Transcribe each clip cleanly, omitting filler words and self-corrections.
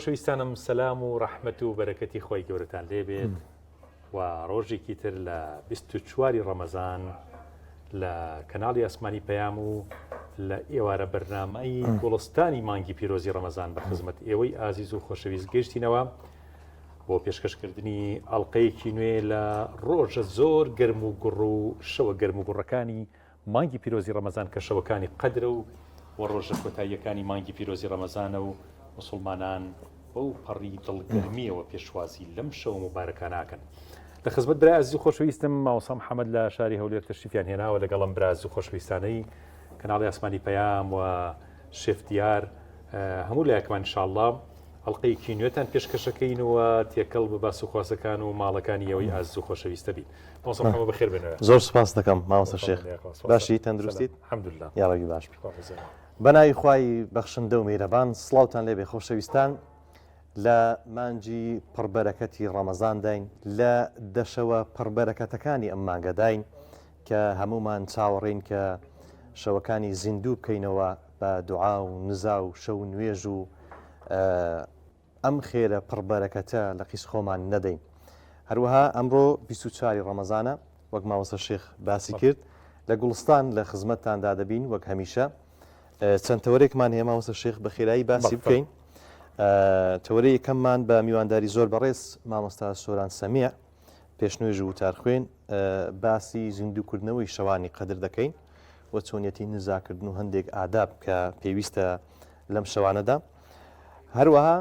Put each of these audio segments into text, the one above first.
خۆشەویستانم سەلام و ڕەحمەت و بەرەکەتی خۆی گەورەتان لێبێت و ڕۆژێکی تر لە 24 ڕەمەزان لە کەناڵی ئاسمانی پەیام و لە ئێوارە بەرنامەی گوڵستانی مانگی پیرۆزی ڕەمەزان بە خزمەت ئێوەی ئازیز و خۆشەویست گەشتینەوە بۆ پێشکەشکردنی ئەڵلقەیەکی نوێ لە ڕۆژە زۆر گەرم و گوڕ و شەوە گەرم و گوڕەکانی مانگی پیرۆزی ڕەمەزان کە شەوەکانی قەدرە و و ڕۆژە کۆتاییەکانی مانگی پیرۆزی ڕەمەزانە و موسڵمانان بەو پەڕی دڵگەرمییەوە پێشوازی لەم شەوە موبارەکانە ئەکەن. لە خزمەت برای ئازیز و خۆشەویستم مامۆستا محەمەد لە شاری هەولێر تەشریفیان هێناوە لەگەڵم برا ئازیز و خۆشەویستانەی کەناڵی ئاسمانی پەیام و شێف دیار هەموو لایەکمان انشاءاللە ئەڵلقەیەکی نوێتان پێشکەشەکەین و تێکەڵ بە باس و خواسەکان و ماڵەکانی ئەوەی ئازیز و خۆشەویستە بین. مامۆستا محەمەد بەخێر بێنەوە. زۆر سپاس دەکەم مامۆستا شێخ باشی تەندروستیت؟ الحمدلله یاڕەبی باش بی. بە ناوی خوای بەخشندە و میرەبان سڵاوتان لێبێ خۆشەویستان لە مانگی پڕبەرەکەتی ڕەمەزانداین لە دەشەوە پڕبەرەکەتەکانی ئەم مانگەداین کە هەمومان چاوەڕێین کە شەوەکانی زیندوو بکەینەوە بە دوعا و نزا و شەو نوێژ و ئەم خێرە پڕ بەرەکەتە لە قیس خۆمان نەدەین. هەروەها ئەمڕۆ 24 ی ڕەمەزانە وەک مامۆستا شێخ باسی کرد لە گوڵستان لە خزمەتتاندا دەبین وەک هەمیشە چەند تەوەرێکمان هەیە مامۆستا شێخ بە خێرایی باسی بکەین. تەوەرەی یەکەممان بە میوانداری زۆر بەڕێز مامۆستا سۆران سەمیع پێشنوێژ و وتارخوێن باسی زیندووکردنەوەی شەوانی قەدر دەکەین و چۆنیەتی نزاکردن و هەندێک ئاداب کە پێویستە لەم شەوانەدا هەروەها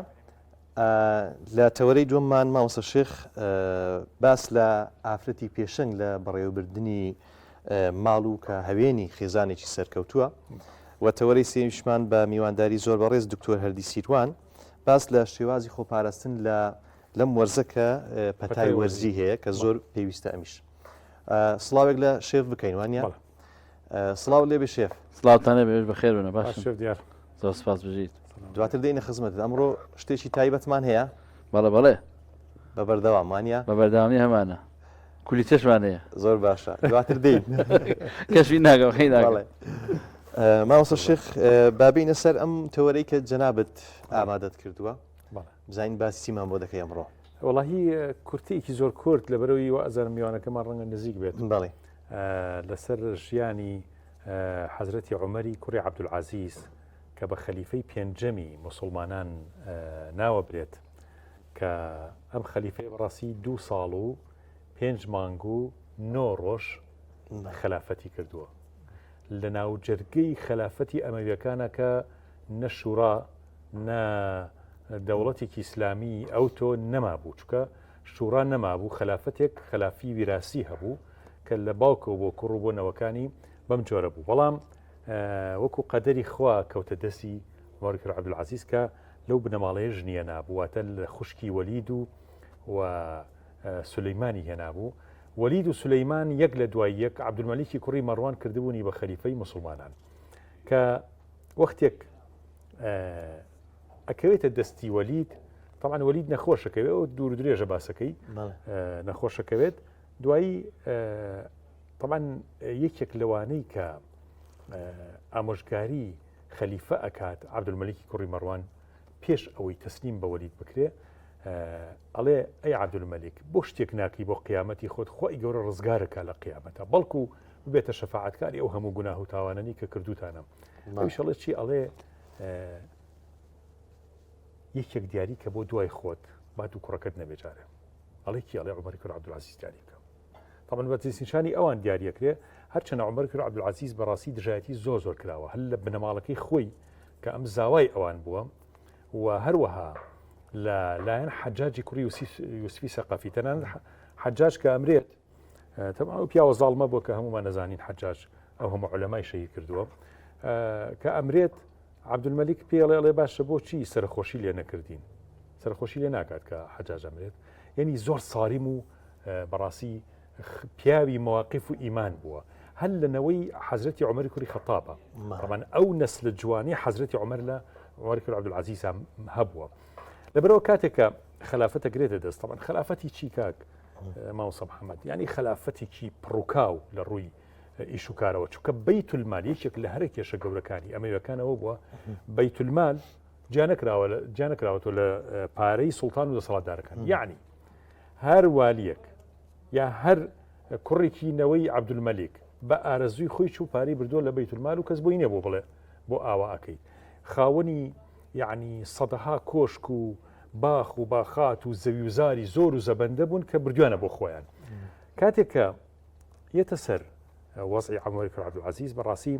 لە تەوەرەی دووەممان مامۆستا شێخ باس لە ئافرەتی پێشەنگ لە بەڕێوەبردنی ماڵ و کە هەوێنی خێزانێکی سەرکەوتووە و تەوەرەی سێیشمان بە میوانداری زۆر بەڕێز دکتۆر هەردی سیروان باس لە شێوازی خۆپارستن لە لەم وەرزە کە پەتای وەرزی هەیە کە زۆر پێویستە ئەمیش سڵاوێک لە شێف بکەین وانە سڵاو لێ بێ شێف. سڵاوتان لێ بێ بەخێر بن باش شێف دیار. زۆر سپاس بژیت. دواتر دێینە خزمەتت ئەمڕۆ شتێکی تایبەتمان هەیە؟ بەڵێ بەڵێ. بە بەردەوام وانە؟ بە بەردەوامی هەمانە. کولی چەشمان هەیە. زۆر باشە دواتر دێین. کەشی ناگەم خەی ناگەم. بەڵێ. مامۆستا شێخ بابینە سەر ئەم تەوەرەی کە جەنابت ئامادەت کردووە. بزانین باسی چیمان بۆ دەکەی ئەمڕۆ. وەڵاهی کورتەیەکی زۆر کورت لەبەرەوەی وا ئەزانم میوانەکەمان ڕەنگە نزیک بێت. بەڵێ. لەسەر ژیانی حەزرەتی عومەری کوڕی عەبدولعەزیز کە بە خەلیفەی پێنجەمی موسڵمانان ناوەبرێت کە ئەم خەلیفەی بەڕاستی دوو ساڵ و پێنج مانگ و نۆ ڕۆژ خەلافەتی کردووە لە ناوجەرگەی خەلافەتی ئەمەویەکانە کە نە شورا نە دەوڵەتێکی ئیسلامی ئەوتۆ نەمابوو چکە شورا نەمابوو خەلافەتێک خەلافی ویراسی هەبوو کە لە باوکەوە بۆ کوڕ و بۆ نەوەکانی بەم جۆرە بوو بەڵام وەکو قەدەری خوا کەوتە دەستی عومەر کوڕی عەبدولعەزیز کە لەو بنەماڵەیە ژنیە نابوو واتە لە خوشکی وەلید و و سولەیمانی هێنابوو وەلید و سولەیمان یەک لە دوای یەک عەبدولمەلیکی کوڕی مەڕوان کردبوونی بە خەلیفەی موسڵمانان کە وەختێک ئەکەوێتە دەستی وەلید طبعا وەلید نەخۆشەکەوێت ئەو دوور درێژە باسەکەی نەخۆشەکەوێت دوایی طبعا یەکێک لەوانەی کە ئامۆژگاری خەلیفە ئەکات عبدولمەلیکی کوڕی مەڕوان پێش ئەوەی تەسلیم بە وەلید بکرێ ئەڵێ ئەی عبدولمەلیک بۆ شتێک ناکەی بۆ قیامەتی خۆت خۆی گەورە ڕزگارەکە لە قیامەتە بەڵکو ببێتە شەفاعەتکاری ئەو هەموو گوناه و تاوانەنی کە کردوتانە ئەویش ئەڵێ چی ئەڵێ یەکێک دیاری کە بۆ دوای خۆت با دوو کوڕەکەت نەبێ جارێ ئەڵێ کی ئەڵێ عومەری کوڕ عەبدولعەزیز دیاری بکە طبعا بە دەستنیشانی ئەوان دیاریەکرێ هەرچەنە عومەر کوڕ عەبدولعەزیز بەڕاستی دژایەتی زۆر زۆر کراوە هەر لە بنەماڵەکەی خۆی کە ئەم زاوای ئەوان بووە و هەروەها لە لایەن حەجاجی کوڕی یوسفی سەقەفی تەنانەت حەجاج کە ئەمرێت تەبعا ئەو پیاوە زاڵمە بووە کە هەمومان نەزانین حەجاج ئەو هەموو عولەمای شەهید کردووە کە ئەمرێت عەبدولمەلیک پێڵێ ئەڵێ باشە بۆچی سەرخۆشی لێ نەکردین سەرخۆشی لێ ناکات کە حەجاج ئەمرێت یعنی زۆر ساریم و بەڕاستی پیاوی مواقف و ئیمان بووە هەر لە نەوەی حەزرەتی عمەری کوڕی خەتابە طبعا ئەو نەسلە جوانی حەزرەتی عمەر لە عمەری کوڕی عەبدولعەزیز هەبووە لەبەرەوە کاتێک کە خەلافەتە گرێتە دەست طبعا خەلافەتی چی کاک مامۆستا محەممەد یعنی خەلافەتێکی پڕوکاو لە ڕووی ئیش و کارەوە چونکە بەیتولمال یەکێک لە هەرە کێشە گەورەکانی ئەمەویەکانەوە بووە بەیتولمال. جیا نەکراوە جیا نەکراوەتەوە لە پارەی سوڵتان و دەسەڵاتدارەکان یعنی هەر والیەک یا هەر کوڕێکی نەوەی عەبدولمەلیک بە ئارەزووی خۆی چوو پارەی بردووە لە بەیتولمال و کەس بۆی نییە بۆ بڵێ بۆ ئاوا ئەکەی خاوەنی یعنی سەدەها کۆشک و باخ و باخات و زەوی و زاری زۆر و زەبەندە بوون کە بردویانە بۆ خۆیان کاتێک کە یەتە سەر وەزعی عەمەری کوڕ عەبدولعەزیز بەڕاستی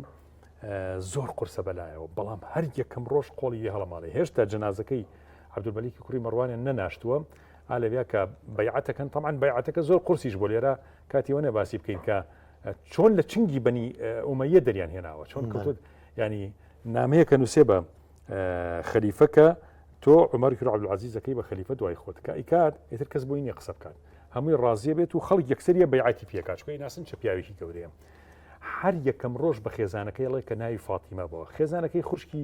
زۆر قورسە بەلایەوە بەڵام هەر یەکەم ڕۆژ قۆڵی لێ هەڵەماڵێ هێشتا جەنازەکەی عەبدولمەلیکی کوڕی مەڕوانیان نەناشتووە ئالەویا کە بەیعەتەکەن تەمان بەیعەتەکە زۆر قورسیش بۆ لێرە کاتیوە نە باسی بکەین کە چۆن لە چنگی بەنی ئومەیە دەریان هێناوە چۆن کەوتوت ینی نامەیەکە نووسێ بە خەلیفەکە تۆ عومەر کوڕی عەبدولعەزیز دەکەی بە خەلیفە دوای خۆت کە ئەیکات ئیتر کەس بۆی نییە قسە بکات هەمووی ڕازیە بێت و خەڵک یەکسەریە بەیعەتی پێکات چونکە ئەیناسن چە پیاوێکی گەورەیە هەر یەکەم ڕۆژ بە خێزانەکەی ئەڵێ کە ناوی فاتیمە بووە خێزانەکەی خوشکی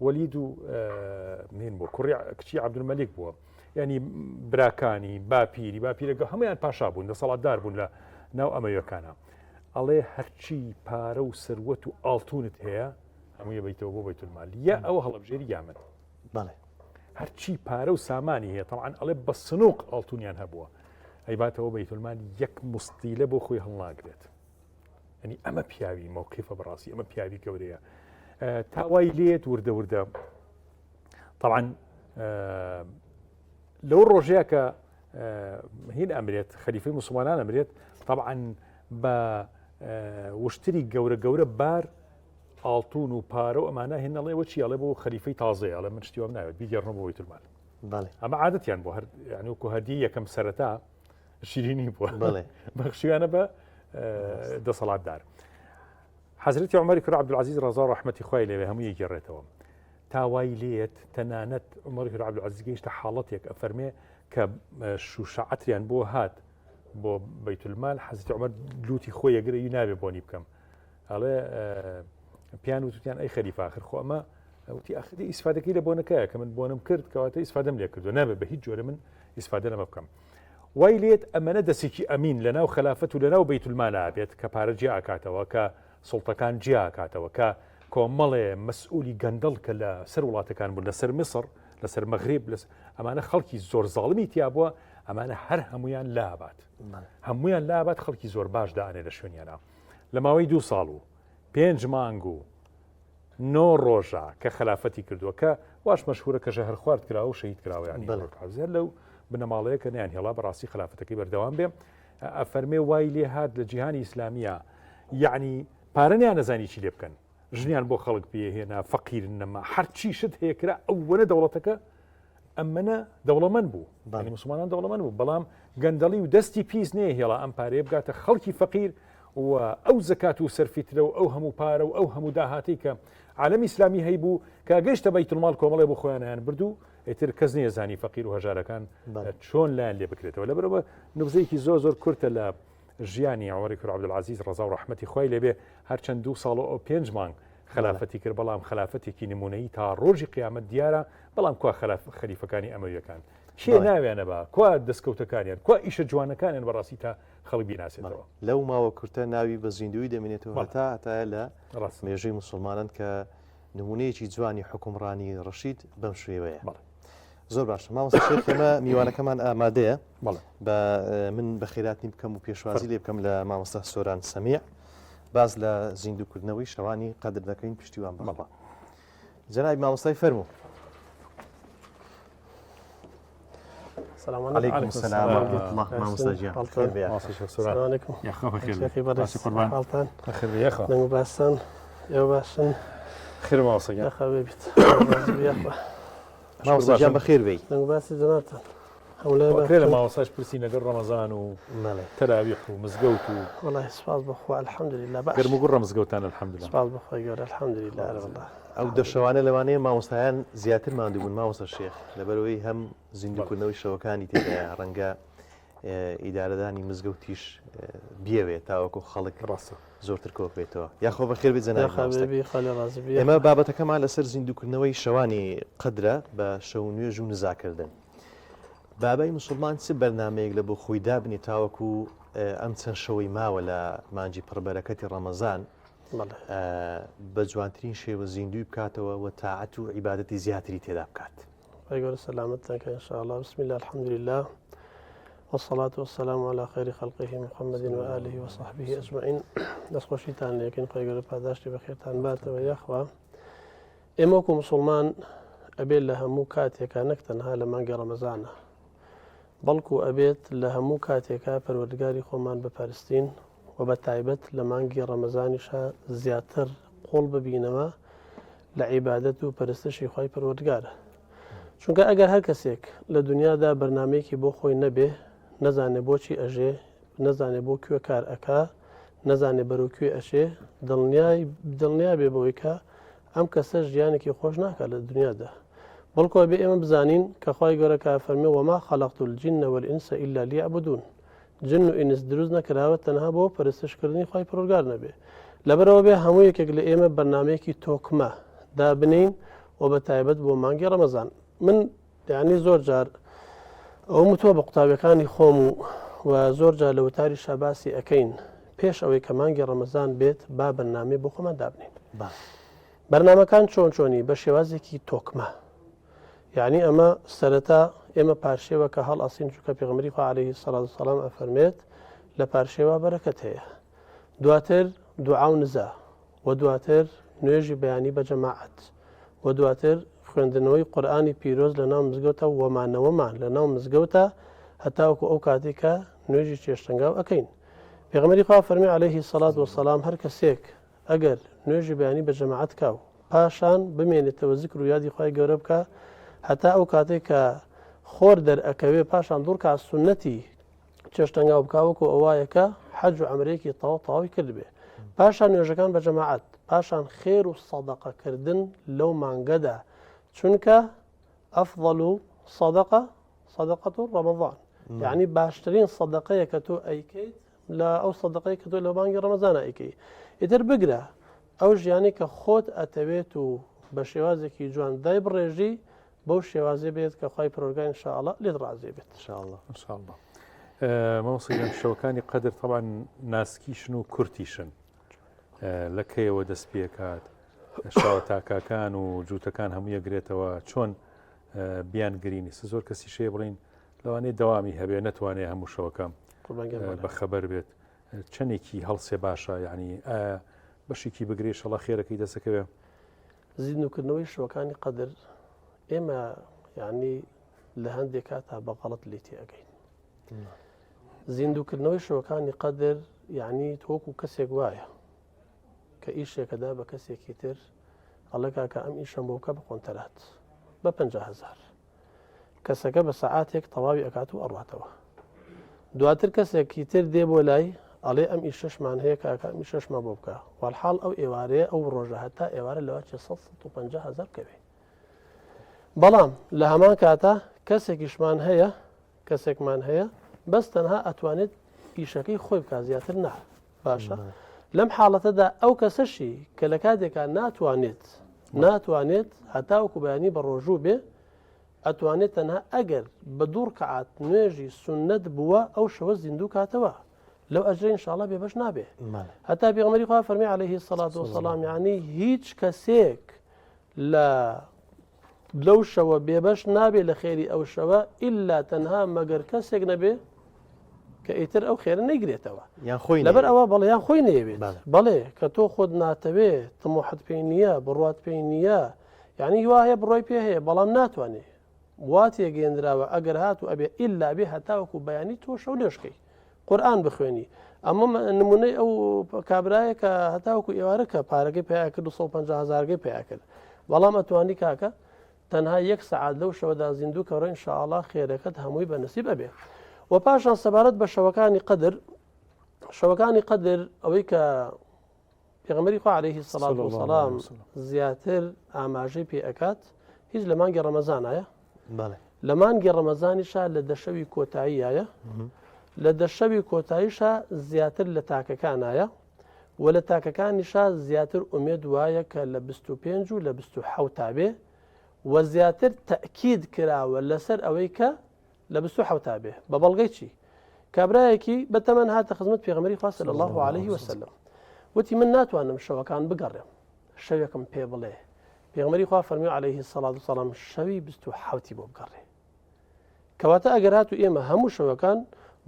وەلید و مین بوو کوڕی کچی عەبدولمەلیک بووە ینی براکانی باپیری باپیرەکە هەمویان پاشا بوون دەسەڵاتدار بوون لە ناو ئەمەویەکانە ئەڵێ هەرچی پارە و سەروەت و ئاڵتونت هەیە هەمووی بیتەوە بۆ بەیتولمال یا ئەوە هەڵبژێری یا من بەڵێ هەرچی پارە و سامانی هەیە تەوان ئەڵێ بە سنوق ئاڵتونیان هەبووە ئەیباتەوە بەیتولمال یەک مستیلە بۆ خۆی هەڵناگرێت ئەنی ئەمە پیاوی مەوقفە بەڕاستی ئەمە پیاوی گەورەیە تاوای لێت وردە وردە طبعا لەو ڕۆژەیە کە هین ئەمرێت خەلیفەی مسلمانان ئەمرێت طبعا بە وشتری گەورە گەورە بار ئاڵتون و پارە و ئەمانە هێن ئەڵێ وە چی ئەڵێ بۆ خەلیفەی تازەیە ئەڵێ من شتی وام ناوێت بیگێڕنەوە بۆ بەیتولمال بەڵێ ئەمە عادەتیان بۆ هەر یعنی وەکو هەدیە یەکەم سەرەتا شیرینی بووە بەڵێ بەخشیانە بە دەسەڵاتدار حەزرەتی عومەری کوڕ عەبدولعەزیز ڕەزا و ڕەحمەتی خوای لێ بێ هەمووی ئەگێڕێتەوە تا وای لێت تەنانەت عومەری کوڕ عەبدولعەزیز گەیشتە حاڵەتێک ئەفەرمێ کە شوشە عەتریان بۆ هات بۆ بەیتولمال حەزرەتی عومەر لوتی خۆی ئەگرێ نابێ بۆنی بکەم ئەڵێ پیان وتوتیان ئەی خەلیفە ئاخر خۆ ئەمە وتی ئاخری ئیسفادەکەی لە بۆنەکەیە کە من بۆنم کرد کەواتە ئیسفادەم لێ کردو نابێ بە هیچ جۆرە من ئیسفادە لەمە بکەم وای لێت ئەمەنە دەسێکی ئەمین لە ناو خەلافەت و لە ناو بەیتولمالا بێت کە پارە جیا ئەکاتەوە کە سوڵتەکان جیا ئەکاتەوە کە کۆمەڵێ مەسئولی گەندەڵ کە لە سەر وڵاتەکان بوون لەسەر میسر لەسەر مەغریب لەس ئەمانە خەڵکی زۆر زاڵمی تیا بووە ئەمانە هەر هەمویان لابات هەمویان لابات خەڵکی زۆر باش دانێ لە شوێنیانە لە ماوەی دوو ساڵ و پێنج مانگ و نۆ ڕۆژە کە خەلافەتی کردووە کە واش مەشهورە کە ژەهر خوارد کراوە و شەهید کراوە یانی هەر لەو بنەماڵەیە کە نیان هێڵا بەڕاستی خلافەتەکەی بەردەوام بێ ئەفەرمێ وای لێ هات لە جیهانی ئیسلامیە یعنی پارە نیان نەزانی چی لێ بکەن ژنیان بۆ خەڵک پێهێنا فەقیر نەما هەرچی شت هەیە کرا ئەوەنە دەوڵەتەکە ئەمەنە دەوڵەمەند بوو بەڵی مسلمانان دەوڵەمەند بوو بەڵام گەندەڵی و دەستی پیس نەیەهێڵا ئەم پارەیە بگاتە خەڵکی فەقیر و ئەو زەکات و سەرفیترە و ئەو هەموو پارە و ئەو هەموو داهاتی کە عالەمی ئیسلامی هەیبوو کە گەیشتە بەیتولماڵ کۆمەڵێ بۆ خۆیانیان برد و ئیتر کەس نیەزانی فەقیر و هەژارەکان چۆن لایان لێ بکرێتەوە لەبەرەوە نبزەیەکی زۆر زۆر کورتە لە ژیانی عومەری کوڕ عەبدولعەزیز ڕەزا و ڕەحمەتی خوای لێبێ هەرچەند دوو ساڵ و پێنج مانگ خەلافەتی کرد بەڵام خەلافەتێکی نمونەیی تا ڕۆژی قیامەت دیارە بەڵام کوا خەلاف خەلیفەکانی ئەمەویەکان کێ ناویانە با کوا دەستکەوتەکانیان کوا ئیشە جوانەکانیان بەڕاستی تا خەڵک بیناسێتەوە لەو ماوە کورتە ناوی بە زیندووی دەمێنێتەوە هەتا هەتایە لە مێژووی موسڵمانان کە نمونەیەکی جوانی حوکمڕانی ڕەشید بەم شێوەیە. زۆر باشە مامۆستا شێخ ئێمە میوانەکەمان ئامادەیە بە من بە خێراتنی بکەم و پێشوازی لێ بکەم لە مامۆستا سۆران سەمیع باز لە زیندووکردنەوەی شەوانی قەدر دەکەین پشتیوان بەڵا جەنابی مامۆستای فەرموو السلام عليكم السلام ورحمة الله مامۆستا گیان خێر بێ السلام عليكم یاخوا بەخێر بێ. شێخی بەڕێز باسی قوربان. حاڵتان بەخێر بێ یاخوا. دەنگ و باستان ئێوە باشن خێر مامۆستا گیان. یاخوا بێ بیت ڕازی بی یاخوا مامۆستا گیان بەخێر بێی دەنگ و باسی جەنابتان هەموو لای ئەکرێ لە باشن مامۆستاش پرسی لەگەڵ ڕەمەزان و بەڵێ تەراویح و مزگەوت و وەڵاهی سوپاس بۆ خوا الحمدلله باش گەرم و گوڕە مزگەوتان الحمدلله. سوپاس بۆ خوای گەورە الحمدلله ئەرێ وەڵا ئەو دەشەوانە لەوانەیە مامۆستایان زیاتر ماندوو بوون مامۆستا شێخ لەبەرەوەی هەم زیندووکردنەوەی شەوەکانی تێدایە ڕەنگە ئیدارەدانی مزگەوتیش بیەوێت تاوەکو خەڵک ڕاستە زۆرتر کۆبێتەوە یاخۆ بەخێر بێت جەنابی مامۆستا. ئێمە بابەتەکەمان لەسەر زیندووکردنەوەی شەوانی قەدرە بە شەو نوێژ و نزاکردن. بابای مسلمان چ بەرنمەیەک لە بۆ خۆی دابنێ تاوەکو ئەم چەند شەوەی ماوە لە مانجی پڕبەرەکەتی ڕەمەزان بە جوانترین شێوە زیندوی بکاتەوە و تاعەت و عیبادەتی زیاتری تێدا بکات. خوای گەورە سەلامەتتان کە ان شاء الله. بسم الله الحمد لله والصلاة والسلام على خير خلقه محمد وآله وصحبه أجمعين. دەستخۆشیتان لێکەین خوای گەورە پاداشتی بەخێرتان باتەوە یاخوا ئێمە وەکو مسلمان ئەبێت لە هەموو کاتێکا نەک تەنها لە مانگی ڕەمەزانە بەڵکو ئەبێت لە هەموو کاتێکا پەروەردگاری خۆمان بپەرستین و بە تایبەت لە مانگی ڕەمەزانیشا زیاتر قوڵ ببینەوە لە عیبادەت و پەرستشی خوای پەروەردگارە چونکە ئەگەر هەر کەسێک لە دنیادا بەرنمەیەکی بۆ خۆی نەبێ نەزانێ بۆچی ئەژێ نەزانێ بۆ کوێ کار ئەکا نەزانێ بەرەو کوێ ئەچێ دڵنیای دڵنیا بێ بەوەی کە ئەم کەسە ژیانێکی خۆش ناکات لە دنیادا بەڵکو ئەبێ ئێمە بزانین کە خوای گەورە کە فەرمی وما خلقت الجن والإنس إلا ليعبدون جن و ئینس دروست نەکراوە تەنها بۆ پەرستشکردنی خوای پەروەردگار نەبێ لەبەرەوە بێ هەموو یەکێک لە ئێمە بەرنمەیەکی تۆکمە دابنین و بە تایبەت بۆ مانگی ڕەمەزان من یعنی زۆر جار ئەوم وتووە بە قوتابیەکانی خۆم و و زۆر جار لە وتاری شاباسی ئەەکەین پێش ئەوەی کە مانگی ڕەمەزان بێت با بەرنامەی بۆ خۆمان دابنین بەرنامەکان چۆن چۆنی بە شێوازێکی تۆکمە یعنی ئەمە سەرەتا ئێمە پارشێوە کە هەڵ ئەسین چووکە پێغمبەری خوا عەلەیهی سەڵات و سەلام ئەفەرمێت لە پارشێوە بەرەکەت هەیە دواتر دوعا و نزا و دواتر نوێژی بەیانی بە جەماعەت و دواتر خوێندنەوەی قورئانی پیرۆز لە ناو مزگەوتە و مانەوەمان لە ناو مزگەوتە هەتاوەکو ئەو کاتێک کە نوێژی چێشتەنگاو ئەکەین پێغەمبەری خوا فەرمی عەلەیهی سەڵات وسەلام هەر کەسێک ئەگەر نوێژی بەیانی بە جەماعەت کا و پاشان بمێنێتەوە زیکر و یادی خوای گەورە بکا هەتا ئەو کاتێک کە خۆر دەرئەکەوێ پاشان دوڕکا سوننەتی چێشتەنگاو بکا وەکو ئەوایە کە حەج و عەمرەیەکی تەواو تەواوی کردبێ پاشان نوێژەکان بە جەماعەت پاشان خێر و سەدەقەکردن لەو مانگەدا چونکە ئەفضل و سەدەقە صدقة رمضان یعنی باشترین سەدەقەیە کە تۆ ئەیکەیت لە ئەو سەدەقەی کە تۆ لە مانگی ڕەمەزانە ئەیکەی ئیتر بگرە ئەو ژیانی کە خۆت ئەتەوێت و بە شێوازێکی جوان دای بڕێژی بەو شێوازێ بێت کە خوای پەروەردگار ان شاء اللە لێت ڕازی بێت. ان شاء اللە. ان شاء اللە. مامۆستا گیان شەوەکانی قەدر تەبعەن ناسکیشن و کورتیشن لە کەیەوە دەست پێکات شەوە تاکاکان و جووتەکان هەموو یەگرێتەوە چۆن بیان گرینی سە زۆر کەسی شەیە بڵین لەوانەیە دەوامی هەبێ نەتوانێ هەموو شەوەکە بە خەبەر بێت چەندێکی هەڵسێ باشە یعنی ئایا بەشێکی بگرێ شەڵە خێرەکەی دەسەکەوێ زیندووکردنەوەی شەوەکانی قەدر ئێمە یعنی لە هەندێک کاتا بە غەڵت لێ تێئەگەین زیندووکردنەوەی شەوەکانی قەدر یعنی تۆکو کەسێک وایە کە ئیشێکەدا بە کەسێکی تر ئەڵێ کاکە ئەم ئیشەم بۆ بکە بە قۆنتەرات بە 500هزار کەسەکە بە سەعاتێک تەواوی ئەکات و ئەڕاتەوە دواتر کەسێکی تر دێ بۆ لای ئەڵێ ئەم ئیشەشمان هەیە کاکە ئەم ئیشەشمان بۆ بکە وەڵحاڵ ئەو ئێوارەیە ئەو ڕۆژە هەتا ئێوارە لەوە چێ 150 هزار بکەوێ بەڵام لە هەمان کاتە کەسێکیشمان هەیە کەسێکمان هەیە بەس تەنها ئەتوانێت ئیشەکەی خۆی بکات زیاتر نا باشە لەم حاڵەتەدا ئەو کەسەشی کە لە کاتێکا ناتوانێت ناتوانێت هەتاوەکو بەیانی بە ڕۆژوو بێ ئەتوانێت تەنها ئەگەر بە دوو ڕکعات نوێژی سوننەت بووە ئەو شەوە زیندوو کاتەوە لەو ئەجرە ئینشاءاللە بێبەش نابێ هەتا پێغەمبەری خوا فەرمی عەلەیهی سەڵات وسەلام یعنی هیچ کەسێک لە لەو شەوە بێبەش نابێ لە خێری ئەو شەوە ئللا تەنها مەگەر کەسێک نەبێ کە ئیتر ئەو خێرە نەیگرێتەوە یان خۆی لەبەر ئەوە بەڵێ یان خۆی نەیەوێت بەڵێ کە تۆ خۆت ناتەوێ تموحت پێی نییە بڕوات پێی نییە یعنی هیوا هەیە بڕۆی پێ هەیە بەڵام ناتوانێ وا تێگەیەندراوە ئەگەر هاتوو ئەبێ ئللا بێ هەتاوەکو بەیانی تۆ شەو نوێژکەی قورآن بخوێنی ئەمە نمونەی ئەو کابرایە کە هەتاوەکو ئێوارە کە پارەکەی پیا کرد 250 هزارگەی پیا کرد بەڵام ئەتوانی کاکە تەنها یەک سەعات لەو شەوەدا زیندوو کەڕ ان شاء الله خێرەکەت هەمووی بە نسیب ئەبێ و پاشان سەبارەت بە شەوەکانی قەدر شەوەکانی قەدر ئەوەی کە پێغەمبەری خوا عەلەیهی سەڵات وسەلام زیاتر ئاماژەی پێ ئەکات هیچ لە مانگی ڕەمەزانایە لە مانگی ڕەمەزانیشا لە دەشەوی کۆتاییایە لە دەشەوی کۆتاییشا زیاتر لە تاکەکانایە و لە تاکەکانیشا زیاتر ئومێد وایە کە لە 25 و لە 27 بێ و زیاتر تەکید کراوە لەسەر ئەوەی کە لە 27 بێ بە بەڵگەی چی؟ کابرایەکی بە تەمەن هاتە خزمەت پێغەمبەری خوا صلی الله علیه وسلم. وتی من ناتوانم شەوەکان بگەڕێم شەوێکم پێ بڵێ پێغمەری خوا فەرمی عليه الصلاة والسلام شەوی 27 بۆ بگەڕێ کەواتە ئەگەر هاتو ئێمە هەموو شەوەکان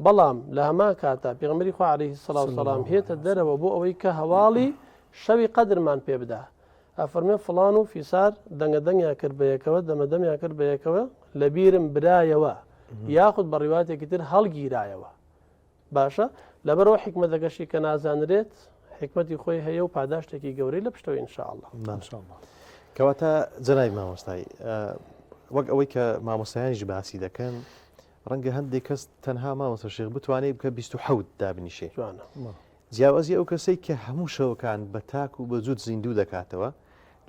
بەڵام لە هەمان کاتا پێغمەری خوا عليه الصلاة والسلام هێتە دەرەوە بۆ ئەوەی کە هەواڵی شەوی قەدرمان پێ بدا ئەفەرمێ فڵان و فیسار دەنگە دەنگیان کرد بە یەکەوە دەمە دەمیان کرد بە یەکەوە لە بیرم برایەوە یاخود بە ڕیواتێکی تر هەڵگیرایەوە باشە لەبەرەوە حیکمەتەکەشی کە نازانرێت حیکمەتی خۆی هەیە و پاداشتێکی گەورەی لە پشتەوە إن شاء الله کەواتە جەنابی مامۆستای وەک ئەوەی کە مامۆستایانیش باسی دەکەن ڕەنگە هەندێک کەس تەنها مامۆستا شێخ بتوانێت بکە 27 دابنیشێ جیاوازی ئەو کەسەی کە هەموو شەوەکان بە تاک و بە جووت زیندوو دەکاتەوە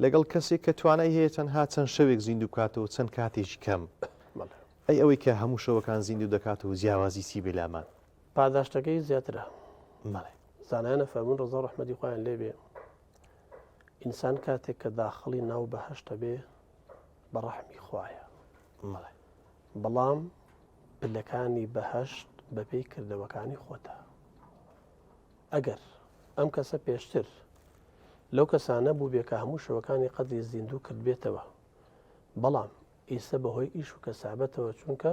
لەگەڵ کەسێک کە توانای هەیە تەنها چەند شەوێک زیندوو بکاتەوە چەند کاتێکی کەم ئەی ئەوەی کە هەموو شەوەکان زیندوو دەکاتەوە جیاوازی چی بێ لامان؟ پاداشتەکەی زیاترە. بەڵێ. زانایان ئەفەرموون ڕەزا و ڕەحمەتی خوایان لێ بێ ئینسان کاتێک کە داخڵی ناو بەهەشتە بێ بە ڕەحمی خوایە. بەڵێ. بەڵام پلەکانی بەهەشت بەپێی کردەوەکانی خۆتە. ئەگەر ئەم کەسە پێشتر لەو کەسانە بووبێ کە هەموو شەوەکانی قەدری زیندوو کردبێتەوە بەڵام ئیسە بەهۆی ئیش و کەسابەتەوە چونکە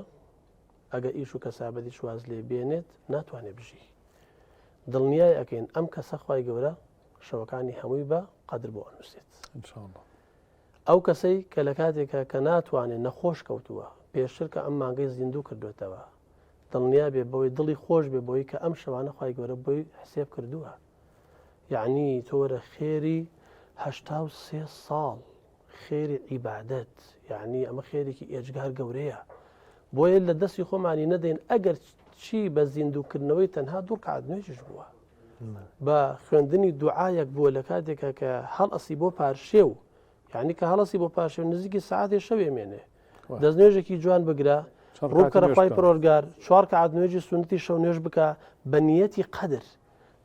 ئەگەر ئیش و کەسابەتیش واز لێ بێنێت ناتوانێت بژی دڵنیای ئەکەین ئەم کەسە خوای گەورە شەوەکانی هەمووی بە قەدر بۆ ئەنووسێت ئەو کەسەی کە لە کاتێکە کە ناتوانێت نەخۆش کەوتووە پێشتر کە ئەم مانگەی زیندوو کردوێتەوە دڵنیا بێ بەوەی دڵی خۆش بێ بۆی کە ئەم شەوانە خوای گەورە بۆی حسێب کردووە یعنی تۆرە خێری هەشتا و سێ ساڵ خێری عیبادەت یعنی ئەمە خێرێکی ئێجگار گەورەیە بۆیە لە دەستی خۆمانی نەدەین ئەگەر چی بە زیندووکردنەوەی تەنها دوو ڕکعات نوێژیش بووە بە خوێندنی دوعاەک بووە لە کاتێکە کە هەڵئەسی بۆ پارشێو یعنی کە هەڵەسی بۆ پارشێو نزیکی ساعتێ شەوێ مێنێ دەست نوێژێکی جوان بگرە ڕووکەرە خوای پەروەردگار چوار کات نوێژی سوننەتی شەو نوێژ بکە بە نیەتی قەدر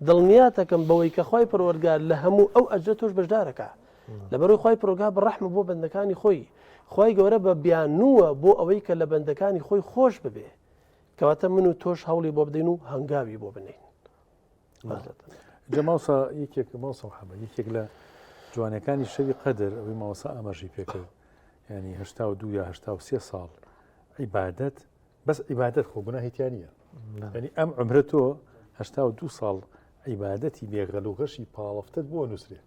دڵنیاتەکەم بەوەی کە خوای پەروەردگار لە هەموو ئەو ئەجرە تۆش بەشدارەکا لەبەرەوەی خوای پەروەردگار بە ڕەحمە بۆ بەندەکانی خۆی خوای گەورە بە بیانووە بۆ ئەوەی کە لە بەندەکانی خۆی خۆش ببێ کەواتە من و تۆش هەوڵی بۆ بدەین و هەنگاوی بۆ بنین جا ماوسا یەکێک ماوسا محەممەد یەکێک لە جوانەکانی شەوی قەدر ئەوەی ماوەسا ئاماژەی پێکرد ینی هشتا و دو یا هشتا و سێ ساڵ عیبادەت بەس عیبادەت خۆ گوناهی تیا نییە یعنی ئەم عمرە تۆ 82 ساڵ عیبادەتی بێغەل و غەشی پاڵفتت بۆ نووسرێ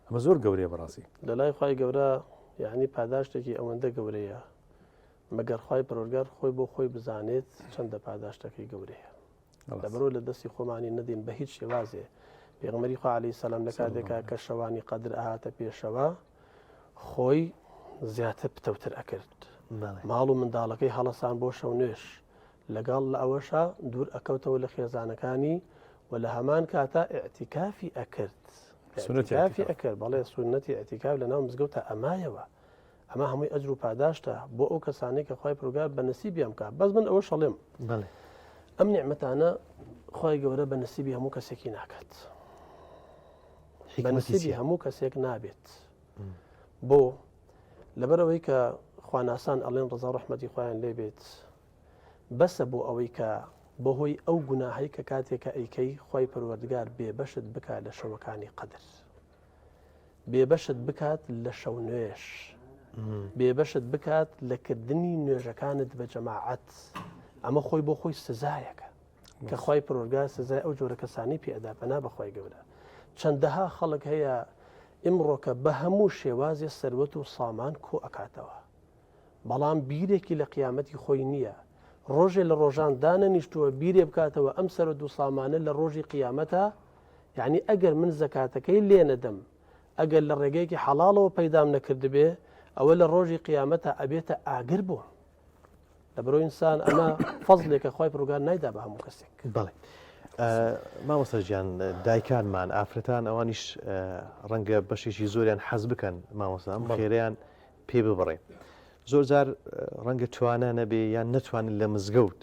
ئەمە زۆر گەورەیە بەڕاستی لە لای خوای گەورە یعنی پاداشتێکی ئەوەندە گەورەیە مەگەر خوای پەروەردگار خۆی بۆ خۆی بزانێت چەندە پاداشتەکەی گەورەیە لەبەرەوە لە دەستی خۆمانی نەدەین بە هیچ شێوازێ پێغەمبەری خوا عەلەیهی سەلام لە کاتێکا کە شەوانی قەدر ئەهاتە پێشەوە خۆی زیاتر پتەوتر ئەکرد ماڵ و منداڵەکەی هەڵەسان بۆ شەو نوێش لەگەڵ لە ئەوەشا دوور ئەکەوتەوە لە خێزانەکانی و لە هەمان کاتا ئیعتیکافی ئەکرد سونەتی ئەکرد بەڵێ سونەتی ئیعتیکاف لە ناو مزگەوتە ئەمایەوە ئەمە هەمووی ئەجر و پاداشتە بۆ ئەو کەسانەی کە خوای پەروەردگار بە نسیبیان بکات بەس من ئەوەش ئەڵێم ئەم نیعمەتانە خوای گەورە بە نسیبی هەموو کەسێکی ناکات بە نسیبی هەموو کەسێک نابێت بۆ لەبەرەوەی کە خواناسان ئەڵێن ڕەزا ڕەحمەتی خۆیان لێ بێت بەسە بۆ ئەوەی کە بەهۆی ئەو گوناهەی کە کاتێکە ئەیکەی خوای پەروەردگار بێبەشت بکە لە شەوەکانی قەدر بێبەشت بکات لە شەونوێژ، بێبەشت بکات لە کردنی نوێژەکانت بە جەماعەت، ئەمە خۆی بۆ خۆی سزایەکە کە خوای پەروەردگار سزای ئەو جۆرە کەسانی پێ ئەدا پەنا بەخوای گەورە. چەندەها خەڵک هەیە ئیمڕۆکە بە هەموو شێوازێ سەروەت و سامان کۆ ئەکاتەوە بەڵام بیرێکی لە قیامەتی خۆی نییە ڕۆژێ لە ڕۆژان دانەنیشتووە بیرێ بکاتەوە ئەم سەروەت و سامانە لە ڕۆژی قیامەتە یعنی ئەگەر من زەکاتەکەی لێ نەدەم ئەگەر لە ڕێگەیەکی حەڵاڵەوە پەیدام نەکردبێ ئەوە لە ڕۆژی قیامەتە ئەبێتە ئاگر بۆم لەبەرەوە ئینسان ئەمە فەزلێکە خوای پەروەردگار نایدا بە هەموو کەسێک. بەڵێ مامۆستا گیان دایکانمان ئافرەتان ئەوانیش ڕەنگە بەشێکی زۆریان حەز بکەن مامۆستا ئەم خێرەیان پێ ببڕێ زۆر جار ڕەنگە توانا نەبێ یان نەتوانن لە مزگەوت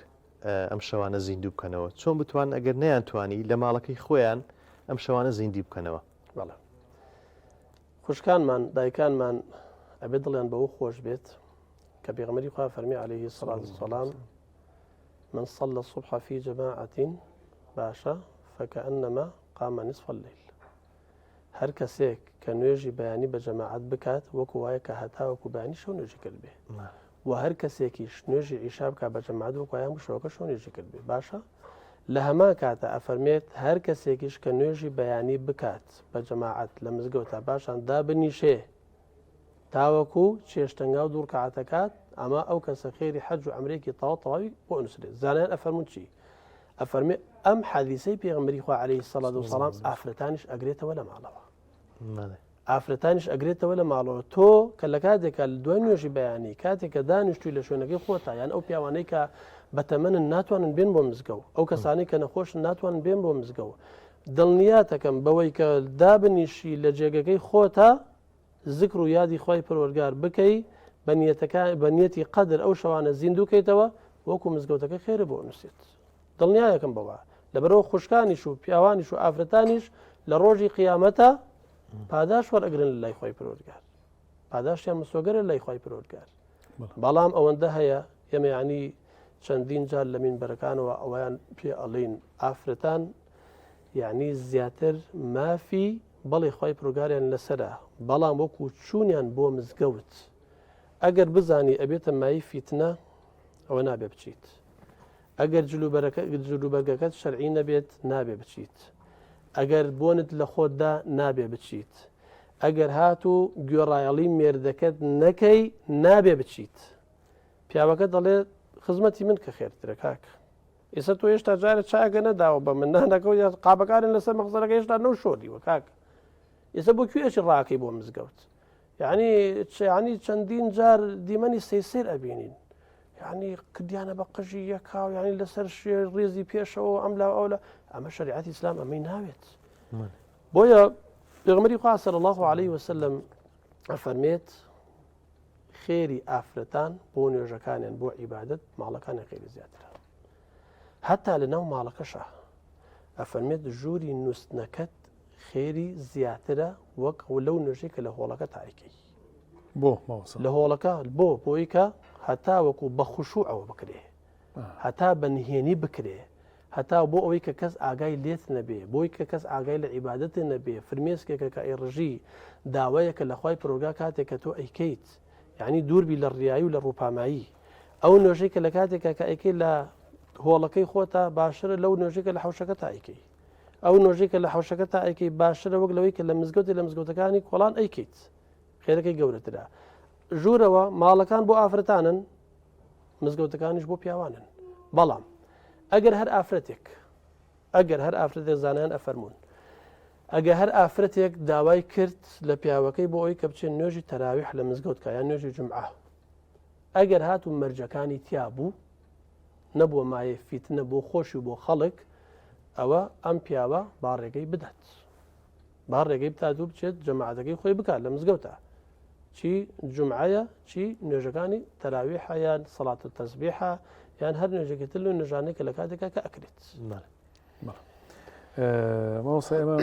ئەم شەوانە زیندوو بکەنەوە چۆن بتوان ئەگەر نەیانتوانی لە ماڵەکەی خۆیان ئەم شەوانە زیندی بکەنەوە؟ بەڵێ خوشکانمان دایکانمان ئەبێ دڵیان بەوە خۆش بێت کە پێغەمبەری خوا فەرمی عەلەیهی سڵات وسەلام من صلى الصبح في جماعة باشە فكأنما قام نصف الليل. هەر کەسێک کە نوێژی بەیانی بە جەماعەت بکات وەکو وایە کە هەتاوەکو بەیانی شەو نوێژی کردبێ و هەر کەسێکیش نوێژی عیشا بکات بە جەماعەت وەکو وایە هەموو شەوەکە شەو نوێژی کردبێ باشە لە هەمان کاتە ئەفەرمێت هەر کەسێکیش کە نوێژی بەیانی بکات بە جەماعەت لە مزگەوتە پاشان دابنیشێ تاوەکو چێشتەنگاو دوو ڕکعاتەکات ئەمە ئەو کەسە خێری حەج و عەمرێکی تەواو تەواوی بۆ ئەنووسرێت زانایان ئەفەرموون چی ئەفەرمێ ئەم حەدیسەی پێغەمبەری خوا عەلەیهی سەڵات وسەلام ئافرەتانیش ئەگرێتەوە لە ماڵەوە ئافرەتانیش ئەگرێتەوە لە ماڵەوە تۆ کە لە کاتێکە لە دوای نوێژی بەیانی کاتێک کە دانیشتوی لە شوێنەکەی خۆتا یان ئەو پیاوانەی کە بەتەمەنن ناتوانن بێن بۆ مزگەوت ئەو کەسانی کە نەخۆشن ناتوانن بێن بۆ مزگەوت دڵنیاتەکەم بەوەی کە دابنیشی لە جێگەکەی خۆتا زکر و یادی خوای پەروەرگار بکەی بە نیەتەکە بە نیەتی قەدر ئەو شەوانە زیندوو کەیتەوە وەکو مزگەوتەکە خێرە بۆ نووسێت دڵنیایەکەم بەوە لەبەرەوە خوشکانیش و پیاوانیش و ئافرەتانیش لە ڕۆژی قیامەتە پاداش وەرئەگرن لە لای خۆی پەروەردگار پاداشتیان مسۆگەرە لای خوای پەروەردگار بەڵام ئەوەندە هەیە ئێمە ینی چەندین جار لە مینبەرەکانەوە ئەویان پێ ئەڵین ئافرەتان یعنی زیاتر مافی بەڵێ خوای پرۆگاریان لەسەرە بەڵام وەکو چوونیان بۆ مزگەوت ئەگەر بزانی ئەبێتە مای فیتنە ئەوە نابێ بچیت ئەگەر جلوبەرگەکەت شەرعی نەبێت نابێ بچیت ئەگەر بۆنت لە خۆتدا نابێ بچیت ئەگەر هاتوو گوێڕایەڵی مێردەکەت نەکەی نابێ بچیت پیاوەکە دەڵێ خزمەتی من کە خێرترە کاک ئێستا تۆ هێشتا جارە چاگە نەداوە بە من نانەکە و قابەکانن لەسەر مەخزەرەکە هێشتا نەو شۆریوە کاک ئێستا بۆ کوێ ڕاکەی بۆ مزگەوت یعنی ینی چەندین جار دیمەنی سەیسیر ئەبینین یعنی کردیانە بە قژی یەکاو ینی لەسەر شێر ڕێزی پێشەوە ئەم لا ئەولا ئەمە شریعەتی ئیسلام ئەمەی ناوێت بۆیە پێغمەری خوا صلی الله عليه وسلم ئەفەرمێت خێری ئافرەتان بۆ نوێژەکانیان بۆ عیبادەت ماڵەکانیان خێری زیاترە هەتا لە ناو ماڵەکەشە ئەفەرمێت ژووری نووسنەکەت خێری زیاترە وەک و لەو نوێژەی کە لە هۆڵەکە تایکەی بۆ لە هۆڵەکە بۆ بۆی کە هەتا وەکو بە خوشوعەوە بکرێ هەتا بە نهێنی بکرێ هەتا بۆ ئەوەی کە کەس ئاگای لێت نەبێ، بۆی کە کەس ئاگای لە عیبادەتت نەبێ، فرمێسکێکە کە ئەیڕژی، داوایەکە لە خوای پەروەردگار کاتێک کە تۆ ئەیکەیت، یەعنی دوور بی لە ڕیایی و لە ڕووپامایی. ئەو نوێژەی کە لە کاتێکا کە ئەیکەی لە هۆڵەکەی خۆتا باشترە لەو نوێژەی کە لە حەوشەکەتا ئەیکەی. ئەو نوێژەی کە لە حەوشەکەتا ئەیکەی باشترە وەک لەوەی کە لە مزگەوتێ لە مزگەوتەکانی کۆڵان ئەیکەیت. خێرەکەی گەورەترە. ژوورەوە ماڵەکان بۆ ئافرەتانن، مزگەوتەکانیش بۆ پیاوانن بەڵام ئەگەر هەر ئافرەتێک ئەگەر هەر ئافرەتێک زانایان ئەفەرمونون ئەگە هەر ئافرەتێک داوای کرد لە پیاوەکەی بۆ ئەوی کە بچێن نوێژی تەراویح لە مزگەوت کە یان نوێژی جمعە ئەگەر هات و مەرجەکانی تیا بوو نەبووە مایە فیتنە بۆ خۆشی و بۆ خەڵک ئەوە ئەم پیاوە با ڕێگەی بدات با ڕێگەی بتات و بچێت جەماعەتەکەی خۆی بکات لە مزگەوتا چی جومعەیە چی نوێژەکانی تەراویحە یان سەڵات و تەسبیحە یان هەر نوێژێکی تر لەو نوێژانەی کە لە کاتێکا کە ئەکرێت. مامۆستا ئێمە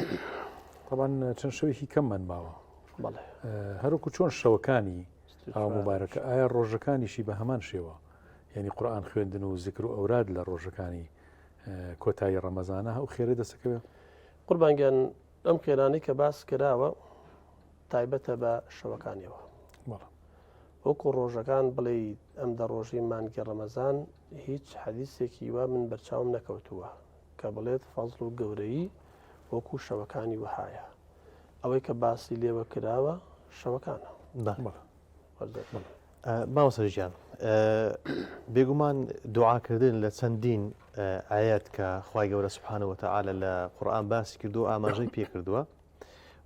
طبعا چەند شەوێکی کەممان ماوە هەروکو چۆن شەوەکانی ئاو مبارەکە ئایا ڕۆژەکانیشی بە هەمان شێوە یعنی قورآن خوێندن و زیکر و ئەوراد لە ڕۆژەکانی کۆتایی ڕەمەزانە ئەو خێرە دەسەکەوێت قوربان گیان ئەم خێرانەی کە باس کراوە تایبەتە بە شەوەکانیەوە وەکو ڕۆژەکان بڵێ ئەم دە ڕۆژی مانگی ڕەمەزان هیچ حەدیسێکی وا من بەرچاوم نەکەوتووە کە بڵێت فەزڵ و گەورەیی وەکو شەوەکانی وەهایە ئەوەی کە باسی لێوە کراوە شەوەکانە. مامۆستا گیان بێگومان دوعاکردن لە چەندین ئاەت کە خوای گەورە سبحانە وتعالى لە قورآن باسی کردو ئاماژەی پێکردووە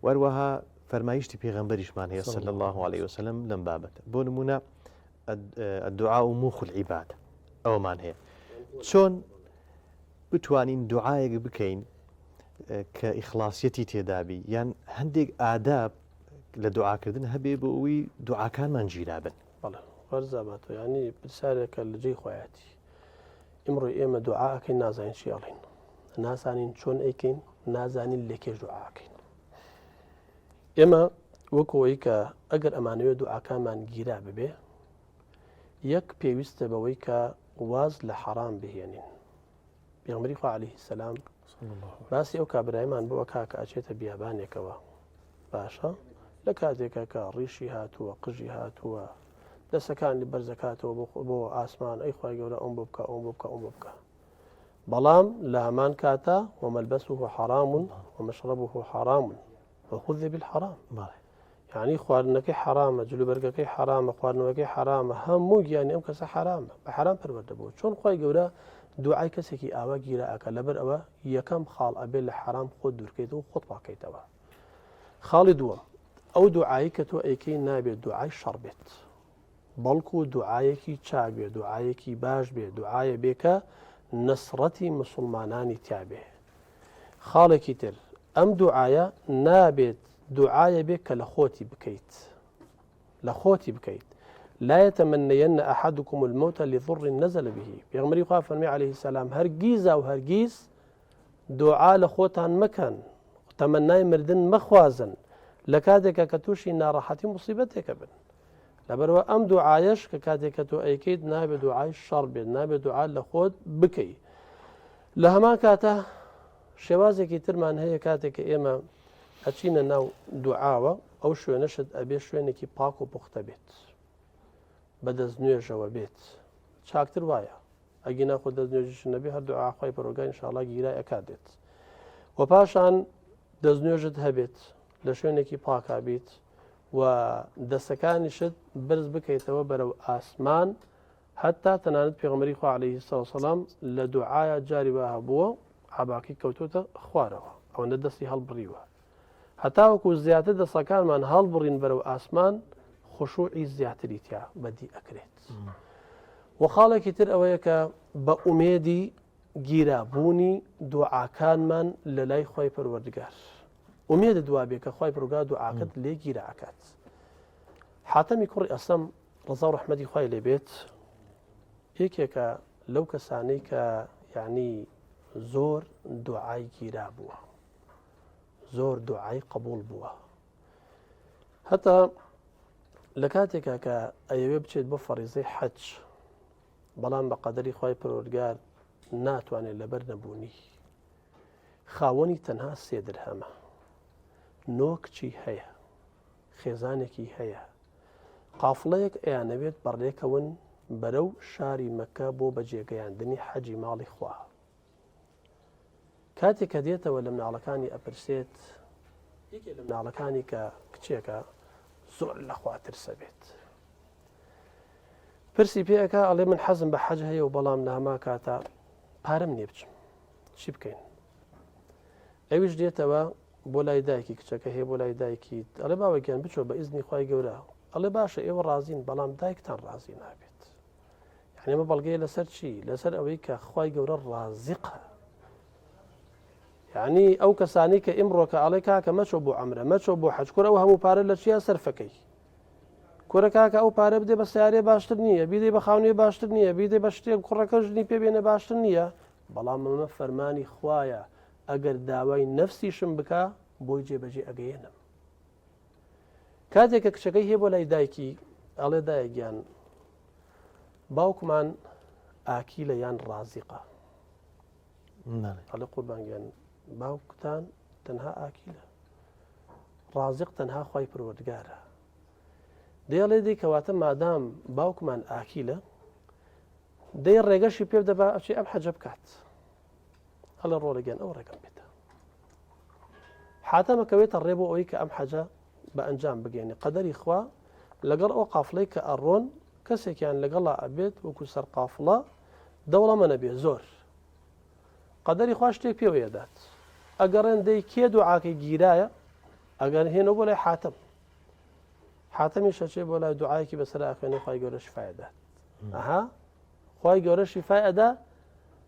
وەروەها فەرمایشتی پێغەمبەریشمان هەیە صلی الله عليه وسلم لەم بابەتە بۆ نمونە الدعاء مخ العباد ئەومان هەیە چۆن بتوانین دوعاەک بکەین کە ئیخلاصیەتی تێدابی یان هەندێک ئاداب لە دوعاکردن هەبێ بۆ ئەوی دوعاکانمان گیرابن. بەڵێ وەرزاباتۆ ینی پرسیارێکە لە جێی خۆیەتی ئیمڕۆ ئێمە دوعا ئەکەین نازانین چی ئەڵین نازانین چۆن ئەیکەین نازانین لەکێش دوعاکەین ئێمە وەکەوەی کە ئەگەر ئەمانەوێت دوعاکانمان گیرا ببێ یەک پێویستە بەوەی کە واز لە حەرام بهێنین پێغەمبەری خوا علیه السلام باسی ئەو کابرایمان بۆ ئەکا کە ئەچێتە بیابانێکەوە. باشە لە کاتێکە کە ڕیشی هاتووە قژی هاتووە دەسەکانی بەرزەکاتەوە بۆ ئاسمان ئەی خوای گەورە ئەوم بۆ بکە ئەوم بۆ بکە ئەوم بۆ بکە بەڵام لە هەمان کاتا وملبسه حرام ومشربه حرام وغذي بالحرام بەڵێ یعنی خواردنەکەی حرامە جلوبەرگەکەی حرامە خواردنەوەکەی حرامە هەموو گیانی ئەم کەسە حرامە بە حرام پەروەردە بوو چۆن خوای گەورە دوعای کەسێکی ئاوا گیرا ئەکا لەبەر ئەوە یەکەم خاڵ ئەبێ لە حرام خۆت دوورکەیتەوە خۆت پاکەیتەوە خاڵی دووەم ئەو دوعایی کە تۆ ئەیکەی نابێت دوعای شەڕ بێت بەڵکو دوعایەکی چاک بێ دوعایەکی باش بێ دوعایە بێ کە نەسڕەتی مسلمانانی تیابێ خاڵێکی تر ئەم دوعایە نابێت دوعایە بێ کە لە خۆتی بکەیت لە خۆتی بکەیت لا يتمنين أحدكم الموت لضر نزل به پێغمبەری خوا فەرمی عليه السلام هەرگیزا و هەرگیز دوعا لە خۆتان مەکەن تەمەنای مردن مەخوازن لە کاتێکە کە تووشی ناڕەحەتی مصیبەتێکە بن لەبەرئەوە ئەم دوعایەش کە کاتێک کە تۆ ئەیکەیت نابێت دوعای شەڕ بێت نابێت دوعا لە خۆت بکەی لە هەمان کاتە شێوازێکی ترمان هەیە کاتێک کە ئێمە ئەچینە ناو دوعاوە ئەو شوێنەشت ئەبێ شوێنێکی پاک و پوختە بێت بە دەست نوێژەوە بێت چاکتر وایە ئەگینا خۆ دەست نوێژیش نەبێ هەر دوعا خوای پەروەردگار ئینشاڵڵا گیرای ئەکات دێت و پاشان دەست نوێژت هەبێت لە شوێنێکی پاکا بیت و دەستەکانیشت بەرز بکەیتەوە بەرەو ئاسمان هەتا تەنانەت پێغەمبەری خوا عەلەیهی سڵاو وسەلام لە دوعایا جاری وا هەبووە عەباکەی کەوتۆتە خوارەوە ئەوەندە دەستی هەڵبڕیوە هەتاوەکو زیاتر دەسەکانمان هەڵبڕین بەرەو ئاسمان خشوعی زیاتری تیا بەدی ئەکرێت و خاڵێکی تر ئەوەیە کە بە ئومێدی گیرابوونی دوعاکانمان لە لای خی پەروەردگار ئومێدت وابێ کە خوای پەروەردگار دوعاکەت لێ گیرا ئەکات حاتەمی کوڕی ئەسەم ڕەزا و ڕەحمەتی خوای لێ بێت یەکێکە لەو کەسانەی کە یعنی زۆر دوعای گیرا بووە زۆر دوعای قبول بووە هەتا لە کاتێکا کە ئەیەوێ بچێت بۆ فەڕیزەی حەج بەڵام بە قەدەری خوای پەروەردگار ناتوانێت لەبەر نەبوونی خاوەنی تەنها سێ درهەمە، نۆ کچی هەیە، خێزانێکی هەیە، قافڵەیەک ئەیانەوێت بەڕێکەون بەرەو شاری مەککە بۆ بەجێگەیاندنی حەجی ماڵی خوا. کاتێک کە دێتەوە لە مناڵەکانی ئەپرسێت، یەکێ لە مناڵەکانی کە کچێکە زۆر لەخوا ترسە بێت. پرسی پێ ئەکا ئەڵێ من حەزم بە حەج هەیە و بەڵام لە هەما کاتا پارەم نییە بچم. چی بکەین ئەویش دێتەوە بۆ لای دایکی کچەکە هەیە بۆ لای دایکی ئەڵێ باوە گیان بچۆ بە ئیزنی خوای گەورە ئەڵێ باشە ئێوە ڕازین بەڵام دایکتان ڕازی نابێت یعنی ئەمە بەڵگەیە لەسەر چی لەسەر ئەوەی کە خوای گەورە ڕازیقە یعنی ئەو کەسانی کە ئیمڕۆکە ئەڵێ کاکە مەچۆ بۆ ئەمرە مەچۆ بۆ حەج کورە ئەو هەموو پارە لە چیا سەرفەکەی کورە کاکە ئەو پارە بدێ بە سیارێ باشتر نییە بیدەی بە خاونێ باشتر نییە بیدەی بە شتێک کوڕەکە ژنی پێ بێنە باشتر نییە بەڵام ئەمە فەرمانی خوایە ئەگەر داوای نەفسیشم بکا بۆی جێبەجێ ئەگەیەنم کاتێک کە کچەکەی هێ بۆ لای دایکی ئەڵێ دایە گیان باوکمان ئاکیلە یان ڕازیقە ئەڵێ قوربان گیان باوکتان تەنها ئاکیلە ڕازق تەنها خوای پەروەردگارە دەیڵێ دی کەواتە مادام باوکمان ئاکیلە دەی ڕێگەشی پێ بدە با ئەچێ ئەم حەجە بکات ئەڵێ ڕۆڵە گیان ئەو ڕێگەم پێدە حاتەمە کەوێتە ڕێ بۆ ئەوەی کە ئەم حەجە بە ئەنجام بگەێنێ قەدەری خوا لەگەڵ ئەو قافلەی کە ئەڕۆن کەسێکیان لەگەڵا ئەبێت وەکو سەر قافڵە دەوڵەمەنە بێ زۆر قەدەری خوا شتێک پێوەیەدات ئەگەڕێن دەی کێ دوعاکەی گیرایە ئەگەر هێنەوە بۆ لای حاتم حاتەمی شەچێ بۆ لای دوعاەکی بەسەر ئەخوێنێ خوای گەورە شفایەدات ئەها خوای گەورە شیفای ئەدا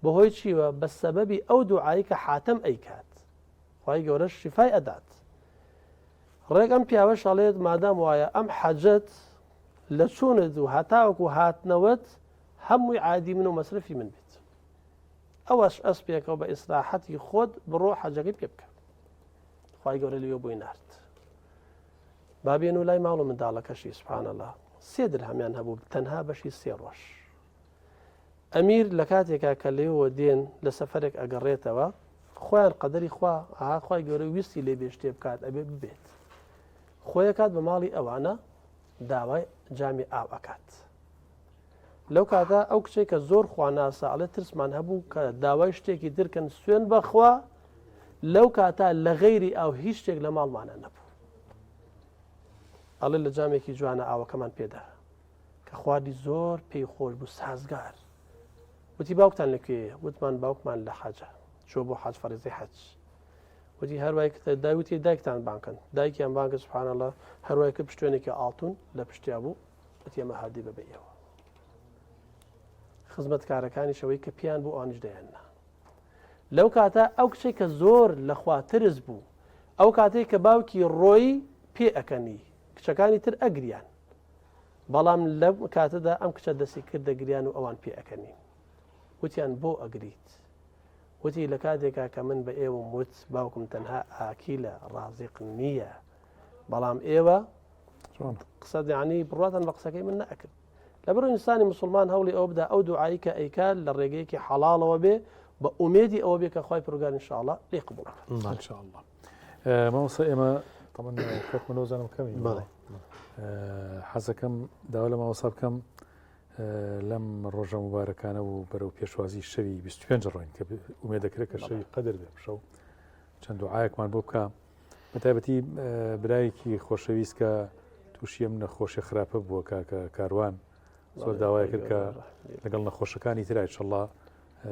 بەهۆی چیوە بە سەبەبی ئەو دوعایی کە حاتەم ئەیکات خوای گەورە شیفای ئەدات ڕێک ئەم پیاوەش ئەڵێت مادام وایە ئەم حەجەت لە چوونت و هەتاوەکو هاتنەوەت هەمووی عادی من و مەسرفی من بێت ئەوەش ئەسپێکەوە بە ئیسراحەتی خۆت بڕۆ حەجەکەی پێ بکە خوای گەورە لەوێ بۆی نارد با بێن و لای ماڵ و منداڵەکەشی سبحان اللە سێ درهەمیان هەبوو تەنها بەشی سێ ڕۆژ ئەمیر لە کاتێکا کە لێوە دێن لە سەفەرێک ئەگەڕێتەوە خۆیان قەدەری خوا ئاها خوای گەورە ویستی لێ بێ شتێ بکات ئەبێ ببێت. خۆیەکات بە ماڵی ئەوانە داوای جامی ئاو ئەکات. لەو کاتە ئەو کچێک کە زۆر خواناسە ئەڵێ ترسمان هەبوو کە داوای شتێکی درکەن سوێن بەخوا لەو کاتە لە غەیری ئاو هیچ شتێک لە ماڵمانە نەبوو. ئەڵێ لە جامێکی جوانە ئاوەکەمان پێدا کە خواردی زۆر پێی خۆش بوو سازگار وتی باوکتان لەکوێیە وتمان باوکمان لە حەجە چوە بۆ حەج فەرزی حەج وتی هەروای کە داوتی دایکتان بانکن دایکیان بانکە سبحان الله هەروای کە پشتێنێکی ئاڵتون لە پشتیا بوو وتی ئەمە هەردی بە بەیەوە خزمەتکارەکانی شەوەی کە پیان بوو ئەوانیش دەیاننا لەو کاتە ئەو کچێک کە زۆر لەخوا ترس بوو ئەو کاتێک کە باوکی ڕۆی پێ ئەکەنی کچەکانی تر ئەگریان بەڵام لەم کاتەدا ئەم کچە دەستی کردە گریان و ئەوان پێ ئەکەنین. وتیان بۆ ئەگریت؟ وتی لە کاتێکا کە من بە ئێوەم وت باوکم تەنها ئاکیلە ڕازیق نییە بەڵام ئێوە قسە یعنی بڕاتان بە قسەکەی من نەئەکرد لەبەر ئینسانی مسلمان هەوڵی ئەوە بدا ئەو دوعایی کە ئەیکات لە ڕێگەیەکی حەڵاڵەوە بێ بە ئومێدی ئەوە بێ کە خوای پەروەردگار ان شاء الله لێ قبوڵ بکات ان شاء الله مامۆستا ئێمە طبعا کاتمان لەو زانم کەمی بەڵێ حەزەکەم داوا لە مامۆستا بکەم لەم ڕۆژە مبارەکانە و بەرەو پێشوازی شەوی 25 ڕۆین کە ئومێ دەکرێت کە شەوی قەدر بێ شەو چەند دوعاەکمان بۆ بکە بە تایبەتی برایەکی خۆشەویست کە تووشی ئەم نەخۆشی خراپە بووە کاکە کاروان زۆر داوای کرد کە لەگەڵ نەخۆشەکانی ترا ئینشەڵڵا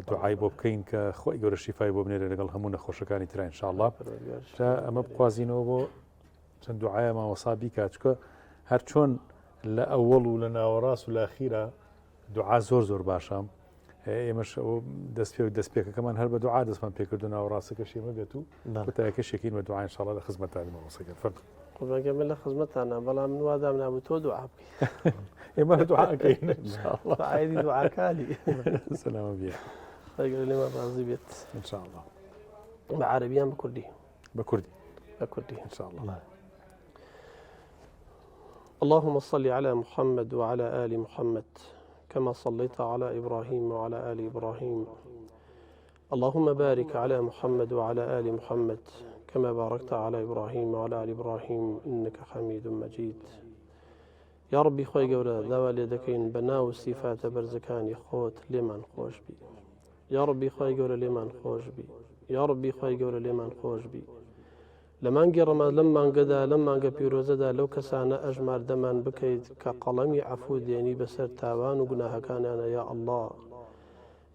دوعای بۆ بکەین کە خۆی گەورە شیفای بۆ بنێرێ لەگەڵ هەموو نەخۆشەکانی ترا ئینشاءاللە تا ئەمە بخوازینەوە بۆ چەند دوعایە مامۆسا بیکات چکە هەر چۆن لە ئەوەڵ و لە ناوەڕاست و لە ئەخیرا دوعا زۆر زۆر باشە ئێمەش دەست پێ دەست پێکەکەمان هەر بە دوعا دەستمان پێکرد و ناوەڕاستەکەش ئێمە بێت و کۆتایەکەش یەکین بە دوعا ئینشاءاللە لە خزمەتتان مامۆستا گیان فەرموو. قوربان گیان من لە خزمەتتانام بەڵام من وا دامنابوو تۆ دوعا بکەی. ئێمە هەر دوعا ئەکەین ئینشاءاللە. عایدی دوعاکانی. سەلامە بێ. خوای گەورە لێمان ڕازی بێت. ئینشاءاللە. بە عەرەبی یان بە کوردی؟ بە کوردی. بە کوردی. ئینشاءاللە. اللهم صل على محمد وعلى آل محمد كما صليت على إبراهيم وعلى آل إبراهيم اللهم بارك على محمد وعلى آل محمد كما باركت على إبراهيم وعلى آل إبراهيم إنك حميد مجيد یا ڕەبی خوای گەورە داوا لێ دەکەین بە ناو و سیفاتە بەرزەکانی خۆت لێمان خۆش بی یا ڕەبی خوای گەورە لێمان خۆش بی یا ڕەبی خوای گەورە لێمان خۆش بی لە مانگی ڕەما لەم مانگەدا لەم مانگە پیرۆزەدا لەو کەسانە ئەژماردەمان بکەیت کە قەڵەمی عەفو دێنی بەسەر تاوان و گوناهەکانیانە یا ئەڵڵا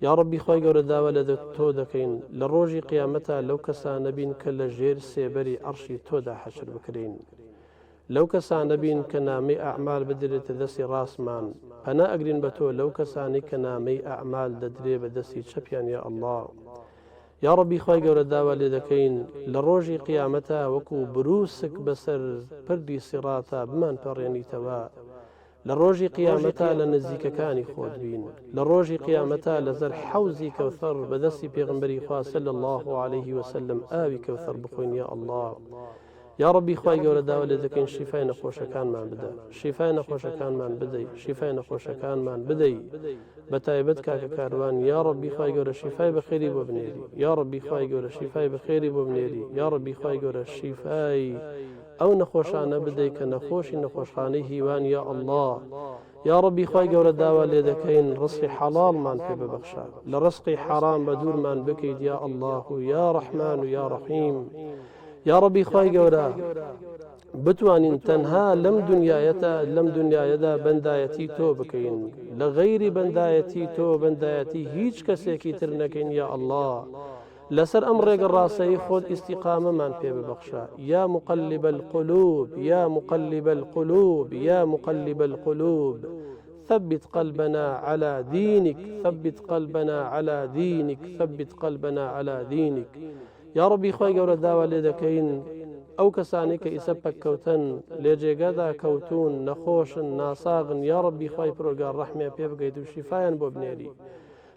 یا ڕەبی خوای گەورە داوا لە تۆ دەکەین لە ڕۆژی قیامەتا لەو کەسانە بین کە لە ژێر سێبەری عەرشی تۆدا حەشر بکرێین لەو کەسانە بین کە نامەی ئەعمال بدرێتە دەستی ڕاستمان پەنا ئەگرین بە تۆ لەو کەسانەی کە نامەی ئەعمال دەدرێ بە دەستی چەپیان یا ئەڵڵا یا ڕەبی خوای گەورە داوا لێ دەکەین لە ڕۆژی قیامەتا وەکو بروسک بەسەر پردی سیڕاتا بمان پەڕێنیتەوە لە ڕۆژی قیامەتا لە نزیکەکانی خۆت بین لە ڕۆژی قیامەتا لەسەر حەوزی کەوثەر بە دەستی پێغەمبەری خوا صلی اللە علیه وسلم ئاوی کەوثەر بخۆین یا اللە یا ڕەبی خوای گەورە داوا لێ دەکەین شیفای نەخۆشەکانمان بدە شیفای نەخۆشەکانمان بدەی شیفای نەخۆشەکانمان بدەی بە تایبەت کاکە کاروان یا ڕەبی خوای گەورە شیفای بەخێری بۆ بنێری یا ڕەبی خوای گەورە شیفای بەخێری بۆ بنێری یا ڕەبی خوای گەورە شیفای ئەو نەخۆشانە بدەی کە نەخۆشی نەخۆشخانەی هیوان یا اللە یا ڕەبی خوای گەورە داوا لێ دەکەین ڕزقی حەڵاڵمان پێ ببەخشە لە ڕزقی حەرام بە دوورمان بکەیت یا اللە و یا ڕەحمان و یا ڕەحیم یا ڕەبی خوای گەورە بتوانین تەنها لەم دنیایەتە لەم دنیایەدا بەندایەتی تۆ بکەین لە غەیری بەندایەتی تۆ بەندایەتی هیچ کەسێکی تر نەکەین یا اللە لەسەر ئەم ڕێگە ڕاستەی خۆت ئیستیقامەمان پێ ببەخشە یا مقلب القلوب یا مقلب القلوب یا مقلب القلوب ثبت قلبنا على دينك ثبت قلبنا على دينك ثبت قلبنا على دينك یا ڕەبی خوای گەورە داوا لێ دەکەین ئەو کەسانەی کە ئیسە پەککەوتن لێ جێگەدا کەوتون نەخۆشن ناساغن یا ڕەبی خوای پرۆگار ڕەحمیان پێ بگەیت و شیفایان بۆ بنێری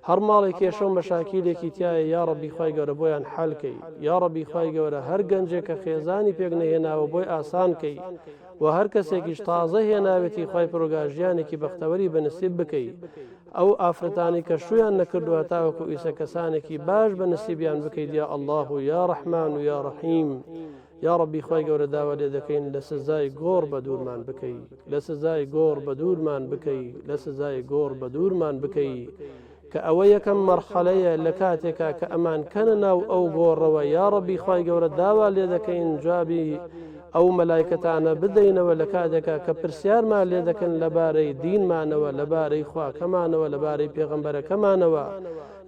هەر ماڵێک کێشە و مەشاکیلێکی تیایە یاڕەبی خوای گەورە بۆیان حەل کەی یاڕەبی خوای گەورە هەر گەنجێک کە خێزانی پێک نەهێناوە بۆی ئاسان کەی و هەر کەسێکیش تازە هێناوێتی خوای پرۆگار ژیانێکی بەختەوەری بە نسیب بکەی ئەو ئافرەتانی کە شویان نەکردووە تاوەکو ئیسە کەسانێکی باش بە نسیبیان بکەیت یا ئەڵڵاه و یا ڕەحمان و یا ڕەحیم. یاڕەبی خوای گەورە داوا لێ دەکەین لە سزای گۆڕ بە دوورمان بکەی لە سزای گۆڕ بە دوورمان بکەی لە سزای گۆڕ بە دوورمان بکەی کە ئەوە یەکەم مەرحەلەیە لە کاتێکا کە ئەمان کەنە ناو ئەو گۆڕەوە یاڕەبی خوای گەورە داوا لێ دەکەین جوابی ئەو مەلایکەتانە بدەینەوە لە کاتێکا کە پرسیارمان لێ دەکەن لەبارەی دینمانەوە لەبارەی خواکەمانەوە لەبارەی پێغەمبەرەکەمانەوە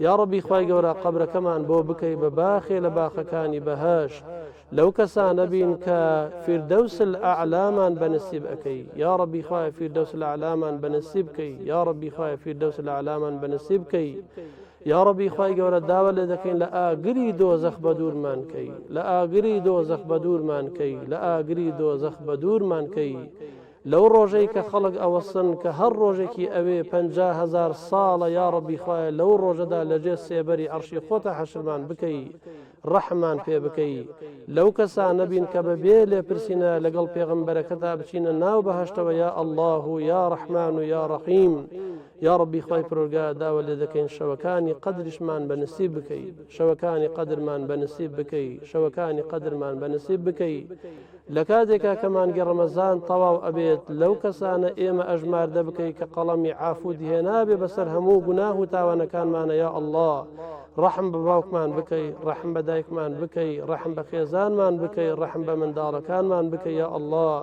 یاڕەبی خوای گەورە قەبرەکەمان بۆ بکەی بە باخێ لە باخەکانی بەهەشت لەو کەسانە بین کە فیردەوس الأعلامان بەنسیب ئەکەی یاڕەبی خوایە فیردەوس الأعلامان بەنسیب کەی یاڕەبی خوایە فیردەوس الأعلامان بەنسیب کەی یاڕەبی خوای گەورە داوا لێ دەکەین لە ئاگری دۆزەخ بەدوورمان کەی لە ئاگری دۆزەخ بەدوورمان کەی لە ئاگری دۆزەخ بەدوورمان کەی لەو ڕۆژەی کە خەڵک ئەوەستن کە هەر ڕۆژێکی ئەوێ 50هزار ساڵە یاڕەبی خوایە لەو ڕۆژەدا لەژێر سێبەری عەرشی خۆتە حەشرمان بکەی ڕەحممان پێ بکەی لەو کەسانە بین کە بە بێ لێپرسینە لەگەڵ پێغەمبەرەکەتا بچینە ناو بەهەشتەوە یا اللە و یا ڕەحمان و یا ڕەحیم یا ڕەبی خوای پەروەردگار داوا لێ دەکەین شەوەکانی قەدریشمان بە نسیب بکەی شەوەکانی قەدرمان بە نسیب بکەی شەوەکانی قەدرمان بە نسیب بکەی لە کاتێکا کە مانگی ڕەمەزان تەواو ئەبێت لەو کەسانە ئێمە ئەژماردە بکەی کە قەڵەمی عافوت هێنابێ بەسەر هەموو گوناه و تاوانەکانمانە یا ئەڵڵا ڕەحم بە باوکمان بکەی ڕەحم بە دایکمان بکەی ڕەحم بە خێزانمان بکەی ڕەحم بە منداڵەکانمان بکەی یا ئەڵڵا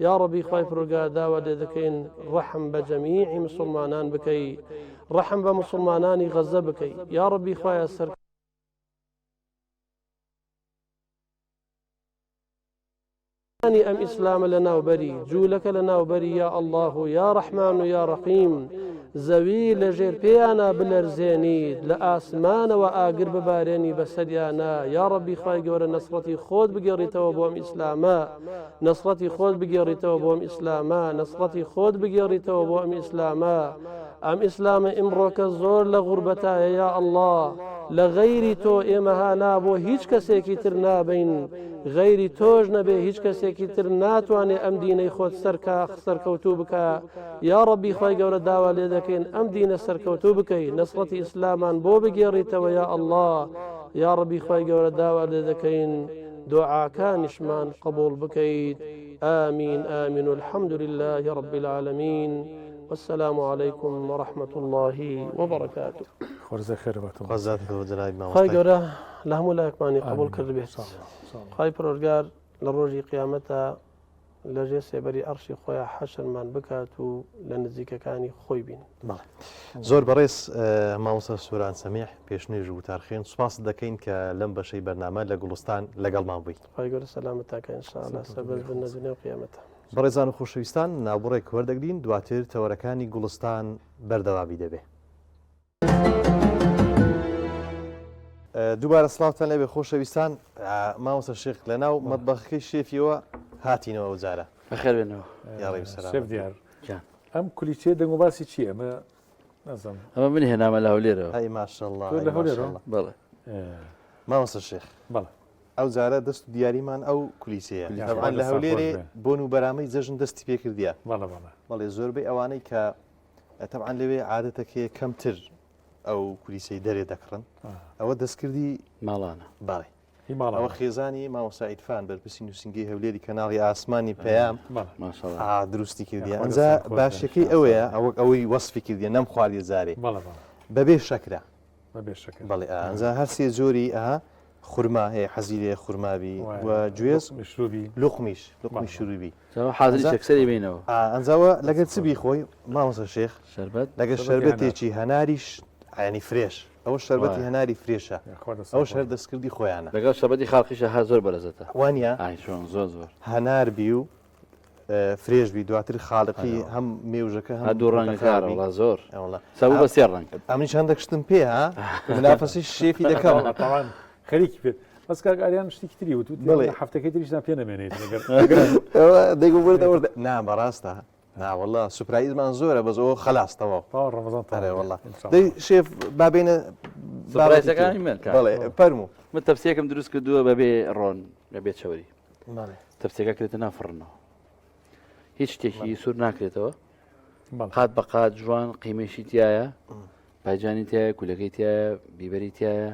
یا ڕەبی خوای پەروەردگار داوا لێ دەکەین ڕەحم بە جەمیعی مسوڵمانان بکەی ڕەحم بە مسوڵمانانی غەزە بکەی یا ڕەبی خوایە سەر انی ئەم ئیسلامە لە ناوبەری جوولەکە لە ناوبەری یا ئەله و یا ڕەحمان و یا ڕەحیم زەوی لە ژێر پێیانە بلەرزێنیت لە ئاسمانەوە ئاگر ببارێنی بەسەریانە یا ڕەبی خوای گەورە نەسرەتی خۆت بگێڕیتەوە بۆ ئەم ئیسلامە نەسرەتی خۆت بگێڕیتەوە بۆ ئەم ئیسلامە نەسرەتی خۆت بگێڕیتەوە بۆ ئەم ئیسلامە ئەم ئیسلامە ئیمڕۆکە زۆر لە غوربەتایە یا ئەڵڵا لە غەیری تۆ ئێمە هانا بۆ هیچ کەسێکی تر نابین غەیری تۆش نەبێ هیچ کەسێکی تر ناتوانێ ئەم دینەی خۆت سەرکا سەرکەوتوو بکە یا ڕەبی خوای گەورە داوا لێ دەکەین ئەم دینە سەرکەوتوو بکەی نەسرەتی ئیسلامان بۆ بگێڕیتەوە یا ئەڵڵا یا ڕەبی خوای گەورە داوا لێ دەکەین دوعاکانیشمان قبوڵ بکەیت آمین آمین الحمد لله رب العالمین والسلام علیکم ورحمة اللە وبرکاته. خۆرزە خێر باتەوە. خۆزات بۆ جەنابی مامۆستای. خوای گەورە لە هەموو لایەکمانی قبوڵ کردبێت. خوای پەروەردگار لە ڕۆژی قیامەتا لە ژێر سێبەری عەرشی خۆیا حەشرمان بکات و لە نزیکەکانی خۆی بین. بەڵێ زۆر بەڕێز مامۆستا سۆران سەمیح پێشنوێژ و وتارخوێن سوپاست دەکەین کە لەم بەشەی بەرنامە لە گوڵستان لەگەڵمان بووی. خوای گەورە سەلامەتتان کا ان شاء اللە سەربەرز بن لە دونیا و قیامەتا. بەڕێزان و خۆشەویستان ناوبڕێک وەردەگرین دواتر تەوەرەکانی گوڵستان بەردەوامی دەبێ. دووبارە سڵاوتان لێبێ خۆشەویستان مامۆستا شێخ لە ناو مەتبەخەکەی شێفیەوە هاتینەوە ئەو جارە. بەخێر بێنەوە. یاڕێ و سەلامەت. شێف دیار ئەم کولیچەیە دەنگ و باسی چییە؟ ئەمە نازانم. ئەمە من هێنامە لە هەولێرەوە. ئەی ماشەڵڵا تۆ لە هەولێرەوە؟ بەڵێ. مامۆستا شێخ. بەڵێ. ئەو جارە دەست و دیاریمان ئەو کولیچەیە. تەبعەن لە هەولێرێ بۆن و بەرامەی جەژن دەستی پێکردیە. بەڵێ بەڵێ. بەڵێ زۆربەی ئەوانەی کە تەبعەن لەوێ عادەتەکەیە کەمتر ئەو کولیچەی دەرێ دەکڕن. ئەوە دەستکردی ماڵانە. بەڵێ. ئەوە خێزانی مامۆستا عیرفان بەرپرسی نووسینگەی هەولێری کەناڵی ئاسمانی پەیام دروستی کردیە. ئەنجا باشەکەی ئەوەیە ئەوەک ئەوەی وەسفی کردیە نەمخواردیە جارێ. بەبێ شەکرە. بەبێ شەکر. بەڵێ ئەنجا هەر سێ جۆری ئەها خورما هەیە حەزی لێ خورمابی و گوێز مشروبی لقمیش لقمی شروبی حاضری شەکسەری بینەوە ئەنجاوە لەگەر چ بیخۆی مامۆستا شێخ شەربەت لەگەر شەربەتێکی هەناریش ینی fresh ئەوە شەربەتی هەناری fresh ە ئەو شەر دەستکردی خۆیانە لەگەڵ شەربەتی خاڵقیشە هەر زۆر بەلەزەتە وانە ئای چۆن زۆر زۆر هەنار بی و fresh بی دواتر خاڵقی هەم مێوژەکە هەم دوو ڕەنگەکە زۆر سەبوو بە سێ ڕەنگ ئەمنیش هەندێک شتم پێ ها منافەسی شێفی دەکەم خەریکی پێت بەس کاک ئاریان شتێکی تری وت بڵێ هەفتەکەی تریشتان پێ نەمێنێت دەگو وردە وردە نا بەڕاستە ناوەڵا surprise مان زۆرە بەس ئەوە خلاص تەواو ڕەمەزان تەواو وەڵا دەی شێف با بێنە surprise ەکانی من بەڵێ فەرموو من تەپسیەکەم دروست کردووە بەبێ ڕۆن بەبێ چەوری تەپسیەکە کرێتە ناو فڕنەوە هیچ شتێکی سوور ناکرێتەوە قات بە قات جوان قیمەشی تایە پایجانی تایە کولەکەی تایە بیبەری تایە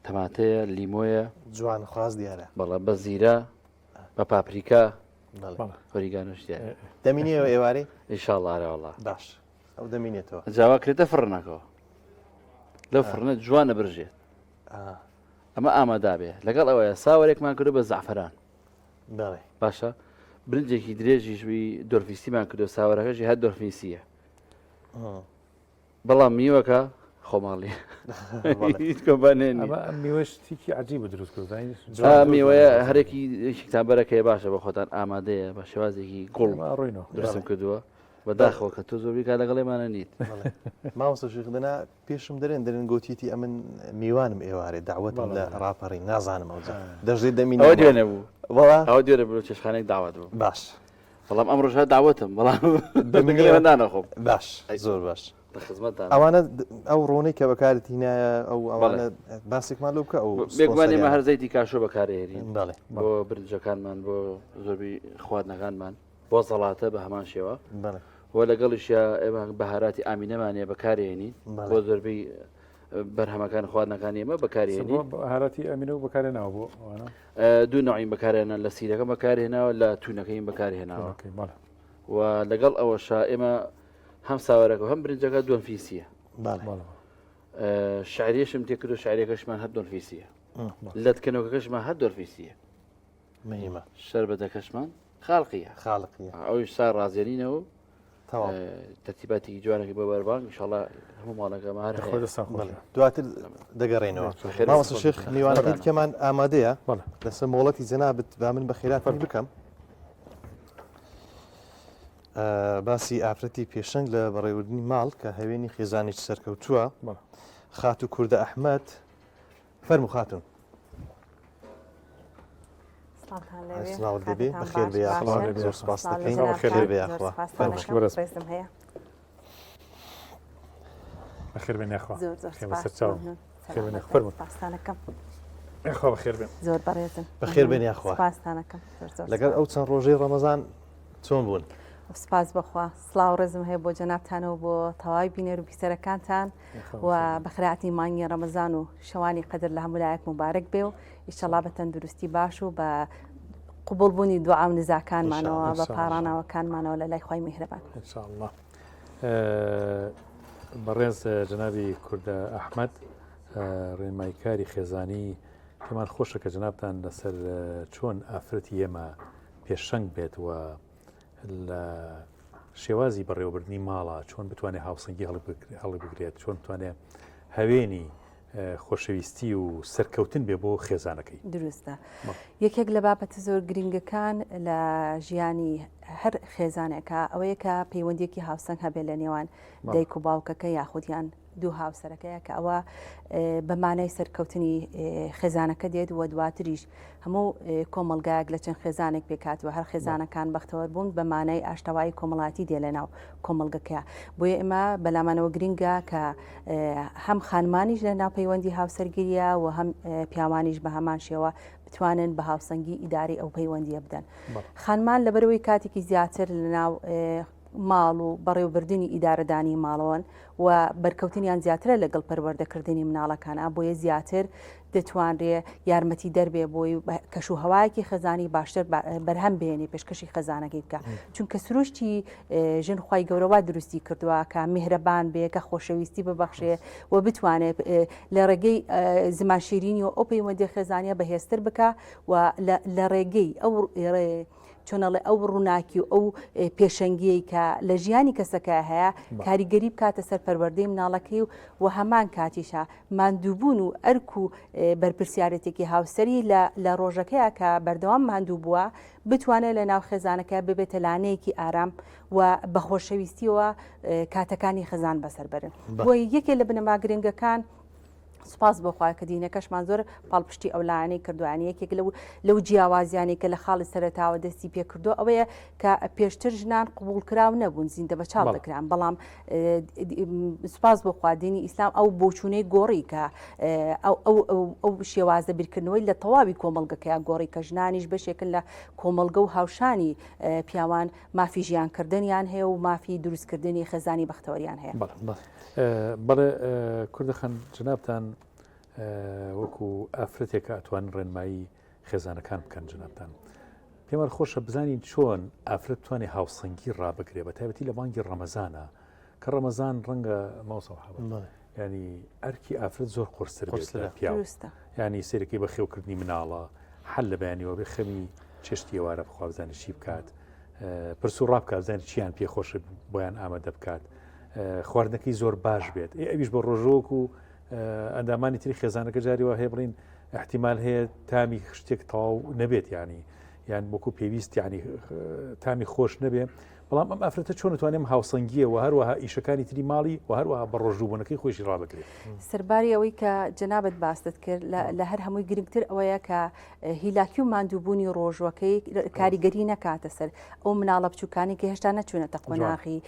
تەماتەیە لیمۆیە جوان خواز دیارە بەڵە بە زیرە. بە پاپریکا ئۆریگانۆش دیارە. دەمینیەوە ئێوارێ؟ ئینشاڵڵا ئەرێ وەڵا. باش ئەو دەمینێتەوە. جاوا کرێتە فڕنەکەوە لەو فڕنە جوانە برژێت. ئەمە ئامادابێ لەگەڵ ئەوەیە ساوەرێکمان کردو بە زەعفەران. بەڵێ. باشە برنجێکی درێژیش بی دۆرفیسیمان کردو ساوەرەکەشی هەر دۆرفیسیە. بەڵام میوەکە خۆماڵی هیچ کۆمپانیا نییە. ئەمە ئەم میوە شتێکی عجیب دروست کرد میوەیە هەرێکی یەکێکتان بەرەکەی باشە بە خۆتان ئامادەیە بە شێوازێکی گوڵ ڕۆینەوە دروستم کردووە بەداخەوە کە تۆ زۆربەی کات لەگەڵێمانە نیت. مامۆستا شێخ دەنا پێشم دەرێن دەرێن گۆتیتی ئەمن میوانم ئێوارێ داوەتم لە ڕاپەڕین نازانم ئەوجا دەژێ دەمین ئەوە دوێنێ بوو ئەوە دوێنێ بوو چێشخانێک داوات بوو باش بەڵام ئەمڕۆش هەر داوەتم بەڵام دەمینەوە نانەخۆم باش زۆر باش لە خزمەتدان ئەوانە ئەو ڕۆنەی کە بەکارت هینایە ئەو ئەوانە باسێکمان لۆ بکە ئەو بێگومان ئێمە هەر زەیتی کاشۆ بەکارهێنین بەڵێ بۆ برنجەکانمان بۆ زۆربی خواردنەکانمان بۆ زەڵاتە بە هەمان شێوە بەڵێ و لەگەڵیشیا ئێمە بەهاراتی ئامینەمانە بەکارهێنین بۆ زۆربەی بەرهەمەکان خواردنەکانی ئێمە بەکارهێنین بەهاراتی ئەمینە و بەکارهێناوە بۆ ئەوانە؟ دوو نەوعین بەکارهێنا لە سیرەکە بەکارهێناوە لە تونەکەیم بەکارهێناوە و لەگەڵ ئەوەشا ئێمە هەم ساوەرەکە و هەم برنجەکە دۆنفیسیە شعریشم تێکردو شعریەکەشمان هەر دۆنفیسیە لەتکەنەوەکەشمان هەر دۆرفیسیە مهمە شەربەتەکەشمان خاڵقیە خاڵقیە ئەویش سا ڕازێنینەوە تەرتیباتێکی جوانەکەی بۆ بەربانگ ئینشاڵڵا هەموو ماڵەکەمان هەر هەیە. دواتر دەگەڕێنەوە مامۆستا شێخ میوانەکەی دیکەمان ئامادەیە لەسەر مۆڵەتی جەنابت با من بەخێراتنی بکەم باسی ئافرەتی پێشەنگ لە بەڕێوەبردنی ماڵ کە هەوێنی خێزانێکی سەرکەوتووە خاتوو کوردە ئەحمەد فەرموو خاتوون. سڵاوت لێبێ بەخێر بێ یاخوا زۆر سپاس دەکەین بەخێر بێ یاخوا بەخێر بێن یاخوا زۆر زۆر سپاس خێر بێن فەرموو سپاستانەکەم یاخوا بەخێر بێن زۆر بەڕێزن بەخێر بێن یاخوا سپاستانەکەم زۆر زۆر لەگەڵ ئەو چەند ڕۆژەی ڕەمەزان چۆن بوون؟ سپاس بەخوا سڵاو ڕێزم هەیە بۆ جەنابتانەوە بۆ تەواوی بینەر و بیسەرەکانتان و بەخێرهاتنی مانگی ڕەمەزان و شەوانی قەدر لە هەموو لایەک موبارەک بێ و ئیشەڵا بە تەندروستی باش و بە قوبڵ بوونی دوعا و نزاکانمانەوە بە پاڕانەوەکانمانەوە لە لای خوای میهرەبان. إن شاء الله. بەڕێز جەنابی کوردە ئەحمەد ڕێنماییکاری خێزانی پێمان خۆشە کە جەنابتان لەسەر چۆن ئافرەتی ئێمە پێشەنگ بێت و لە شێوازی بەڕێوەبردنی ماڵە چۆن بتوانێت هاوسەنگی هەڵبگرێت چۆن بتوانێت هەوێنی خۆشەویستی و سەرکەوتن بێ بۆ خێزانەکەی. دروستە. یەکێک لە بابەتە زۆر گرنگەکان لە ژیانی هەر خێزانێکە ئەوەیە کە پەیوەندیەکی هاوسەنگ هەبێت لە نێوان دایک و باوکەکە یاخودیان دوو هاوسەرەکەیە کە ئەوە بە مانای سەرکەوتنی خێزانەکە دێت و دواتریش هەموو کۆمەڵگایەک لە چەند خێزانێک پێکهاتووە، هەر خێزانەکان بەختەوەر بوون بە مانای ئاشتەوایی کۆمەڵایەتی دێ لە ناو کۆمەڵگەکە. بۆیە ئێمە بەلامانەوە گرنگە کە هەم خانمانیش لە ناو پەیوەندی هاوسەرگیریە و هەم پیاوانیش بە هەمان شێوە بتوانن بە هاوسەنگی ئیداری ئەو پەیوەندیە بدەن. خانمان لەبەرەوەی کاتێکی زیاتر لە ناو ماڵ و بەڕێوەبردنی ئیدارەدانی ماڵەوەن و بەرکەوتنیان زیاترە لەگەڵ پەروەردەکردنی مناڵەکانا بۆیە زیاتر دەتوانرێ یارمەتی دەربێ بۆی کەش و هەوایەکی خێزانی باشتر بەرهەم بێنێ پێشکەشی خێزانەکەی بکە چونکە سروشتی ژن خی گەورەوا دروستی کردووە کە میهرەبان بێ کە خۆشەویستی ببەخشێ و بتوانێت لە ڕێگەی زمان شیرینی و ئەو پەیوەندی خێزانیە بەهێزتر بکە و لە ڕێگەی ئەو چۆن ئەڵێ ئەو ڕووناکی و ئەو پێشەنگیەی کە لە ژیانی کەسەکە هەیە کاریگەری بکاتە سەر پەروەردەی مناڵەکەی و و هەمان کاتیشا ماندووبوون و ئەرک و بەرپرسیارەتێکی هاوسەری لە ڕۆژەکەیە کە بەردەوام ماندوو بووە بتوانێت لە ناو خێزانەکە ببێتە لانەیەکی ئارام و بە خۆشەویستیەوە کاتەکانی خێزان بەسەر بەرن بۆیە یەکێ لە بنەما گرنگەکان سوپاس بۆ خوا کە دینەکەشمان زۆر پاڵپشتی ئەو لایەنەی کردووە یانی یەکێک لەو لەو جیاوازیانەی کە لە خاڵی سەرەتاوە دەستی پێکردو ئەوەیە کە پێشتر ژنان قبوڵکراو نەبوون زیندە بە چاڵ دەکران بەڵام سوپاس بۆ خوا دینی ئیسلام ئەو بۆچوونەی گۆڕی کە ئەو ئەو ئەو شێوازە بیرکردنەوەی لە تەواوی کۆمەڵگەکەیان گۆڕی کە ژنانیش بەشێکن لە کۆمەڵگە و هاوشانی پیاوان مافی ژیانکردنیان هەیە و مافی دروستکردنی خێزانی بەختەوەریان هەیە. بەڵێ کوردە خان جەنابتان وەکو ئافرەتێکە ئەتوانن ڕێنمایی خێزانەکان بکەن جەنابتان. پێمان خۆشە بزانین چۆن ئافرەت بتوانێت هاوسەنگی ڕابگرێ بە تایبەتی لە مانگی ڕەمەزانە کە ڕەمەزان ڕەنگە مامۆستا محەممەد ینی ئەرکی ئافرەت زۆر قورستر بێت لە پیاو ینی سەیرەکەی بەخێوکردنی مناڵە حەل لە بەیانیەوە بێ خەمی چێشتی ئێوارە بخوا بزانێت چی بکات پرس و ڕابکات بزانێت چیان پێ خۆشە بۆیان ئامادە بکات خواردنەکەی زۆر باش بێت ئێ ئەویش بە ڕۆژۆک و ئەندامانی تری خێزانەکە جاری وا هەیە بڵین احتیمال هەیە تامی شتێک تەواو نەبێت ینی یان وەکو پێویست ینی تامی خۆش نەبێ بەڵام ئەم ئافرەتە چۆن توانێم هاوسەنگیە و هەروەها ئیشەکانی تری ماڵی و هەروەها بە ڕۆژووبوونەکەی خۆشی ڕابگرێت. سەرباری ئەوەی کە جەنابت باست کرد لە هەر هەمووی گرنگتر ئەوەیە کە هیلاکی و ماندووبوونی ڕۆژوەکەی کاریگەری نەکاتە سەر ئەو مناڵە بچووکانی کە هێشتا نەچوونەتە قۆناغی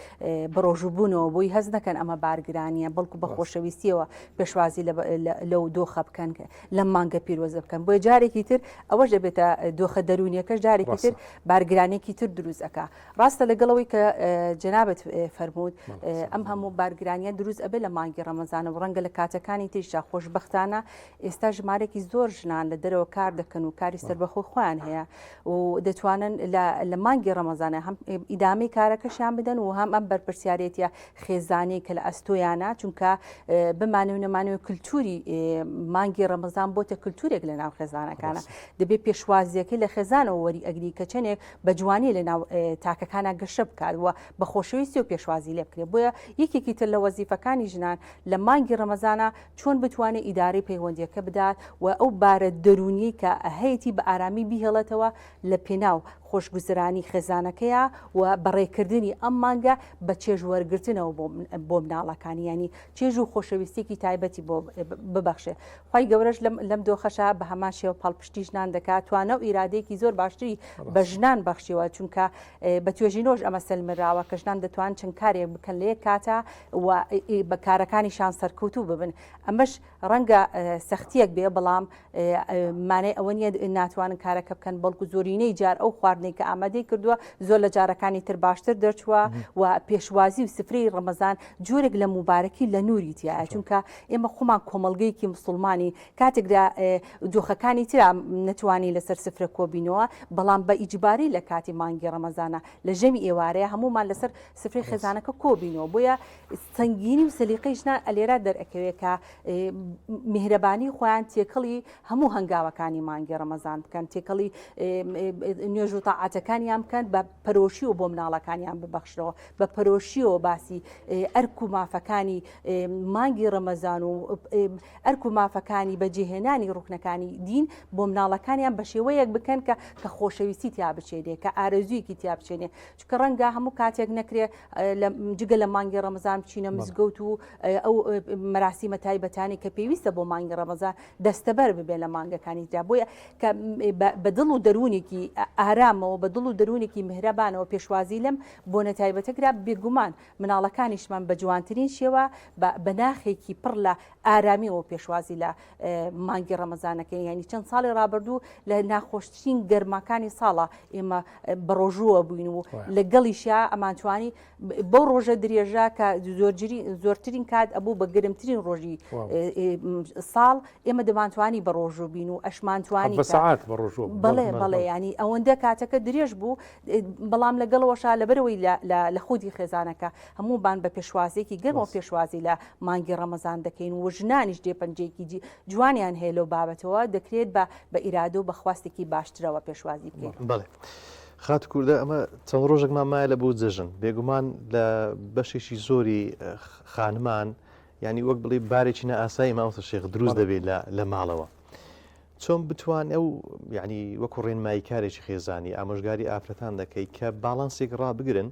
بەڕۆژووبوونەوە بۆی هەست نەکەن ئەمە بارگرانیە بەڵکو بە خۆشەویستیەوە پێشوازی لەو دۆخە بکەن لەم مانگە پیرۆزە بکەن بۆیە جارێکی تر ئەوەش دەبێتە دۆخە دەروونیەکەش جارێکی تر بارگرانێکی تر دروست ئەکا ڕاستە لەگەڵەوەی کە جەنابەت فەرمووت ئەم هەموو بارگرانیە دروست ئەبێ لە مانگی ڕەمەزانە و ڕەنگە لە کاتەکانی تریشا خۆشببختانە ئێستا ژمارێکی زۆر ژنان لە دەرەوە کار دەکەن و کاری سەربەخۆی خۆیان هەیە و دەتوانن لە مانگی ڕەمەزانە هەم ئیدامەی کارەکەشیان بدەن و هەم ئەم بەرپرسیارێتیە خێزانی کە لە ئەستۆیانە چونکە بمانێ و نەمانەوە کللتوری مانگی ڕەمەزان بۆتە کللتورێک لە ناو خێزانەکانە دەبێ پێشوازیەکەی لە خێزانەوە وەری ئەگری کە چەندێک بە جوانی لە ناو تاکەکانە گەشە بکات و بە خۆشەویستی و پێشوازی لێ بکرێت بۆیە یەکێکی تر لە وەزیفەکانی ژنان لە مانگی ڕەمەزانە چۆن بتوانێت ئیدارەی پەیوەندیەکە بدات و ئەو بارە دەروونیەی کە هەیەتی بە ئارامی بیهێڵێتەوە لە پێناو خۆشگوزەرانی خێزانەکەیا و بەڕێکردنی ئەم مانگە بە چێژ وەرگرتنەوە بۆ مناڵەکانی یانی چێژ و خۆشەویستێکی تایبەتی بۆ ببەخشێ خوای گەورەش لەم دۆخەشا بە هەمان شێوە پاڵپشتی ژنان دەکات توانە و ئیرادەیەکی زۆر باشتری بە ژنان بەخشیوە چونکە بە توێژینەوەش ئەمە سەلمراوە کە ژنان دەتوان چەند کارێک بکەن لە یەک کاتە و بە کارەکانیشان سەرکەوتوو ببن ئەمەش ڕەنگە سەختیەک بێ بەڵام مانای ئەوە نییە ناتوانن کارەکە بکەن بەڵکو زۆرینەی جار ئەو خواردنەی کە ئامادەی کردووە زۆر لە جارەکانی تر باشتر دەرچووە و پێشوازی و سفرەی ڕەمەزان جۆرێک لە موبارەکی لە نوری تایە چونکە ئێمە خۆمان کۆمەڵگەیەکی مسلمانی کاتێکدا دۆخەکانی ترا نەتوانی لەسەر سفرە کۆبینەوە بەڵام بە ئیجباری لە کاتی مانگی ڕەمەزانە لە ژەمی ئێوارەیە هەمومان لەسەر سفرەی خێزانەکە کۆبینەوە بۆیە سەنگینی و سەلیقەی ژنان ئەلێرا دەرئەکەوێ کە میهرەبانی خۆیان تێکەڵی هەموو هەنگاوەکانی مانگی ڕەمەزان بکەن تێکەڵی نوێژ و تاعاتەکانیان بکەن بە پەرۆشی و بۆ مناڵەکانیان ببەخشنەوە بە پەرۆشیەوە باسی ئەرک و مافەکانی مانگی ڕەمەزان و ئەرک و مافەکانی بەجێهێنانی ڕوکنەکانی دین بۆ مناڵەکانیان بە شێوەیەک بکەن کە کە خۆشەویستی تیا بچێنێ کە ئارەزوویەکی تیا بچێنێ چونکە ڕەنگە هەموو کاتێک نەکرێ جگە لە مانگی ڕەمەزان بچینە مزگەوت و ئەو مەراسیمە تایبەتانی کە پێویستە بۆ مانگی ڕەمەزان دەستەبەر ببێ لە مانگەکانی ترا بۆیە کە بە دڵ و دەروونێکی ئارامەوە بە دڵ و دەروونێکی میهرەبانەوە پێشوازی لەم بۆنە تایبەتە کرا بێگومان مناڵەکانیشمان بە جوانترین شێوە بە ناخێکی پڕ لە ئارامیەوە پێشوازی لە مانگی ڕەمەزانەکەی یانی چەند ساڵی ڕابردوو لە ناخۆشترین گەرماکانی ساڵە ئێمە بەڕۆژووە بووین و لەگەڵیشیا ئەمانتوانی بەو ڕۆژە درێژە کە زۆرترین کات ئەبوو بە گرمترین ڕۆژی ساڵ ئێمە دەمانتوانی بە ڕۆژوو بین و ئەشمانتوانی سەعات بە ڕۆژوو بەڵێ بەڵێ ینی ئەوەندە کاتەکە درێژ بوو بەڵام لەگەڵەوەشا لەبەرەوەی لە خودی خێزانەکە هەموومان بە پێشوازیەکی گەرمەوە پێشوازی لە مانگی ڕەمەزان دەکەین و ژنانیش دێ پەنجەیەکی جوانیان هەیە لەو بابەتەوە دەکرێت بە بە ئیرادە و بە خواستێکی باشترەوە پێشوازی بکەین. بەڵێ خاتوو کوردە ئەمە چەند ڕۆژێکمان مایە لە بۆ جەژن بێگومان لە بەشێکی زۆری خانمان یعنی وەک بڵێ بارێکی نائاسایی مامۆستا شێخ دروست دەبێت لە ماڵەوە چۆن بتوان ئەو یعنی وەکو ڕێنماییکارێکی خێزانی ئامۆژگاری ئافرەتان دەکەی کە باڵانسێک ڕابگرن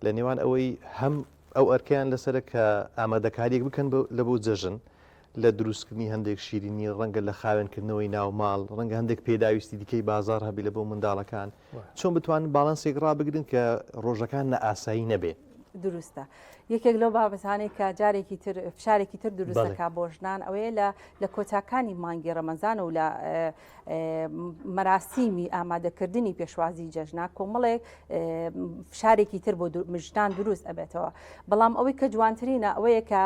لە نێوان ئەوەی هەم ئەو ئەرکەیان لەسەرە کە ئامادەکاریەک بکەن لە بۆ جەژن لە دروستکردنی هەندێک شیرینی ڕەنگە لە خاوێنکردنەوەی ناوماڵ ڕەنگە هەندێک پێداویستی دیکەی بازار هەبی لە بۆ منداڵەکان چۆن بتوانن باڵانسێک ڕابگرن کە ڕۆژەکان نائاسایی نەبێ. دروستە یەکێک لەو بابەتانەی کە جارێکی تر فشارێکی تر دروستەکە بۆ ژنان ئەوەیە لە لە کۆتاکانی مانگی ڕەمەزان و لە مەراسیمی ئامادەکردنی پێشوازی جەژنا کۆمەڵێک فشارێکی تر بۆ ژنان دروست ئەبێتەوە بەڵام ئەوەی کە جوانترینە ئەوەیە کە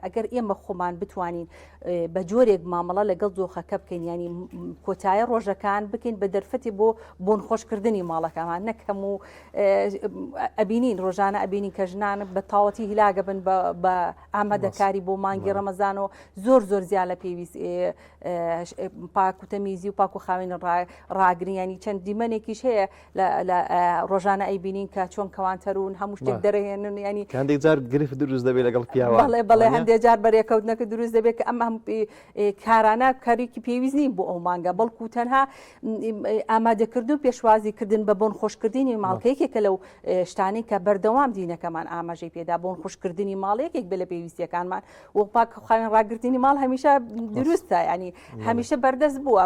ئەگەر ئێمە خۆمان بتوانین بە جۆرێک مامەڵە لەگەڵ دۆخەکە بکەین ینی کۆتایە ڕۆژەکان بکەین بە دەرفەتی بۆ بۆن خۆشکردنی ماڵەکەمان نەک هەموو ئەبینین ڕۆژانە ئەبینین کە ژنان بە تاوەتی هیلاگە بن بە ئامادەکاری بۆ مانگی ڕەمەزان و زۆر زۆر زیاد لە پێویست پاک و تەمیزی و پاک و خاوێن ڕاگریانی چەند دیمەنێکیش هەیە لە ڕۆژانە ئەیبینین کە چۆن کەوانتەرون هەموو شتێک دەرهێنن ینی هەندێک جار گرفت دروست دەبێت لەگەڵ پیاوە بەڵێ بەڵێ هەندێک جار بەرێکەوتنەکە دروست دەبێت کە ئەم هەم کارانە کارێکی پێویست نین بۆ ئەو مانگە بەڵکو تەنها ئامادەکردن و پێشوازیکردن بە بۆن خۆشکردنی ماڵکە یەکێکە لەو شتانەی کە بەردەوام دینەکەمان ئاماژەی پێدا بۆن خۆشکردنی ماڵ یەکێک بێ لە پێویستیەکانمان و پاک خاوێن ڕاگرتنی ماڵ هەمیشە دروستە ینی هەمیشە بەردەست بووە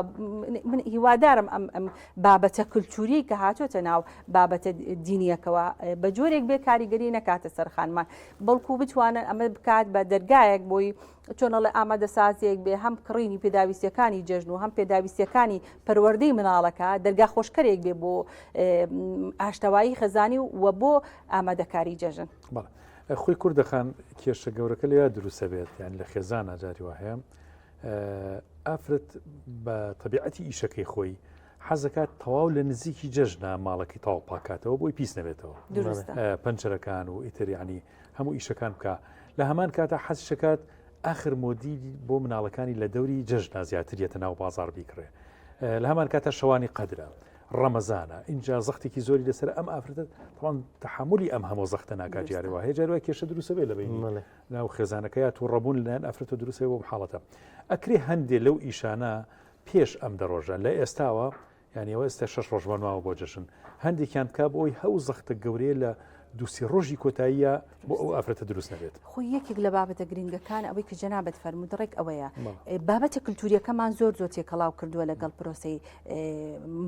من هیوادارم ئەم ئەم بابەتە کللتوری کە هاتۆتە ناو بابەتە دینیەکەوە بە جۆرێک بێ کاریگەری نەکاتە سەر خانمان بەڵکو بتوانن ئەمە بکات بە دەرگایەک بۆی چۆن ئەڵێ ئامادەسازیەک بێ هەم کڕینی پێداویستیەکانی جەژن و هەم پێداویستیەکانی پەروەردەی مناڵەکە دەرگا خۆشکەرێک بێ بۆ ئاشتەوایی خەزانی و بۆ ئامادەکاری جەژن. بەڵێ خۆی کوردەخان کێشە گەورەکە لەوێ دروستە بێت یان لە خێزانە جاری وا هەیە ئافرەت بە تەبیعەتی ئیشەکەی خۆی حەزەکات تەواو لە نزیکی جەژنە ماڵەکەی تەواو پاکاتەوە بۆی پیس نەبێتەوە پەنچەرەکان و ئیتر ینی هەموو ئیشەکان بکە لە هەمان کاتە حەزشەکات ئاخر مۆدیل بۆ مناڵەکانی لە دەوری جەژنا زیاتر یەتە ناو بازار بیکڕێ لە هەمان کاتە شەوانی قەدرە ڕەمەزانە اینجا زەختێکی زۆری لەسەر ئەم ئافرەتە تەوان تحملی ئەم هەموو زەختە ناکات جارێ وە هەیە جاروا کێشە دروستە بێ لە بینی ناو خێزانەکە یا تووڕەبوون لەلایەن ئافرەتە دروستە بۆ حاڵەتە ئەکرێ هەندێ لەو ئیشانە پێش ئەم دە ڕۆژە لە ئێستاوە یانی ئەوە ئێستا شەش ڕۆژمان ماوە بۆ جەژن هەندێکیان بکە بۆ ئەوی هەو زەختە گەورەیە لە دوسی ڕۆژی کۆتاییە بۆ ئەو ئافرەتە دروست نەبێت. خۆی یەکێک لە بابەتە گرنگەکان ئەوەی کە جەنابت فەرمووت ڕێک ئەوەیە بابەتە کللتوریەکەمان زۆر زۆر تێکەڵاو کردووە لەگەڵ پرۆسەی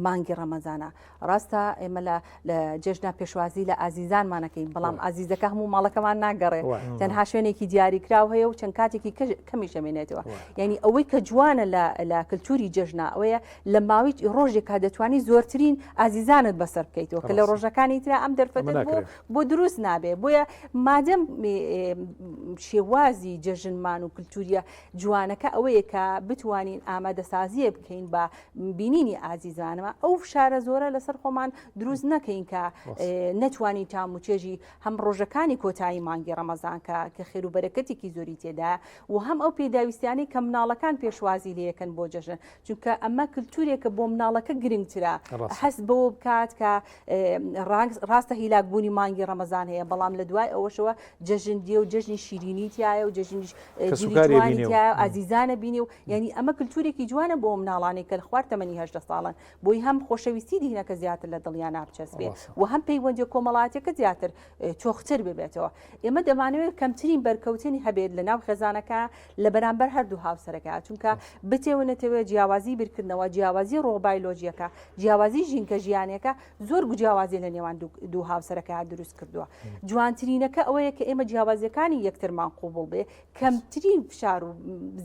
مانگی ڕەمەزانە ڕاستە ئێمە لە لە جێژنا پێشوازی لە ئازیزانمانەکەین بەڵام ئازیزەکە هەموو ماڵەکەمان ناگەڕێ تەنها شوێنێکی دیاریکراو هەیە و چەند کاتێکی کەمیش دەمێنێتەوە یعنی ئەوەی کە جوانە لە کللتوری جێژنا ئەوەیە لە ماوەی ڕۆژێکا دەتوانی زۆرترین ئازیزانت بەسەر بکەیتەوە کە لە ڕۆژەکانی ترا ئەم دەرفەتت بۆ بۆ دروست نابێ بۆیە مادەم شێوازی جەژنمان و کللتوریە جوانەکە ئەوەیە کە بتوانین ئامادەسازیە بکەین بە بینینی ئازیزانەوە ئەو فشارە زۆرە لەسەر خۆمان دروست نەکەین کە نەتوانین تام و چێژی هەم ڕۆژەکانی کۆتایی مانگی ڕەمەزان کە کە خێر و بەرەکەتێکی زۆری تێدایە و هەم ئەو پێداویستیانەی کە مناڵەکان پێشوازی لەکەن بۆ جەژن چونکە ئەمە کللتورێکە بۆ مناڵەکە گرنگترە هەست بەوە بکات کە ڕاستە هیلاک بوونی مانگی ڕەمەزان هەیە بەڵام لە دوای ئەوەشەوە جەژن دیە و جەژنی شیرینی تایە و جەژنیش ئازیزانە بینی و یعنی ئەمە کللتورێکی جوانە بۆ مناڵانی کە خوار تەمەنی هەدە ساڵن بۆی هەم خۆشەویستی دینەکە زیاتر لە دڵیان نابچەسپێ و هەم پەیوەندی کۆمەڵاتەکە زیاتر چۆختر ببێتەوە ئێمە دەمانەوێت کەمترین بەرکەوتنی هەبێت لە ناو خێزانەکە لە بەرامبەر هەردوو هاوسەرەکە چونکە بتێوە نەتەوێت جیاوازی بیرکردنەوە جیاوازی ڕۆبایلۆجیەکە جیاوازی ژینکە ژیانەکە زۆر جیاوازی لە نێوان دوو هاوسەرەکە دروست کردووە جوانترینەکە ئەوەیە کە ئێمە جیاوازیەکانی یەکترمان قوبڵ بێ کەمترین فشار و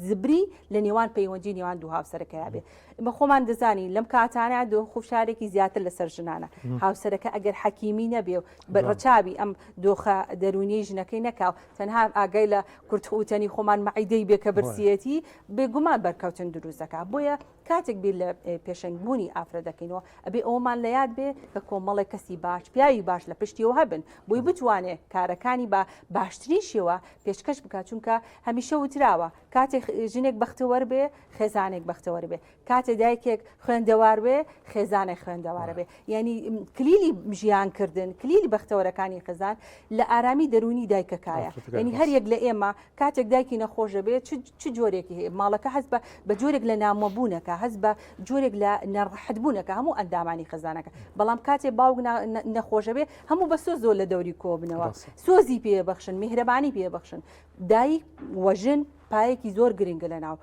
زبری لە نێوان پەیوەندی نێوان دوو هاوسەرەکەیا بێ ئمە خۆمان دەزانین لەم کاتانە دۆخ و فشارێکی زیاتر لەسەر ژنانە هاوسەرەکە ئەگەر حەکیمی نەبێ و بە ڕەچاوی ئەم دۆخە دەروونیەی ژنەکەی نەکا و تەنها ئاگای لە کورتوتەنی خۆمان مەعیدەی بێ کە برسیەتی بێگومان بەرکەوتن دروست دەکا بۆیە کاتێک بیر لە پێشەنگبوونی ئافرەت دەکەینەوە ئەبێ ئەومان لە یاد بێ کە کۆمەڵێک کەسی باش پیاوی باش لە پشتیەوە هەبن بۆی بتوانێ کارەکانی بە باشترین شێوە پێشکەش بکات چونکە هەمیشە وتراوە کاتێک ژنێک بەختەوەر بێ خێزانێک بەختەوەر بێ کاتێ دایکێک خوێندەوار بێ خێزانێک خوێندەوارە بێ یعنی کلیلی ژیانکردن کلیلی بەختەوەرەکانی خێزان لە ئارامی دەروونی دایکەکایە یعنی هەر یەک لە ئێمە کاتێک دایکی نەخۆشە بێ چ جۆرێکی هەیە ماڵەکە هەست بە بە جۆرێک لە نامۆبوونەکە هەست بە جۆرێک لە ناڕەحەت بوونەکە هەموو ئەندامانی خێزانەکە بەڵام کاتێ باوک نەخۆشە بێ هەموو بە سۆز زۆر لە دەوری کۆبنەوە سۆزی پێ بەخشن میهرەبانی پێ بەخشن دایک وەژن. پایەکی زۆر گرنگە لە ناو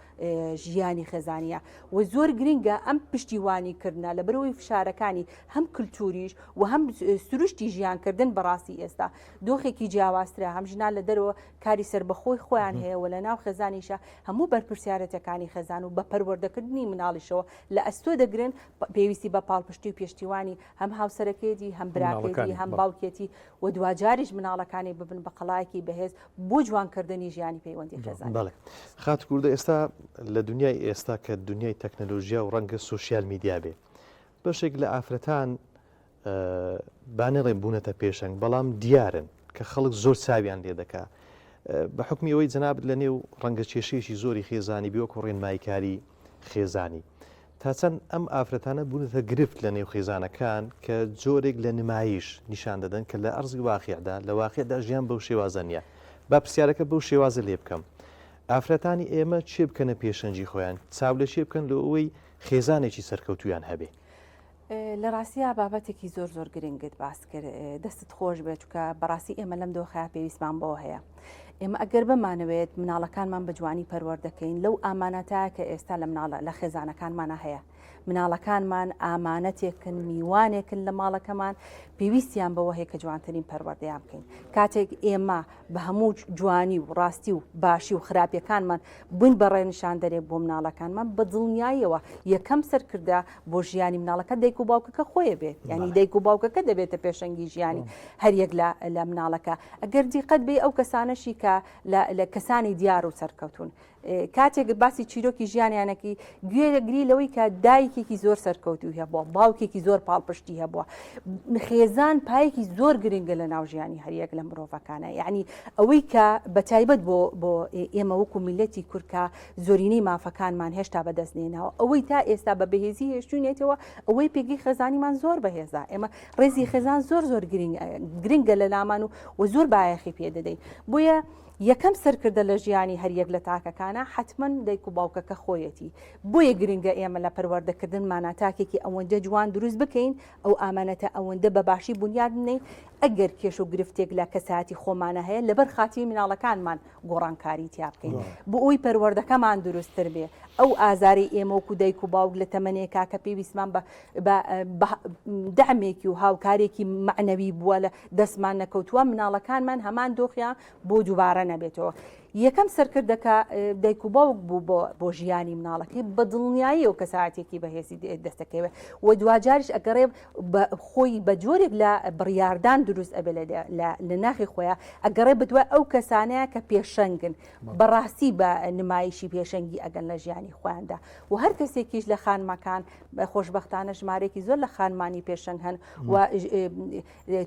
ژیانی خێزانیە و زۆر گرنگە ئەم پشتیوانی کردنە لەبەرەوەی فشارەکانی هەم کللتوریش و هەم سروشتی ژیانکردن بەڕاستی ئێستا دۆخێکی جیاوازترە هەم ژنان لە دەرەوە کاری سەربەخۆی خۆیان هەیە و لە ناو خێزانیشە هەموو بەرپرسیارەتەکانی خێزان و بە پەروەردەکردنی مناڵیشەوە لە ئەستۆ دەگرن پێویستی بە پاڵپشتی و پێشتیوانی هەم هاوسەرەکەیەتی هەم براکەیەتی هەم باوکێتی و دواجاریش مناڵەکانی ببن بە قەڵایەکی بەهێز بۆ جوانکردنی ژیانی پەیوەندی خێزانی. بەڵێ خاتوو کوردە ئێستا لە دنیای ئێستا کە دنیای تەکنەلۆژیا و ڕەنگە سۆشیال میدیا بێ بەشێک لە ئافرەتان با نەڵێم بوونەتە پێشەنگ بەڵام دیارن کە خەڵک زۆر چاویان لێ دەکا بە حکمی ئەوەی جەنابت لە نێو ڕەنگە کێشەیەکی زۆری خێزانی بی وەکو ڕێنماییکاری خێزانی تا چەند ئەم ئافرەتانە بوونەتە گرفت لە نێو خێزانەکان کە جۆرێک لە نمایش نیشان دەدەن کە لە ئەرزی واقیعدا لە واقعدا ژیان بەو شێوازە نییە با پرسیارەکە بەو شێوازە لێ بکەم ئافرەتانی ئێمە چێ بکەنە پێشەنگی خۆیان چاو لە چێ بکەن لە ئەوەی خێزانێکی سەرکەوتویان هەبێ لە ڕاستیا بابەتێکی زۆر زۆر گرنگت باس کرد دەستت خۆش بێت چکە بەڕاستی ئێمە لەم دۆخە پێویستمان بۆ هەیە ئێمە ئەگەر بمانەوێت مناڵەکانمان بە جوانی پەروەردەکەین لەو ئامانەتە کە ئێستا لە مناڵە لە خێزانەکانمانە هەیە مناڵەکانمان ئامانەتێکن میوانێکن لە ماڵەکەمان پێویستیان بەوە هەیە کە جوانترین پەروەردەیان بکەین کاتێک ئێمە بە هەموو جوانی و ڕاستی و باشی و خراپیەکانمان بووین بە ڕێنیشاندەرێک بۆ مناڵەکانمان بە دڵنیاییەوە یەکەم سەرکردە بۆ ژیانی مناڵەکە دایک و باوکەکە خۆیە بێت ینی دایک و باوکەکە دەبێتە پێشەنگی ژیانی هەریەک لە لە مناڵەکە ئەگەر دیقەت بێ ئەو کەسانەشی کە لە کەسانی دیار و سەرکەوتون کاتێک باسی چیرۆکی ژیانیانەکی گوێ دەگری لەوەی کە دایکێکی زۆر سەرکەوتوو هەبووە باوکێکی زۆر پاڵپشتی هەبووە خێزان پایەکی زۆر گرنگە لە ناو ژیانی هەریەک لە مرۆڤەکانە یعنی ئەوەی کە بە تایبەت بۆ بۆ ئێمە وەکو میلەتی کورکە زۆرینەی مافەکانمان هێشتا بەدەست نێناوە ئەوەی تا ئێستا بە بەهێزی هێشتوینێتەوە ئەوەی پێگەی خێزانیمان زۆر بەهێزە ئێمە ڕێزی خێزان زۆر زۆر گرنگ گرنگە لە لامان و و زۆر بایەخی پێدەدەین بۆیە یەکەم سەرکردە لە ژیانی هەر یەک لە تاکەکانا حەتمەن دایک و باوکەکە خۆیەتی، بۆیە گرنگە ئێمە لە پەروەردەکردنمانا تاکێکی ئەوەندە جوان دروست بکەین، ئەو ئامانەتە ئەوەندە بە باشی بونیاد بنێین، ئەگەر کێشە و گرفتێک لە کەسایەتی خۆمانا هەیە لەبەر خاتری مناڵەکانمان گۆڕانکاری تیا بکەین بۆ ئەوەی پەروەردەکەمان دروستتر بێ، ئەو ئازارەی ئێمە وەکو دایک و باوک لە تەمەنێکا کە پێویستمان بە بە دەعمێکی و هاوکارێکی مەعنەوی بووە لە دەستمان نەکەوتووە مناڵەکانمان هەمان دۆخیان بۆ دووبارە نەبێتەوە یەکەم سەرکردەکە دایک و باوک بوو بۆ بۆ ژیانی مناڵەکەی بە دڵنیایی و کەساتێکی بەهێزی دەستەکەوێت و دواجاریش ئەگەڕێ خۆی بە جۆرێک لە بڕیاردان دروست ئەبێ لە ناخی خۆیان ئەگەڕێ بەدوای ئەو کەسانەیە کە پێشەنگن بەڕاستی بە نمایشی پێشەنگی ئەگەن لە ژیانی خۆیاندا و هەر کەسێکیش لە خانمەکان خۆشبەختانە ژمارەیەکی زۆر لە خانمانی پێشەنگ هەن و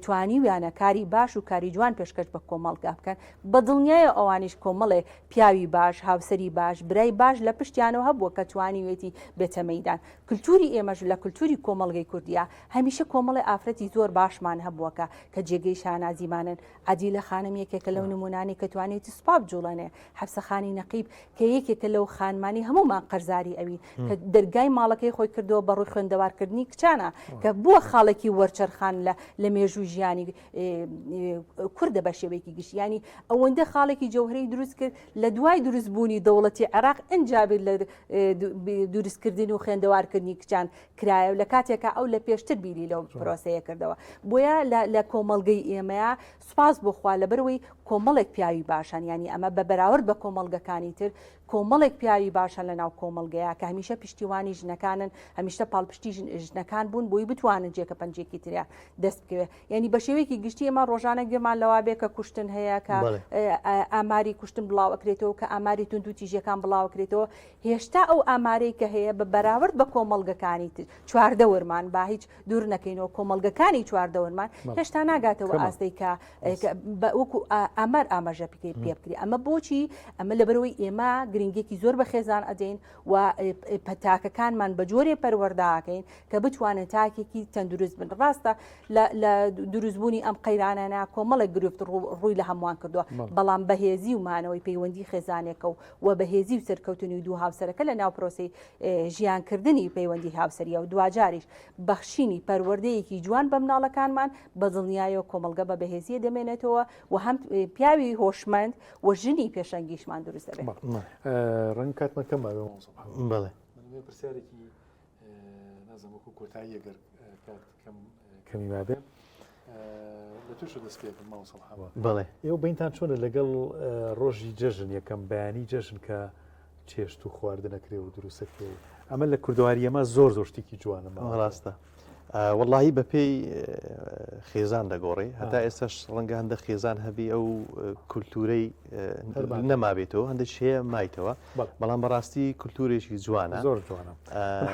توانیویانە کاری باش و کاری جوان پێشکەش بە کۆمەڵگا بکەن بە دڵنیایە ئەوانیش کۆمەڵێ پیاوی باش هاوسەری باش برای باش لە پشتیانەوە هەبووە کە توانیوێتی بێتە مەیدان کلتوری ئێمەش لە کلتوری کۆمەڵگەی کوردیا هەمیشە کۆمەڵی ئافرەتی زۆر باشمان هەبووە کە کە جێگەی شانازیمانن عەدیلە خانم یەکێکە لەو نمونانەی کە توانیویەتی سوپا بجوڵێنێ، حەفسە خانی نەقیب کە یەکێکە لەو خانمانەی هەموومان قەرزاری ئەوین کە دەرگای ماڵەکەی خۆی کردەوە بە ڕووی خوێندەوارکردنی کچانە کە بووە خاڵێکی وەرچەرخان لە لە مێژووی ژیانی کوردە بە شێوەیەکی گشتی ینی ئەوەندە خاڵێکی جەوهری دروست کرد لە دوای دروستبوونی دەوڵەتی عێراق ئینجا بیر لە دروستکردن و خوێندەوارکردنی کچان کرایە و لە کاتێکا ئەو لە پێشتر بیری لەو پرۆسەیە کردەوە بۆیە لە کۆمەڵگەی ئێمەیە سوپاس بۆ خوا لەبەرەوەی کۆمەڵێک پیاوی باشن ینی ئەمە بە بەراورد بە کۆمەڵگەکانی تر کۆمەڵێک پیاوی باشە لە ناو کۆمەڵگەیە کە هەمیشە پشتیوانی ژنەکانن هەمیشە پاڵپشتی ژنەکان بوون بۆی بتوانن جێکە پەنجێکی تریان دەست بکەوێت ینی بە شێوەیەکی گشتی ئێمە ڕۆژانە گوێمان لەوا بێ کە کوشتن هەیە کە ئاماری کوشتن بڵاوەکرێتەوە کە ئاماری توندوتیژیەکان بڵاوکرێتەوە هێشتا ئەو ئامارەی کە هەیە بە بەراورد بە کۆمەڵگەکانی تر چواردەورمان با هیچ دوور نەکەینەوە کۆمەڵگەکانی چواردەورمان هێشتا ناگاتەوە ئاستەی کە وەکو ئامار ئاماژە پێ بکری ئەمە بۆچی ئەمە لەبەرەوەی ئێمە گرنگیەکی زۆر بە خێزان ئەدەین و پەتاکەکانمان بە جۆرێ پەروەردەکەین کە بتوانن تاکێکی تەندروست بن ڕاستە لە دروستبوونی ئەم قەیرانانە کۆمەڵێک گرفت ڕووی لە هەمووان کردووە بەڵام بەهێزی و مانەوەی پەیوەندی خێزانێکە و و بەهێزی و سەرکەوتنی دوو هاوسەرەکە لە ناو پرۆسی ژیانکردنی پەیوەندی هاوسەریە و دواجاریش بەخشینی پەروەردەیەکی جوان بە مناڵەکانمان بە دڵنیایەوە کۆمەڵگە بە بەهێزیە دەمێنێتەوە و هەم پیاوی هۆشمەند و ژنی پێشەنگیشمان دروست دەبێت. ڕەنگ کاتمان کەم مابێ مامۆستا محەممەد. بەڵێ. من پرسیارێکی نازم وەکو کۆتایی ئەگەر کات کەم کەمی مابێ لە تۆش دەست پێ بکەم مامۆستا محەممەد. بەڵێ. ئێوە بینتان چۆنە لەگەڵ ڕۆژی جەژن یەکەم بەیانی جەژن کە چێشت و خواردنەکرێ و دروستەکرێ و ئەمە لە کوردەواریەمە زۆر زۆر شتێکی جوانە ڕاستە وەڵاهی بەپێی خێزان دەگۆڕێ هەتا ئێستاش ڕەنگە هەندە خێزان هەبی ئەو کولتورەی نەمابێتەوە هەندێک هەیە مایتەوە بەڵام بەڕاستی کولتورێکی جوانە زۆر جوانە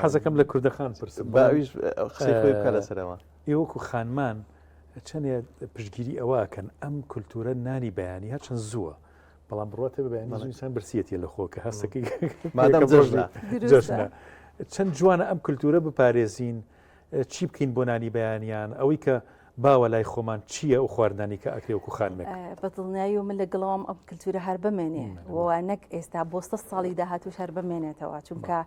حەزەکەم لە کوردەخان پرسم باویش قسەی خۆی بکە لەسەرەوە ئێوەکو خانمان چەندێ پشتگیری ئەوەکەن ئەم کولتورە نانی بەیانی هەرچەند زووە بەڵام بڕاتە بە بەیانی زوو ئینسان برسیەتە لە خۆ کە هەستەکەی مادام جەژنە جەژنە چەند جوانە ئەم کللتورە بپارێزین چی بکەین بۆ نانی بەیانیان ئەوەی کە باوە لای خۆمان چییە ئەو خواردنانی کە ئەکرێ وەکو خانمێک بە دڵنیایی و من لە گڵەوەم ئەم کللتورە هەر بمێنێ و نەک ئێستا بۆ سە ساڵی داهاتوش هەر بمێنێتەوە چونکە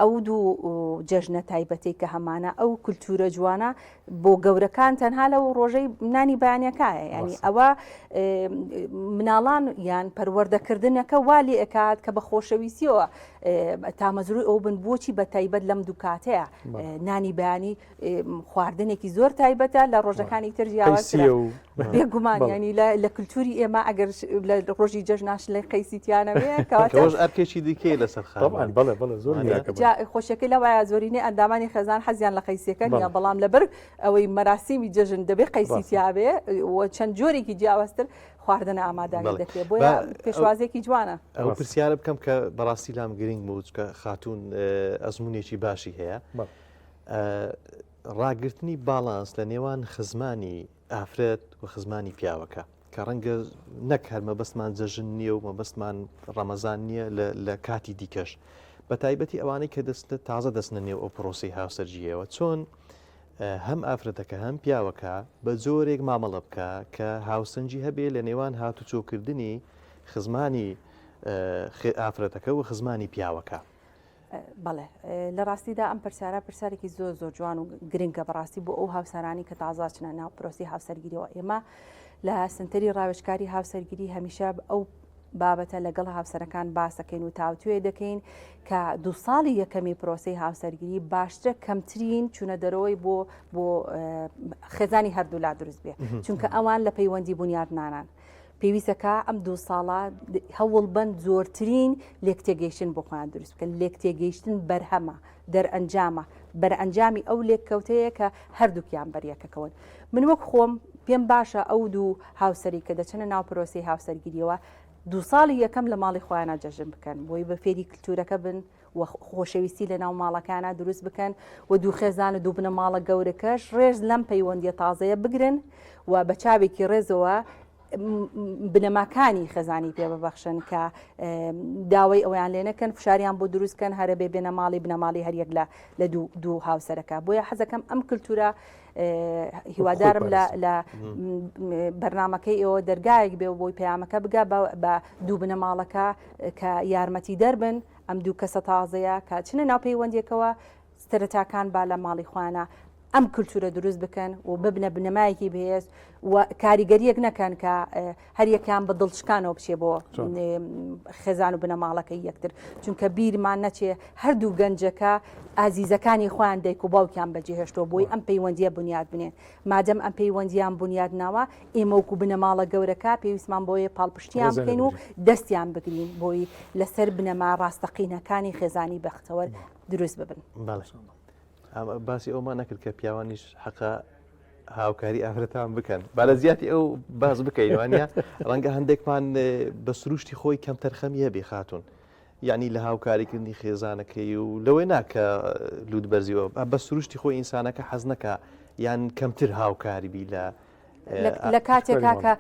ئەو دوو جەژنە تایبەتی کە هەمانە ئەو کللتورە جوانە بۆ گەورەکان تەنها لەو ڕۆژەی نانی بەیانەکایە ینی ئەوە مناڵان یان پەروەردەکردنەکە وا لێ ئەکات کە بە خۆشەویستیەوە تامەزروی ئەو بن بۆچی بە تایبەت لەم دووکاتەیە نانی بەیانی خواردنێکی زۆر تایبەتە لە ڕۆژەکانی تر جیاوازترە بێگومان ینی لە کللتوری ئێمە ئەگەر لە ڕۆژی جەژناش لە قەیسی تیانەوێ کەواتەش ئەرکێکی دیکەی لەسەر خاوان بەڵێ بەڵێ زۆر خۆشەکەی لەوایە زۆرینەی ئەندامانی خێزان حەزیان لە قەیسیەکە نیە بەڵام لەبەر ئەوەی مەراسیمی جەژن دەبێ قەیسی تیاابێ و چەند جۆرێکی جیاوازتر خواردنە ئامادانی دەکرێت بۆیە پێشوازێکی جوانە. ئەو پرسیارە بکەم کە بەڕاستی لام گرنگ بوو چکە خاتوون ئەزمونێکی باشی هەیە ڕاگرتنی باڵانس لە نێوان خزمانی ئافرەت و خزمانی پیاوەکە کە ڕەنگە نەک هەر مەبەستمان جەژن نییە و مەبەستمان ڕەمەزان نییە لە کاتی دیکەش بە تایبەتی ئەوانەی کە دەستە تازە دەستنە نێو ئەو پرۆسی هاوسەرگیریەوە چۆن هەم ئافرەتەکە هەم پیاوەکە بە جۆرێک مامەڵە بکە کە هاوسەنگی هەبێ لە نێوان هاتوچۆکردنی خزمانی ئافرەتەکە و خزمانی پیاوەکە. بەڵێ لە ڕاستیدا ئەم پرسیارە پرسیارێکی زۆر زۆر جوان و گرنگە بەڕاستی بۆ ئەو هاوسەرانی کە تازاچنە ناو پرۆسی هاوسەرگیریەوە ئێمە لە سنتەری ڕاوێژکاری هاوسەرگیری هەمیشە ئەو بابەتە لەگەڵ هاوسەرەکان باسەکەین و تاوتوێ دەکەین کە دو ساڵی یەکەمی پرۆسی هاوسەرگیری باشترە کەمترین چوونە دەرەوەی بۆ بۆ خێزانی هەردوولا دروست بێ چونکە ئەوان لە پەیوەندی بونیادنانان. پێویستە کە ئەم دوو ساڵە هەوڵ بەن زۆرترین لێکتێگەیشتن بۆ خۆیان دروست بکەن لێکتێگەیشتن بەرهەمە دەرئەنجامە بەرئەنجامی ئەو لێککەوتەیە کە هەردووکیان بەریەکەکەون من وەک خۆم پێم باشە ئەو دوو هاوسەری کە دەچنە ناو پرۆسی هاوسەرگیریەوە دوو ساڵی یەکەم لە ماڵی خۆیانە جەژن بکەن بۆی بە فێری کللتورەکە بن و خۆشەویستی لە ناو ماڵەکانە دروست بکەن و دوو خێزان و دوو بنەماڵە گەورەکەش ڕێز لەم پەیوەندیە تازەیە بگرن و بە چاوێکی ڕێزەوە بنەماکانی خێزانی پێ ببەخشن کە داوای ئەویان لێ نەکەن فشاریان بۆ دروستکەن هەرە بێ بێنە ماڵی بنەماڵی هەریەک لە لە دوو دوو هاوسەرەکە بۆیە حەزەکەم ئەم کللتورە هیوادارم لە بەرنمەکەی ئێوە دەرگایەک بێ بۆی پەیامەکە بگا بە دوو بنەماڵەکە کە یارمەتی دەربن ئەم دوو کەسە تازەیە کە چنە ناو پەیوەندیەکەوە سەرەتاکان با لە ماڵی خۆیانە ئەم کللتورە دروست بکەن و ببنە بنەمایەکی بەهێز و کاریگەریەک نەکەن کە هەریەکان بە دڵشکانەوە بچێ بۆ خێزان و بنەماڵەکەی یەکتر چونکە بیرمان نەچێ هەردوو گەنجەکە ئازیزەکانی خۆیان دایک و باوکیان بەجێهێشتەوە بۆی ئەم پەیوەندیە بنیاد بنێن مادەم ئەم پەیوەندیان بونیاد ناوە، ئێمە وەکو بنەماڵە گەورەکە پێویستمان بۆیە پاڵپشتیان بکەین و دەستیان بگرین بۆی لەسەر بنەما ڕاستەقینەکانی خێزانی بەختەوەر دروست ببن. باسی ئەومان نەکرد کە پیاوانیش حەقە هاوکاری ئافرەتان بکەن با لە زیاتی ئەو باس بکەین وانە ڕەنگە هەندێکمان بە سروشتی خۆی کەم تەرخەمی هەبێ خاتون یەعنی لە هاوکاریکردنی خێزانەکەی و لەوەی نا کە لوت بەرزیەوە بە سروشتی خۆی ئینسانەکە حەز نەکا یان کەمتر هاوکاری بی لە. لە کاتێکا کە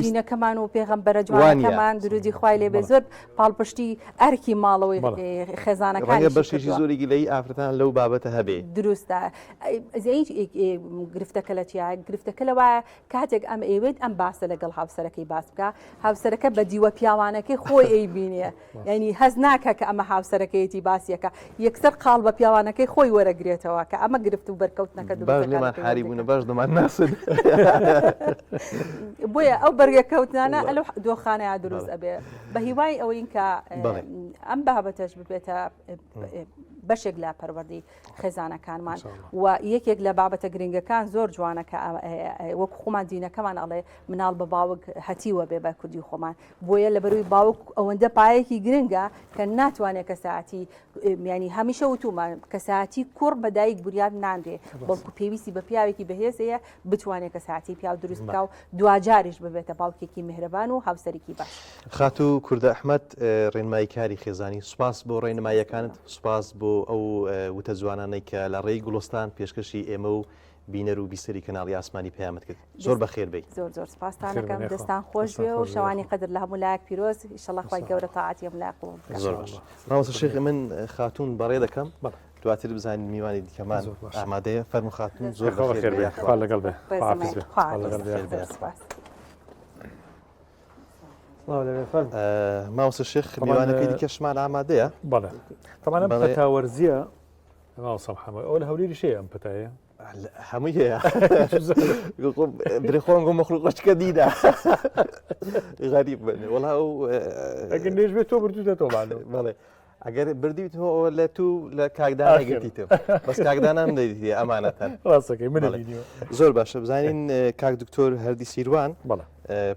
دینەکەمان و پێغەمبەرە جوانەکەمان درودی خوای لێ بێ زۆر پاڵپشتی ئەرکی ماڵەوەی خێزانەکان بەشێکی زۆری گلەی ئافرەتان لەو بابەتە هەبێ. دروستە گرفتەکە لە چیا گرفتەکە لەوایە کاتێک ئەم ئەیەوێت ئەم باسە لەگەڵ هاوسەرەکەی باس بکە هاوسەرەکە بە دیوە پیاوانەکەی خۆی ئەیبینێ یعنی هەز ناکە کە ئەمە هاوسەرەکەیەتی باسیەکە یەکسەر قاڵ بە پیاوانەکەی خۆی وەرەگرێتەوە کە ئەمە گرفت و بەرکەوتنەکە باش لێمان حاری بوونە باش دەمان ناسن بۆیە ئەو بەرگەکەوتنانە ئەلو دۆخانەیە دروست ئەبێ بە هیوای ئەوەین کە ئەم بابەتەش ببێتە بەشێک لە پەروەردەی خێزانەکانمان و یەکێک لە بابەتە گرنگەکان زۆر جوانە کە وەک خۆمان دینەکەمان ئەڵێ مناڵ بە باوک هەتیوە بێ بە کوردی خۆمان بۆیە لە بەروی باوک ئەوەندە پایەکی گرنگە کە ناتوانێت کەساتی میانی هەمیشە وتومان کەساتی کوڕ بە دایک بریات نانرێ بەڵکو پێویستی بە پیاوێکی بەهێز هەیە بتوانێت کەساتی پیاو دروست بکە و دواجاریش ببێتە باوکێکی میهرەبان و هاوسەرێکی باش. خاتوو کوردە ئەحمەد ڕێنماییکاری خێزانی سوپاس بۆ ڕێنماییەکانت، سوپاس بۆ ئەو وتە جوانانەی کە لە ڕێی گوڵستان پێشکەشی ئێمە و بینەر و بیسەری کەناڵی ئاسمانی پەیامت کرد. زۆر بەخێر بێی. زۆر زۆر سپاستان ئەکەم دەستان خۆش بێ و شەوانی قەدر لە هەموو لایەک پیرۆز ئیشەڵا خوای گەورە تاعەتی هەموو لایەک قبوڵ بکات. زۆر باش مامۆستا شێخ من خاتوون بەڕێ دەکەم دواتر بزانین میوانی دیکەمان ئامادەیە فەرموو خاتوون زۆر بەخێر بێ خوا لەگەڵ بێ خوا حافیز بێ خوا لەگەڵ بێ سپاس. مامۆستا شێخ میوانەکەی دیکەشمان ئامادەیە بەڵێ تەمان ئەم پەتا وەرزیە مامۆستا محەممەد ئەوە لە هەولێریش هەیە ئەم پەتایە هەمووی هەیە برێ خۆم گۆ مەخلوقەچکە دیدا غەریب بن وەڵا ئەو ئەگەر نێژ بێت تۆ بردوتەتەوە بەڵێ ئەگەر بردیتەوە ئەوە لە تو لە کاکدانا گرتیتم بەس کاکدانام دەیدیتی ئەمانەتەن ڕاستەکەی من بینیوە زۆر باشە بزانین کاک دکتۆر هەردی سیروان بەڵێ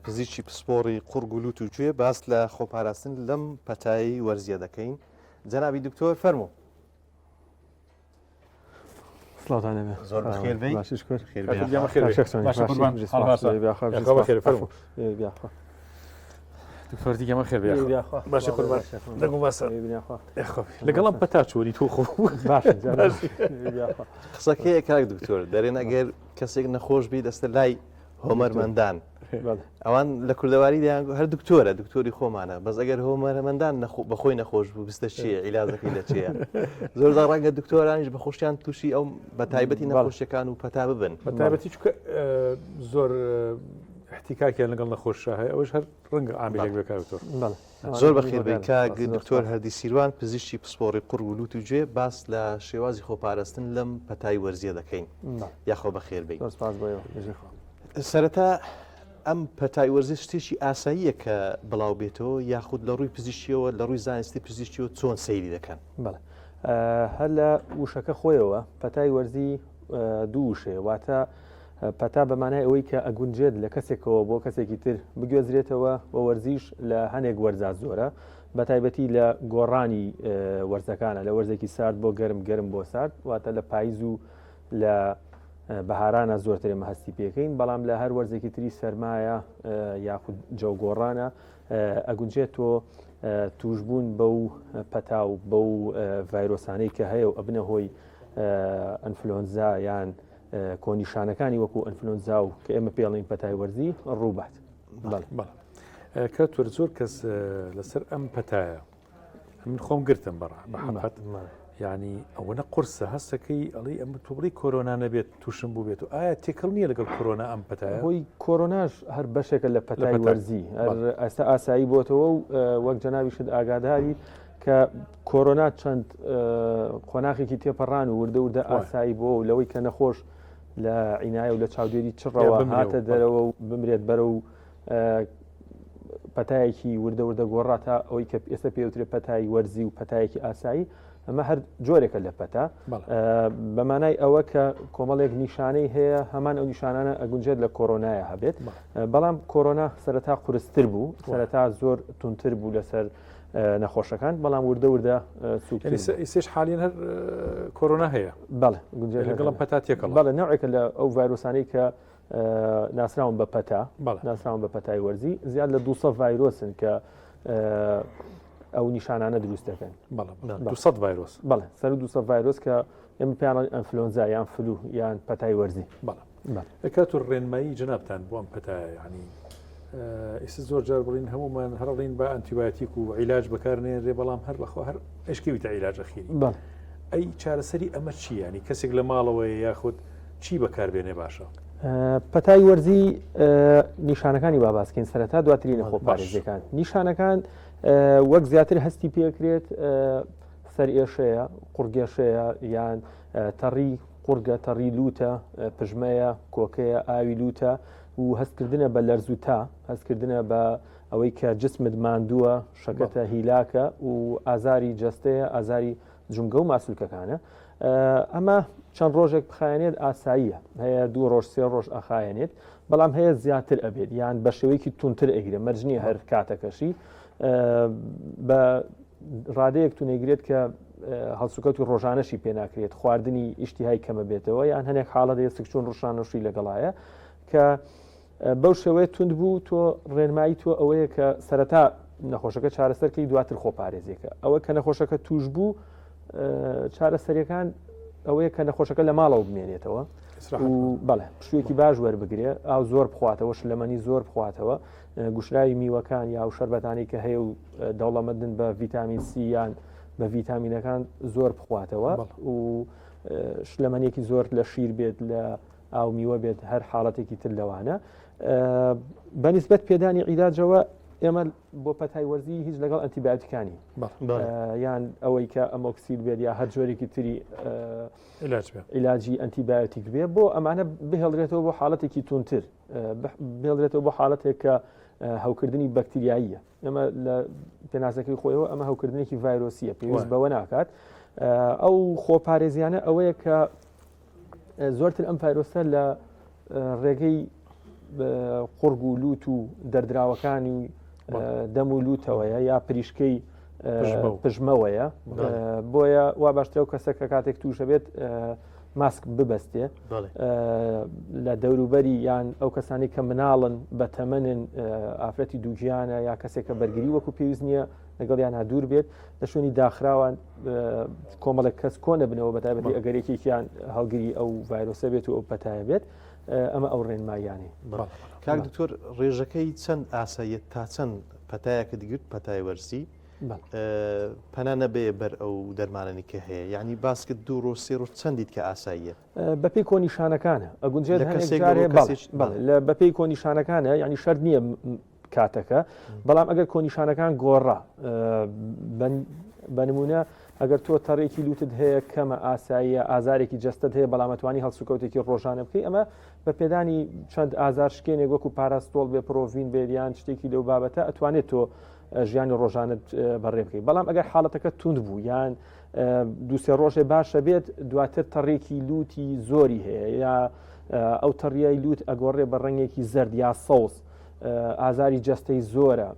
پزیشکی پسپۆڕی قوڕگ و لوت و گوێ باس لە خۆپاراستن لەم پەتایی وەرزیە دەکەین جەنابی دکتۆر فەرموو سڵاوتان لێبێ زۆر بەخێر بێی باشی شکر خێر بێ. گیان بەخێر بێی. شێخ سۆنی باشە باشی. قوربان. سپاس. هەڵ باشە. بیاخوا. یاخوا بەخێر فەرموو. بیاخوا. دکتۆر دیگە بەخێر بێ یاخوا. بیاخوا. باشە قوربان. دەنگم باسە. بیاخوا. یاخوا. لەگەڵ ئەم پەتا چۆنی تۆ خۆ باشە جا. بیاخوا. قسەکەیە کاک دکتۆر دەرێن ئەگەر کەسێک نەخۆش بی دەستە لای هۆمەرمەندان ئەوان لە کوردەواری دەیان هەر دکتۆرە دکتۆری خۆمانە بەس ئەگەر هۆمەرەمەندان بەخۆی نەخۆش بوو بستە چیە عیلازەکەی لە چیە زۆر زار ڕەنگە دکتۆرانیش بە خۆشیان تووشی ئەو بە تایبەتی نەخۆشیەکان و پەتا ببن بە تایبەتی چکە زۆر احتیکاکیان لەگەڵ نەخۆشە هەیە ئەوش هەر ڕەنگە عاملێک بێکارتۆر زۆر بەخێر بێی کاک دکتۆر هەردی سیروان پزیشکی پسپۆڕی قوڕگ و لوت و گوێ باس لە شێوازی خۆپارستن لەم پەتای وەرزیە دەکەین یاخۆ بەخێر بێی. زۆر سپاس بۆ ئێوە. بژی خوا. سەرەتا ئەم پەتای وەرزی شتێکی ئاساییە کە بڵاو بێتەوە یاخود لە ڕووی پزیشکیەوە لە ڕووی زانستی پزیشکیەوە چۆن سەیری دەکەن؟ بەڵێ هەر لە وشەکە خۆیەوە پەتای وەرزی دوو وشەیە واتە پەتا بە مانای ئەوەی کە ئەگونجێت لە کەسێکەوە بۆ کەسێکی تر بگوێزرێتەوە و وەرزیش لە هەنێک وەرزا زۆرە بە تایبەتی لە گۆڕانی وەرزەکانە لە وەرزێکی سارد بۆ گەرم گەرم بۆ سارد واتە لە پاییز و لە بەهارانە زۆرتر ئێمە هەستی پێکەین بەڵام لە هەر وەرزێکی تری سەرمایە یاخود جەوگۆڕانە ئەگونجێت تۆ توشبوون بەو پەتا و بەو ڤایرۆسانەی کە هەیە و ئەبنە هۆی ئەنفلۆنزا یان کۆنیشانەکانی وەکو ئەنفلۆنزا و کە ئێمە پێڵین پەتای وەرزی ڕووبات. کە تۆر زۆر کەس لەسەر ئەم پەتایە من خۆم گرتم بەڕ بە حەقەت یعنی ئەوەنە قورسە هەستەکەی ئەڵی ئەم تۆ بڵی کۆرۆنا نەبێت تووشم بوو بێت و ئایا تێکەڵ نییە لەگەڵ کۆرۆنا ئەم پەتایە هۆی کۆرۆناش هەر بەشێکە لە پەتای وەرزی هەر ئێستا ئاسایی بۆتەوە و وەک جەنابیشت ئاگاداری کە کۆرۆنا چەند قۆناخێکی تێپەڕان و وردە وردە ئاسایی بۆ و لەوەی کە نەخۆش لە عینایە و لە چاودێری چڕەوە هاتە دەرەوە و بمرێت بەرە و پەتایەکی وردە وردە گۆڕا تا ئەوەی کە ئێستا پێوترێ پەتای وەرزی و پەتایەکی ئاسایی ئەمە هەر جۆرێکە لە پەتا بەمانای ئەوە کە کۆمەڵێک نیشانەی هەیە هەمان ئەو نیشانانە ئەگونجێت لە کۆرۆنایە هەبێت بەڵام کۆرۆنا سەرەتا قورستر بوو سەرەتا زۆر تونتر بوو لەسەر نەخۆشەکان بەڵام وردە وردە سوکسێش حالین هەر کۆرۆنا هەیە بەڵێ لەگەڵم پەتا تێکەڵ بەڵێ نەوعێکە لە ئەو ڤایرۆسانەی کە ناسراون بە پەتا ناسراون بە پەتای وەرزی زیاد لە 200 ڤایرۆسن کە ئەو نیشانانە دروست دەکەن 200 ڤایرۆس بەڵێ سەر 200 ڤایرۆس کە ئێمە پێیان ئەنفلۆنزا یان flu یان پەتای وەرزی بەڵێ. کات و ڕێنمایی جنابتان بۆ ئەم پەتایە ینی ئێستا زۆر جار بڵین هەمومان هەڕڵین بە ئەنتیبایەتیک و عیلاج بەکارنێنرێ بەڵام هەر بەخوا هەر ئەشکەویتە عیلاج ئەخیری ئەی چارەسەری ئەمە چی ینی کەسێک لە ماڵەوەی یاخود چی بەکاربێنێ باشە؟ پەتای وەرزی نیشانەکانی با باسکەین سەرەتا دواتری نەخۆ پارێزیەکان نیشانەکان وەک زیاتر هەستی پێکرێت سەر ئێشەیە قوڕگێشەیە یان تەڕی قوڕگە تەڕی لوتە پژمەیە کۆکەیە ئاوی لوتە و هەستکردنە بە لەرز و تا هەستکردنە بە ئەوەی کە جسمت ماندووە شەکەتە هیلاکە و ئازاری جەستەیە ئازاری جومگە و ماسولکەکانە ئەمە چەند ڕۆژێک بخایەنێت ئاساییە هەیە دوو ڕۆژ سێ ڕۆژ ئەخایەنێت بەڵام هەیە زیاتر ئەبێت یان بە شێوەیەکی تونتر ئەگرێت مەرج نییە هەر کاتەکەشی بە ڕادەیەک تونێگرێت کە هەڵسوکەوتی ڕۆژانەشی پێناکرێت خواردنی ئیشتیهای کەمە بێتەوە یان هەنێک حاڵەت هەیە سکچون ڕشانەشی لەگەڵایە کە بەو شێوەیە توند بوو تۆ ڕێنمایی تۆ ئەوەیە کە سەرەتا نەخۆشەکە چارەسەرکەی دواتر خۆپارێزیەکە ئەوە کە نەخۆشەکە توش بوو چارەسەریەکان ئەوەیە کە نەخۆشەکە لە ماڵەوە بمێنێتەوە بەڵێ پشوویەکی باش وەربگرێ ئاو زۆر بخواتەوە شلەمەنی زۆر بخواتەوە گوشراوی میوەکان یا و شەربەتانی کە هەیە و دەوڵەمەندن بە ڤیتامین سی یان بە ڤیتامینەکان زۆر بخواتەوە و شلەمەنیەکی زۆر لە شیر بێت لە ئاو میوە بێت هەر حاڵەتێکی تر لەوانە بەنیسبەت پێدانی عیلاجەوە ئێمە بۆ پەتای وەرزی هیچ لەگەڵ ئەنتیبیۆتیکانی یان ئەوەی کە ئەمۆکسیل بێت یا هەر جۆرێکی تری عیلاجی ئەنتیبیۆتیک بێ بۆ ئەمانە بهێڵرێتەوە بۆ حاڵەتێکی تونتر بهێڵرێتەوە بۆ حاڵەتێک کە هەوکردنی بەکتریاییە ئەمە لە پێناسەکەی خۆیەوە ئەمە هەوکردنێکی ڤایرۆسیە پێویست بەوە ناکات ئەو خۆپارێزیانە ئەوەیە کە زۆرتر ئەم ڤایرۆسە لە ڕێگەی قوڕگ و لوت و دەردراوەکانی دەم و لوتەوەیە یا پریشکەی پژمەوەیە بۆیە وا باشترە و کەسە کە کاتێک تووشە بێت ماسک ببەستێ لە دەوروبەری یان ئەو کەسانی کە مناڵن بە تەمەنن ئافرەتی دووگیانە یا کەسێک کە بەرگری وەکو پێویست نییە لەگەڵیان دوور بێت لە شوێنی داخراوان کۆمەڵێک کەس کۆ نەبنەوە بە تایبەتی ئەگەر یەکێکیان هەڵگری ئەو ڤایرۆسە بێت و ئەو پەتایە بێت ئەمە ئەو ڕێنماییانەی. کاک دکتۆر ڕێژەکەی چەند ئاساییە تا چەند پەتایەکت گرت پەتای وەرزی پەنا نەبەیە بەر ئەو دەرمانەنی کە هەیە یعنی باسکت دوو ڕۆژ سێ ڕۆژ چەندیت کە ئاساییە بەپێی کۆنیشانەکانە ئەگونجێت بەپێی کۆنیشانەکانە یعنی شەرت نییە کاتەکە بەڵام ئەگەر کۆنیشانەکان گۆڕا بە نمونە ئەگەر تۆ تەڕێکی لوتت هەیە کەمە ئاساییە ئازارێکی جەستت هەیە بەڵامەتوانی هەڵسوکەوتێکی ڕۆژانە بکەی ئەمە بە پێدانی چەند ئازار شکێنێک وەکو پاراستۆڵ بێ پرۆڤین بێت یان شتێکی لەو بابەتە ئەتوانێت تۆ ژیانی ڕۆژانت بەڕێ بکەیت بەڵام ئەگەر حاڵەتەکە توند بوو یان دوسێ ڕۆژێ باشە بێت دواتر تەڕێکی لوتی زۆری هەیە یا ئەو تەڕیای لوت ئەگۆڕێ بە ڕەنگێکی زەرد یا سەوز ئازاری جەستەی زۆرە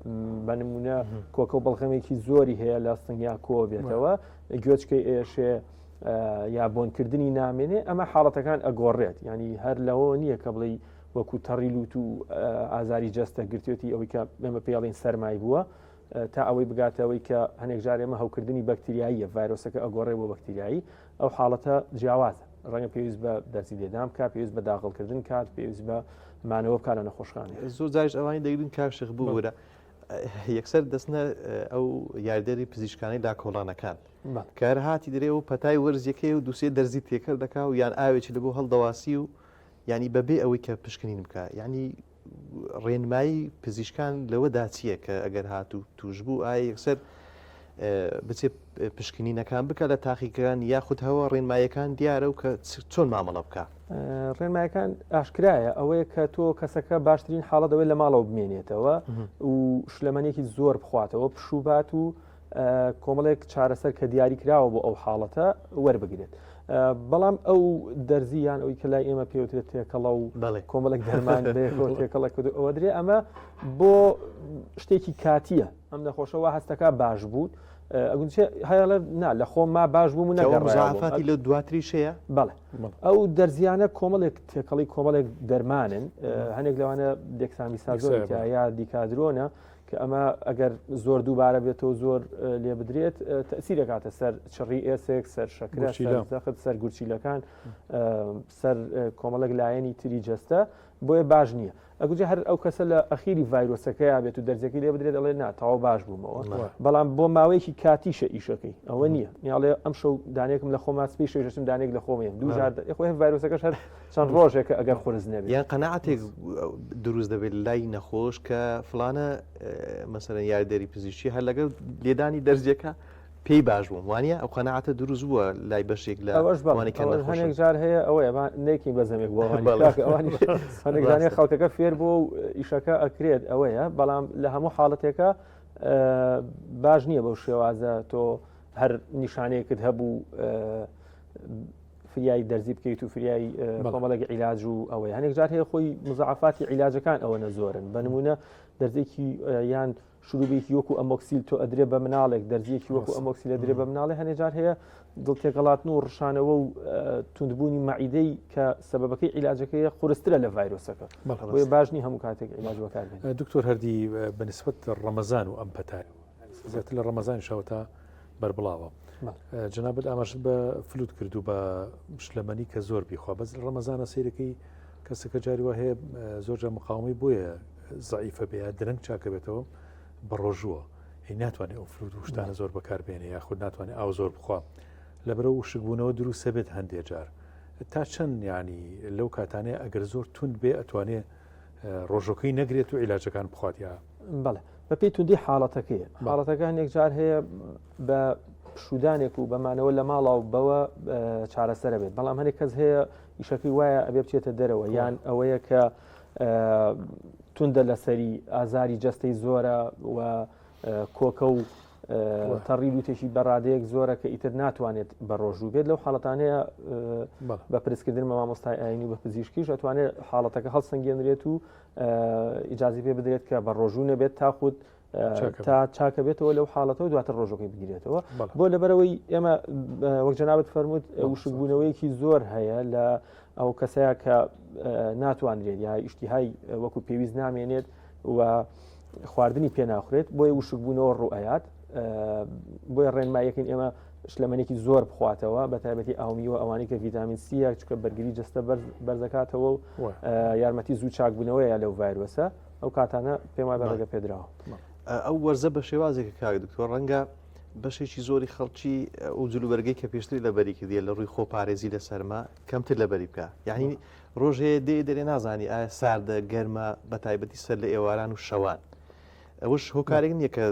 بە نمونە کۆکە و بەڵغەمێکی زۆری هەیە لە سنگیا کۆ بێتەوە گوێچکەی ئێشێ یا بۆنکردنی نامێنێ ئەمە حاڵەتەکان ئەگۆڕێت ینی هەر لەوە نییە کە بڵێ وەکو تەڕی لوت و ئازاری جەستە گرتێتی ئەوەی کە ئێمە پێڵین سەرمای بووە تا ئەوەی بگاتەوەی کە هەنێک جار ئێمە هەوکردنی بەکتریاییە ڤایرۆسەکە ئەگۆڕێ بۆ بەکتریایی ئەو حاڵەتە جیاوازە ڕەنگە پێویست بە دەرزی لێدان بکات پێویست بە داغڵکردن کات پێویست بە مانەوە بکات لە نەخۆشخانە زۆر جاریش ئەوانی دەگرن کاک شێخ ببورە یەکسەر دەستنە ئەو یاریدەری پزیشکانەی لا کۆڵانەکان کار هاتی درێ و پەتای وەرزیەکەی و دوسێ دەرزی تێکەل دەکا و یان ئاوێکی لە بۆ هەڵدەواسی و ینی بەبێ ئەوەی کە پشکنین بکە ینی ڕێنمایی پزیشکان لەوەدا چییە کە ئەگەر هاتوو توش بوو ئایا یەکسەر بچێ پشکنینەکان بکە لە تاقیگەکان یاخود هەوە ڕێنمایەکان دیارە و کە چۆن مامەڵە بکە؟ ڕێنمایەکان ئاشکرایە ئەوەیە کە تۆ کەسەکە باشترین حاڵەت ئەوەی لە ماڵەوە بمێنێتەوە و شلەمەنێکی زۆر بخواتەوە پشوبات و کۆمەڵێک چارەسەر کە دیاری کراوە بۆ ئەو حاڵەتە وەربگرێت. بەڵام ئەو دەرزی یان ئەوی کە لای ئێمە پێوترێت تێکەڵە و کۆمەڵێک دەرمان بەیەکەوە تێکەڵە کرد ئەوە درێ ئەمە بۆ شتێکی کاتیە ئەم نەخۆشەوە هەستەکە باش بوو ئەگونچێ هەیەڵە نا لە خۆم ما باش بووم و نەگەڕافاتی لە دواتریش هەیە بەڵێ ئەو دەرزیانە کۆمەڵێک تێکەڵی کۆمەڵێک دەرمانن هەنێک لەوانە دێکسامیسازۆن یا دیکادرۆنە. کە ئەمە ئەگەر زۆر دووبارە بێتەوە زۆر لێ بدرێت تەسیرەکاتە سەر چڕی ئێسک سەر شەکرە زەخت سەر گورچیلەکان سەر کۆمەڵێک لایەنی تری جەستە بۆیە باش نییە ئەگوجە هەر ئەو کەسە لە ئەخیری ڤایرۆسەکەیا بێت و دەرزەکەی لێ بدرێت ئەڵێ نا تەواو باش بوومەوە بەڵام بۆ ماوەیەکی کاتیشە ئیشەکەی ئەوە نییە یاڵێ ئەم شەو دانێکم لە خۆما سپی شەژم دانێک لە خۆمیم دوو جار خۆی ڤایرۆسەکەش هەر چەند ڕۆژێکە ئەگەر قورس نەبێت یان قەناعەتێک دروست دەبێت لای نەخۆش کە فلانە مەسەرەن یاریدەری پزیشکی هەر لەگەڵ لێدانی دەرزیەکە پێی باش بووم وانە ئەو قەناعەتە دروست بووە لای بەشێک لە ئەوەش بەڵێ کە هەنێک جار هەیە ئەوەیە با نێکین بە زەمێک بۆ ئەوانی هەنێک جارێ خەڵکەکە فێر بووە و ئیشەکە ئەکرێت ئەوەیە بەڵام لە هەموو حاڵەتێکە باش نییە بەو شێوازە تۆ هەر نیشانەیەکت هەبوو فریای دەرزی بکەیت و فریای کۆمەڵێک عیلاج و ئەوەی هەنێک جار هەیە خۆی مزعفاتی عیلاجەکان ئەوەنە زۆرن بە نمونە دەرزێکی یان شروبێکی وەکو ئەمۆکسیل تۆ ئەدرێ بە مناڵێک دەرزیەکی وەکو ئەمۆکسیل ئەدرێ بە مناڵێ هەنێ جار هەیە دڵ تێکەڵاتن و ڕشانەوە و توندبوونی مەعیدەی کە سەبەبەکەی عیلاجەکەیە قورسترە لە ڤایرۆسەکە بۆیە باش نی هەموو کاتێک عیلاج بەکاربێن. دکتۆر هەردی بەنسبەت ڕەمەزان و ئەم پەتایەوە زیاتر لە ڕەمەزانی شەوە تا بەربڵاوە جەنابت ئاماژت بە فلوت کرد و بە شلەمەنی کە زۆر بیخوا بەس لە ڕەمەزانە سیرەکەی کەسەکە جاری وا هەیە زۆر جار مقاومەی بۆیە زەعیفە بێ یا درەنگ چاکە بێتەوە بە ڕۆژووە هی ناتوانێت ئەو فلوت و شتانە زۆر بەکاربێنێ یاخود ناتوانێت ئاو زۆر بخوا لەبەرەوە وشکبوونەوە دروستە بێت هەندێ جار تا چەند ینی لەو کاتانەیە ئەگەر زۆر تند بێ ئەتوانێ ڕۆژەکەی نەگرێت و عیلاجەکان بخوات یا بەڵێ بەپێی توندی حاڵەتەکەی حاڵەتەکە هەندێک جار هەیە بە پشودانێک و بەمانەوە لە ماڵا و بەوە چارەسەرە بێت بەڵام هەندێک کەس هەیە ئیشەکەی وایە ئەبێ بچێتە دەرەوە یان ئەوەیە کە توندە لەسەری ئازاری جەستەی زۆرە و کۆکە و تەڕی لوتێکی بەڕادەیەک زۆرە کە ئیتر ناتوانێت بە ڕۆژوو بێت لەو حاڵەتانەیە بە پرسکردن بە مامۆستای ئاینی و بە پزیشکیش ئەتوانێت حاڵەتەکە هەڵسەنگێنرێت و ئیجازی پێ بدرێت کە بە ڕۆژوو نەبێت تاخود تا چاکە بێتەوە لەو حاڵەتەوە دواتر ڕۆژەکەی بگرێتەوە بۆ لەبەرەوەی ئێمە وەک جەنابەت فەرمووت وشکبوونەوەیەکی زۆر هەیە لە ئەو کەسەیە کە ناتوانرێت یا ئیشتیهای وەکو پێویست نامێنێت و خواردنی پێ ناخورێت بۆیە وشکبوونەوە ڕوئەیات بۆیە ڕێنمایەکەین ئێمە شلەمەنێکی زۆر بخواتەوە بە تایبەتی ئاومیوە ئەوانەی کە ڤیتامین سیە چکە بەرگری جەستە بەرزەکاتەوە و یارمەتی زوو چاکبوونەوەیە لەو ڤایرۆسە ئەو کاتانە پێم وایە ڕێگە پێدراوە. ئەو وەرزە بە شێوازێکە کاک دکتۆر ڕەنگە بەشێکی زۆری خەڵکی ئەو جلوبەرگەی کە پێشتری لەبەری کردیە لە ڕووی خۆپارێزی لە سەرما کەمتر لەبەری بکە یعنی ڕۆژێ دێ دەرێ نازانی ئایا ساردە گەرمە بە تایبەتی سەر لە ئێواران و شەوان ئەوەش هۆکارێک نییە کە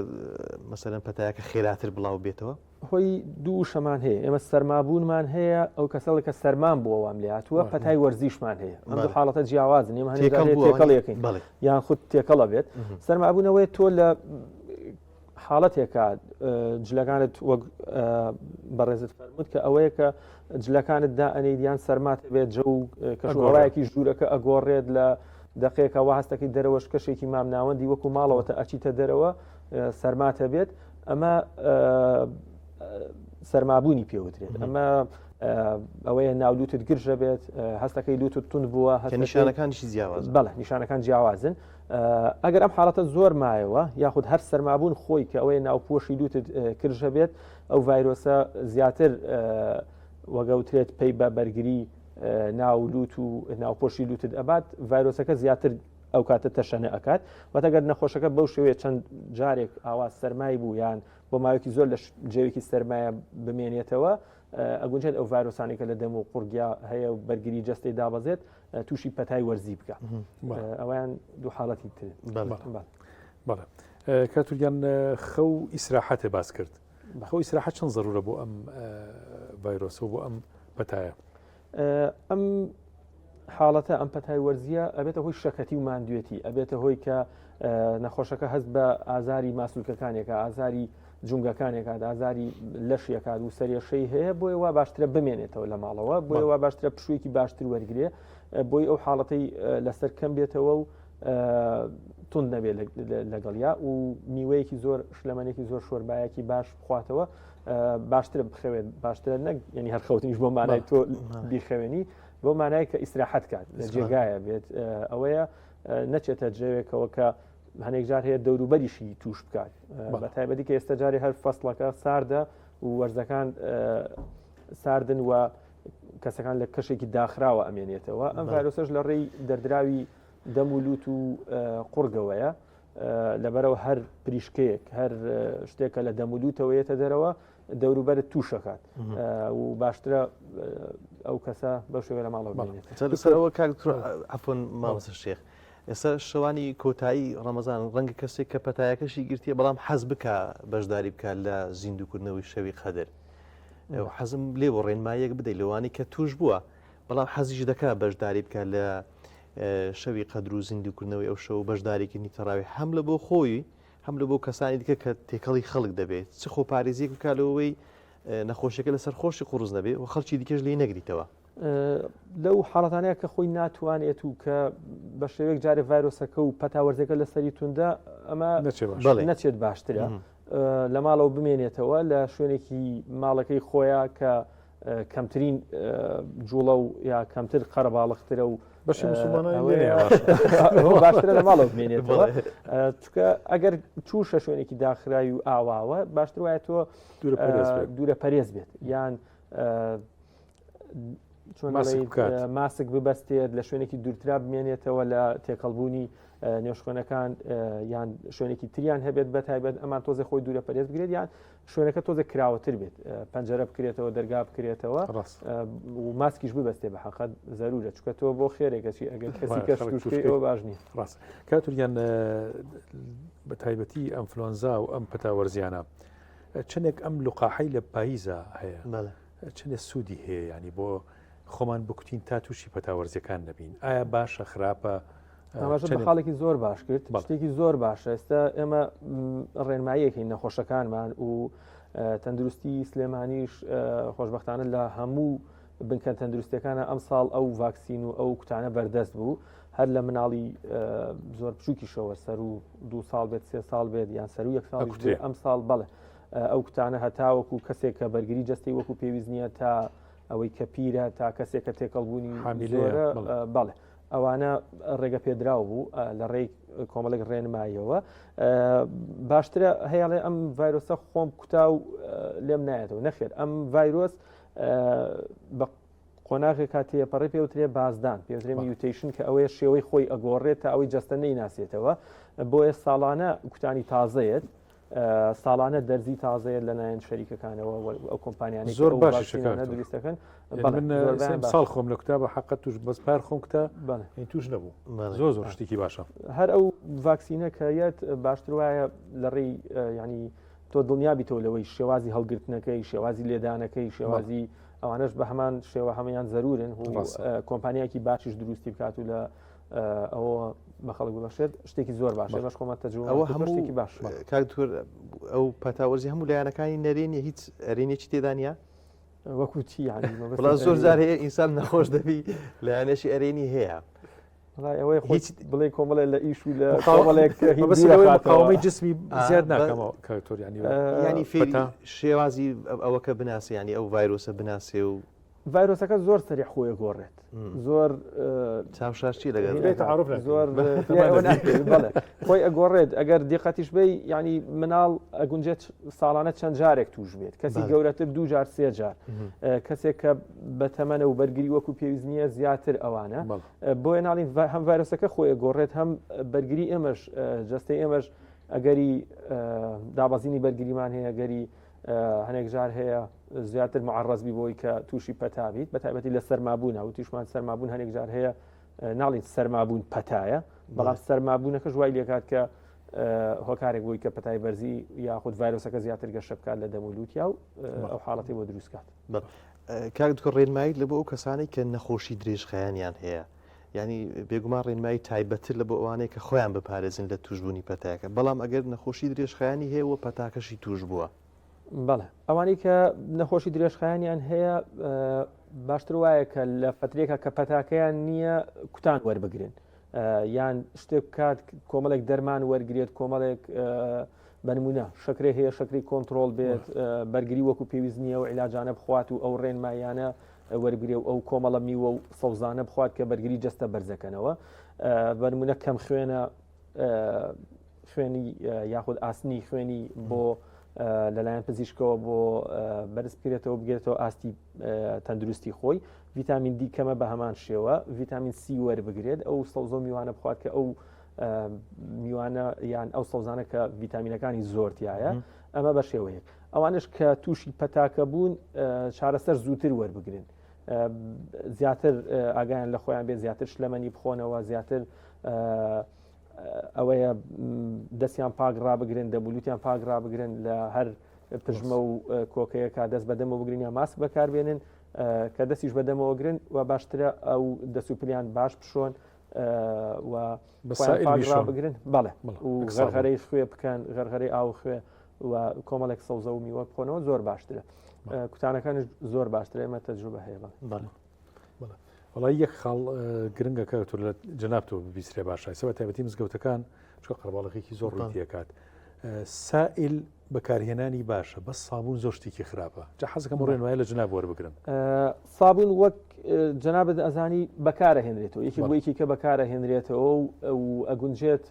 مەسەرەن پەتایەکە خێراتر بڵاو بێتەوە هۆی دوو وشەمان هەیە ئێمە سەرمابوونمان هەیە ئەو کەسەڵی کە سەرمان بووە وام لێ هاتووە پەتای وەرزیشمان هەیە ئەم دوو حاڵەتە جیاوازن ئێمە هەندێک جار هەیە تێکەڵ یەکەین یان خود تێکەڵە بێت سەرمابوونەوەی تۆ لە حاڵەتێکە جلەکانت وەک بەڕێزت فەرمووت کە ئەوەیە کە جلەکانت دائەنیت یان سەرمات بێت جە و کەشوهەوایەکی ژوورەکە ئەگۆڕێت لە دقێکەوە هەستەکەی دەرەوەش کەشێکی مامناوەندی وەکو ماڵەوەتە ئەچیتە دەرەوە سەرماتە بێت ئەمە سەرمابوونی پێوترێت ئەمە ئەوەیە ناولوتت گرژە بێت هەستەکەی لوتت تون بووە هەستە نیشانەکانیشی جیاواز بەڵێ نیشانەکان جیاوازن ئەگەر ئەم حاڵەتە زۆر مایەوە یاخود هەر سەرمابوون خۆی کە ئەوەیە ناوپۆشی لوتت کرژە بێت ئەو ڤایرۆسە زیاتر وەگەوترێت پەی بە بەرگری ناو لوت و ناوپۆشی لوتت ئەبات ڤایرۆسەکە زیاتر ئەو کاتە تەشەنە ئەکات واتە گەر نەخۆشەکە بەو شێوەیە چەند جارێک ئاوا سەرمای بوو یان بۆ ماوەیەکی زۆر لە جەوێکی سەرمایە بمێنێتەوە ئەگونجێت ئەو ڤایرۆسانی کە لە دەم و قوڕگیا هەیە و بەرگری جەستەی دابەزێت تووشی پەتای وەرزی بکە ئەویان دوو حاڵەتی تر بەڵێ کاتوریان خەو ئیسراحەتێ باس کرد خەو ئیسراحەت چەند زەرورە بۆ ئەم ڤایرۆسە بۆ ئەم پەتایە ئەم حاڵەتە ئەم پەتای وەرزیە ئەبێتە هۆی شەکەتی و ماندوێتی ئەبێتە هۆی کە نەخۆشەکە هەست بە ئازاری ماسولکەکانێکە ئازاری جونگەکانێکات ئازاری لەشیەکات و سەرێشەی هەیە بۆیە وا باشترە بمێنێتەوە لە ماڵەوە بۆیە وا باشترە پشوویەکی باشتر وەرگێ بۆی ئەو حاڵەتەی لەسەر کەم بێتەوە و تند نەبێت لەگەڵیا و میوەیەکی زۆر شلەمەنێکی زۆر شۆربایەکی باش بخواتەوە باشترە بخەوێت باشترە نەک ینی هەر خەوتنیش بۆ مانای تۆ بیخەوێنی بۆ مانای کە ئیسراحەت کات لە جێگایە بێت ئەوەیە نەچێتە جێوێکەوە کە. هەنێک جار هەیە دەوروبەریشی توش بکات بە تایبەتی کە ئێستا جارێ هەر فەسڵەکە ساردە و وەرزەکان ساردن و کەسەکان لە کەشێکی داخراوە ئەمێنێتەوە ئەم ڤایرۆسەش لە ڕێی دەردراوی دەم و لوت و قوڕگەوەیە لەبەرەوە هەر پریشکەیەک هەر شتێکە لە دەم و لوتەوەیەتە دەرەوە دەوروبەرت تووشەکات و باشترە ئەو کەسە بەو شێوە لە ماڵەوە بمێنێت. لەسەرەوە کاک عەفوەن مامۆستا شێخ ئێستا شەوانی کۆتایی ڕەمەزان ڕەنگە کەسێک کە پەتایەکەشی گرتیە بەڵام حەز بکا بەشداری بکات لە زیندووکردنەوەی شەوی قەدر حەزم لێ بۆ ڕێنمایەک بدەیت لەوانی کە توش بووە بەڵام حەزیش دەکا بەشداری بکات لە شەوی قەدر و زیندووکردنەوەی ئەو شەو بەشداریکردنی تەراوی هەم لە بۆ خۆی هەم لە بۆ کەسانی دیکە کە تێکەڵی خەڵک دەبێت چ خۆپارێزیەک بکات لەوەی نەخۆشیەکە لەسەر خۆشی قوڕس نەبێ و خەڵکی دیکەش لێی نەگریتەوە. لەو حاڵەتانەیە کە خۆی ناتوانێت و کە بە شێوەیەک جارێ ڤایرۆسەکە و پەتا وەرزەکە لەسەری توندە ئەمە نەچێت باشترە لە ماڵەوە بمێنێتەوە لە شوێنێکی ماڵەکەی خۆیان کە کەمترین جوڵە و یا کەمتر قەرەباڵخترە و بەشی مسلمانان باشترە لە ماڵەوە بمێنێتەوە چکە ئەگەر چووشە شوێنێکی داخراوی و ئاواوە باشتر وایە تۆ دوورە پەرێز بێت یان چۆن ماسک ببەستێت لە شوێنێکی دوورترا بمێنێتەوە لە تێکەڵبوونی نێوشخۆنەکان یان شوێنێکی تریان هەبێت بە تایبەت ئەمان تۆزێ خۆی دوورە پەرێز بگرێت یان شوێنەکە تۆزێک کراوەتر بێت پەنجەرە بکرێتەوە دەرگا بکرێتەوە و ماسکیش ببەستێ بە حقت زەرورە چکە تۆ بۆ خێرێکەچی ئەگەر کەسی کەش توشکەی باش نییە ڕاست کاتوریان بە تایبەتی ئەنفلۆنزا و ئەم پەتا وەرزیانە چەندێک ئەم لقاحەی لە پاییزە هەیە چەندێک سوودی هەیە ینی بۆ خۆمان بکوتین تا تووشی پەتا وەرزیەکان نەبین ئایا باشە خراپە ئاماژە بە خاڵێکی زۆر باش کرد شتێکی زۆر باشە ئێستا ئێمە ڕێنماییەکەین نەخۆشەکانمان و تەندروستی سلێمانیش خۆشببختانە لە هەموو بنکە تەندروستەکانە ئەم ساڵ ئەو ڤاکسین و ئەو کوتانە بەردەست بوو هەر لە مناڵی زۆر بچووکیشەوە سەر و دو ساڵ بێت سێ ساڵ بێت یان سەر و یەک ساڵ ئەم ساڵ بەڵێ ئەو کوتانە هەتاوەکو کەسێک کە بەرگری جستی وەکو پێویست نییە تا ئەوەی کە پیرە تا کەسێک کە تێکەڵبوونی زۆرە بەڵێ ئەوانە ڕێگە پێدراو بوو لە ڕێی کۆمەڵێک ڕێنماییەوە باشترە هەیەڵێ ئەم ڤایرۆسە خۆم کوتا و لێم نایەتەوە نەخێر ئەم ڤایرۆس بە قۆناغێک کاتێ پەڕی پێوترێ بازدان پێوترێ mutation کە ئەوەیە شێوەی خۆی ئەگۆڕێت تا ئەوەی جەستە نەیناسێتەوە بۆیە ساڵانە کوتانی تازەیەت ساڵانە دەرزی تازەیە لەلایەن شەریکەکانەوە ئەو کۆمپانیانەی زۆر باش دروست دەکەن ساڵ خۆم لە کوتا بە حقت توش بەس پار خۆم کوتا توش نەبوو زۆر زۆر شتێکی باشە هەر ئەو ڤاکسینە کە یەت باشتر وایە لە ڕێی ینی تۆ دڵنیابیتەوە لەوەی شێوازی هەڵگرتنەکەی شێوازی لێدانەکەی شێوازی ئەوانەش بە هەمان شێوە هەمویان زەرورن و کۆمپانیایکی باشیش دروستی بکات و لە ئەوە بە خەڵک ببەخشێت شتێکی زۆر باشە بەش خۆمان تەجروبە ئەوە هەموو شتێکی باش کاک دکتۆر ئەو پەتاوەرزی هەموو لایەنەکانی نەرێنی هیچ ئەرێنێکی تێدا نییە وەکو چی یعنی وڵا زۆر جار هەیە ئینسان نەخۆش دەبی لایەنێکی ئەرێنی هەیە ئەوەی هیچ بڵێ کۆمەڵێ لە ئیش و لە کۆمەڵێک مقاومەی جسمی زیاد ناکەمەوە کاکتۆر ینی ینی فێری شێوازی ئەوەکە بناسی ینی ئەو ڤایرۆسە بناسێ و ڤایرۆسەکە زۆر سەریع خۆی گۆڕێت زۆر چاوشاشی لەگەڵ زۆر بەڵێ خۆی ئەگۆڕێت ئەگەر دیقەتیش بی ینی مناڵ ئەگونجێت ساڵانە چەند جارێک توش بێت کەسی گەورەتر دوو جار سێ جار کەسێک کە بەتەمەنە و بەرگری وەکو پێویست نییە زیاتر ئەوانە بۆیە ناڵین هەم ڤایرۆسەکە خۆی گۆڕێت هەم بەرگری ئێمەش جستەی ئێمەش ئەگەری دابەزینی بەرگریمان هەیە گەری هەنێک جار هەیە زیاتر معڕز بی بۆی کە تووشی پەتا بیت بە تایبەتی لە سەرمابوونە وتیشمان سەرمابوون هەنێک جار هەیە ناڵین سەرمابوون پەتایە بەڵام سەرمابوونەکە وای لێکات کە هۆکارێک بووی کە پەتای بەرزی یاخود ڤایرۆسەکە زیاتر گەشە بکات لە دەم و لوتیا و ئەو حاڵەتی بۆ دروست کات. کاک دکتۆر ڕێنمایی لە بۆ ئەو کەسانەی کە نەخۆشی درێژخایەنیان هەیە ینی بێگومان ڕێنمایی تایبەتتر لە بۆ ئەوانەیە کە خۆیان بپارێزن لە توشبوونی پەتاکە بەڵام ئەگەر نەخۆشی درێژخایەنی هەیە و پەتاکەشی توش بووە. بەڵێ ئەوانەی کە نەخۆشی درێژخایەنیان هەیە باشتر وایە کە لە فترێکە کە پەتاکەیان نییە کوتان وەربگرن یان شتێک بکات کۆمەڵێک دەرمان وەرگێت کۆمەڵێک بەنمونە شەکرێ هەیە شەکری کۆنتترۆل بێت بەرگری وەکو پێویست نییە و عیلاجانە بخوات و ئەو ڕێنمایانە وەربگرێ و ئەو کۆمەڵە میوە و سەوزانە بخوات کە بەرگری جەستە بەرزەکەنەوە بەنمونە کەم خوێنە. خوێنی یاخود ئاسنی خوێنی بۆ لەلایەن پزیشکەوە بۆ بەرز بکرێتەوە بگرێتەوە ئاستی تەندروستی خۆی ڤیتامین دی کەمە بە هەمان شێوە ڤیتامین سی وەربگرێت ئەو سەوزە و میوانە بخوات کە ئەو میوانە یان ئەو سەوزانە کە ڤیتامینەکانی زۆر تایە ئەمە بە شێوەیەک ئەوانش کە تووشی پەتاکە بوون چارەسەر زووتر وەربگرن زیاتر ئاگایان لە خۆیان بێ زیاتر شلەمەنی بخۆنەوە زیاتر ئەوەیە دەستیان پاک ڕابگرن دەبولوتیان پاک ڕابگرن لە هەر پژمە و کۆکەیەکە دەست بەدەمەوە بگرن یا ماسک بەکاربێنن کە دەستیش بەدەمەوە گرن و باشترە ئەو دەست و پلیان باش بشۆن و بگرن بەڵێ و غەرغەرەی خوێ بکەن غەرغەرەی ئاو خوێ و کۆمەڵێک سەوزە و میوە بخۆنەوە زۆر باشترە کوتانەکانش زۆر باشترە ئێمە تەجروبە هەیە بەڵێ وڵی یەک خاڵ گرنگە کە تۆ لە جەنابتەوە ببیسرێ باشای سەبە تایبەتی مزگەوتەکان چکە قەرباڵغێکی زۆر ڕوویەکات سائل بەکارهێنانی باشە بەس سابوون زۆر شتێکی خراپە جا حەزەکەم ڕێنمایی لە جەناب وەربگرم. سابوون وەک جەنابت ئەزانی بەکارە هێنرێتەوە یەکی بۆ یەکی کە بەکارە هێنرێتەوە و ئەگونجێت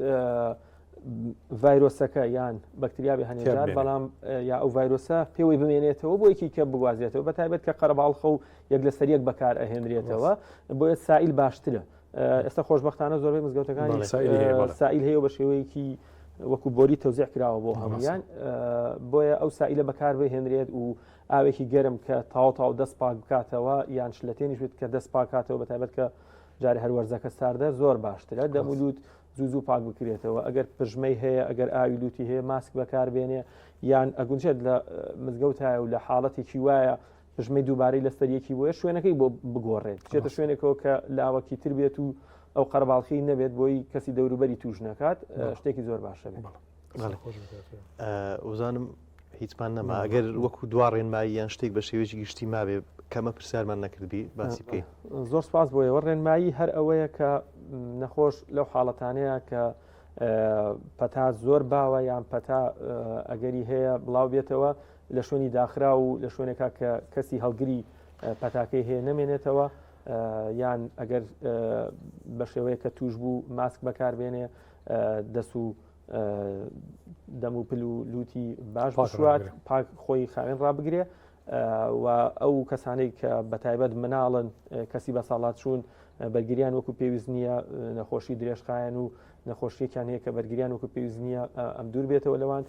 ڤایرۆسەکە یان بەکتریاێ هەنێجار بەڵام یا ئەو ڤایرۆسە پێوەی بمێنێتەوە بۆ یەکی کە بگوازێتەوە بە تایبەت کە قەرەباڵخە و یەک لەسەر یەک بەکار ئەهێنرێتەوە بۆیە سائیل باشترە ئێستا خۆشببختانە زۆربەی مزگەوتەکانی سائیل هەیە بە شێوەیەکی وەکو بۆری تەوزیع کراوە بۆ هەمویان بۆیە ئەو سائیلە بەکار بهێنرێت و ئاوێکی گەرم کە تاو تاو دەست پاک بکاتەوە یان شلەتێنیش بێت کە دەست پاکاتەوە بە تایبەت کە جارێ هەر وەرزەکە ساردە زۆر باشترە دەمولوت زوو زوو پاک بکرێتەوە ئەگەر پژمەی هەیە ئەگەر ئاوی لوتی هەیە ماسک بەکاربێنێ یان ئەگونجێت لە مزگەوتایە و لە حاڵەتێکی وایە پژمەی دووبارەی لەسەر یەکی بۆیە شوێنەکەی بۆ بگۆڕێت بچێتە شوێنێکەوە کە لاوەکی تر بێت و ئەو قەرەباڵخی نەبێت بۆی کەسی دەوروبەری توش نەکات شتێکی زۆر باشە بێت. وزانم هیچمان نەما ئەگەر وەکو دوا ڕێنمایی یان شتێک بە شێوەیەکی گشتی مابێ کەمە پرسیارمان نەکردبی باسی بکەین زۆر سپاس بۆ ئێوە ڕێنمایی هەر ئەوەیە کە نەخۆش لەو حاڵەتانەیە کە پەتا زۆر باوە یان پەتا ئەگەری هەیە بڵاو بێتەوە لە شوێنی داخراو و لە شوێنێکا کە کەسی هەڵگری پەتاکەی هەیە نەمێنێتەوە یان ئەگەر بە شێوەیە کە توش بوو ماسک بەکاربێنێ دەست و دەم و پل و لوتی باش بشوات پاک خۆی خاوێن ڕابگرێ و ئەو کەسانەی کە بە تایبەت مناڵن کەسی بە ساڵات چوون بەرگریان وەکو پێویست نییە نەخۆشی درێژخایەن و نەخۆشیەکیان هەیە کە بەرگریان وەکو پێویست نییە ئەم دوور بێتەوە لەوان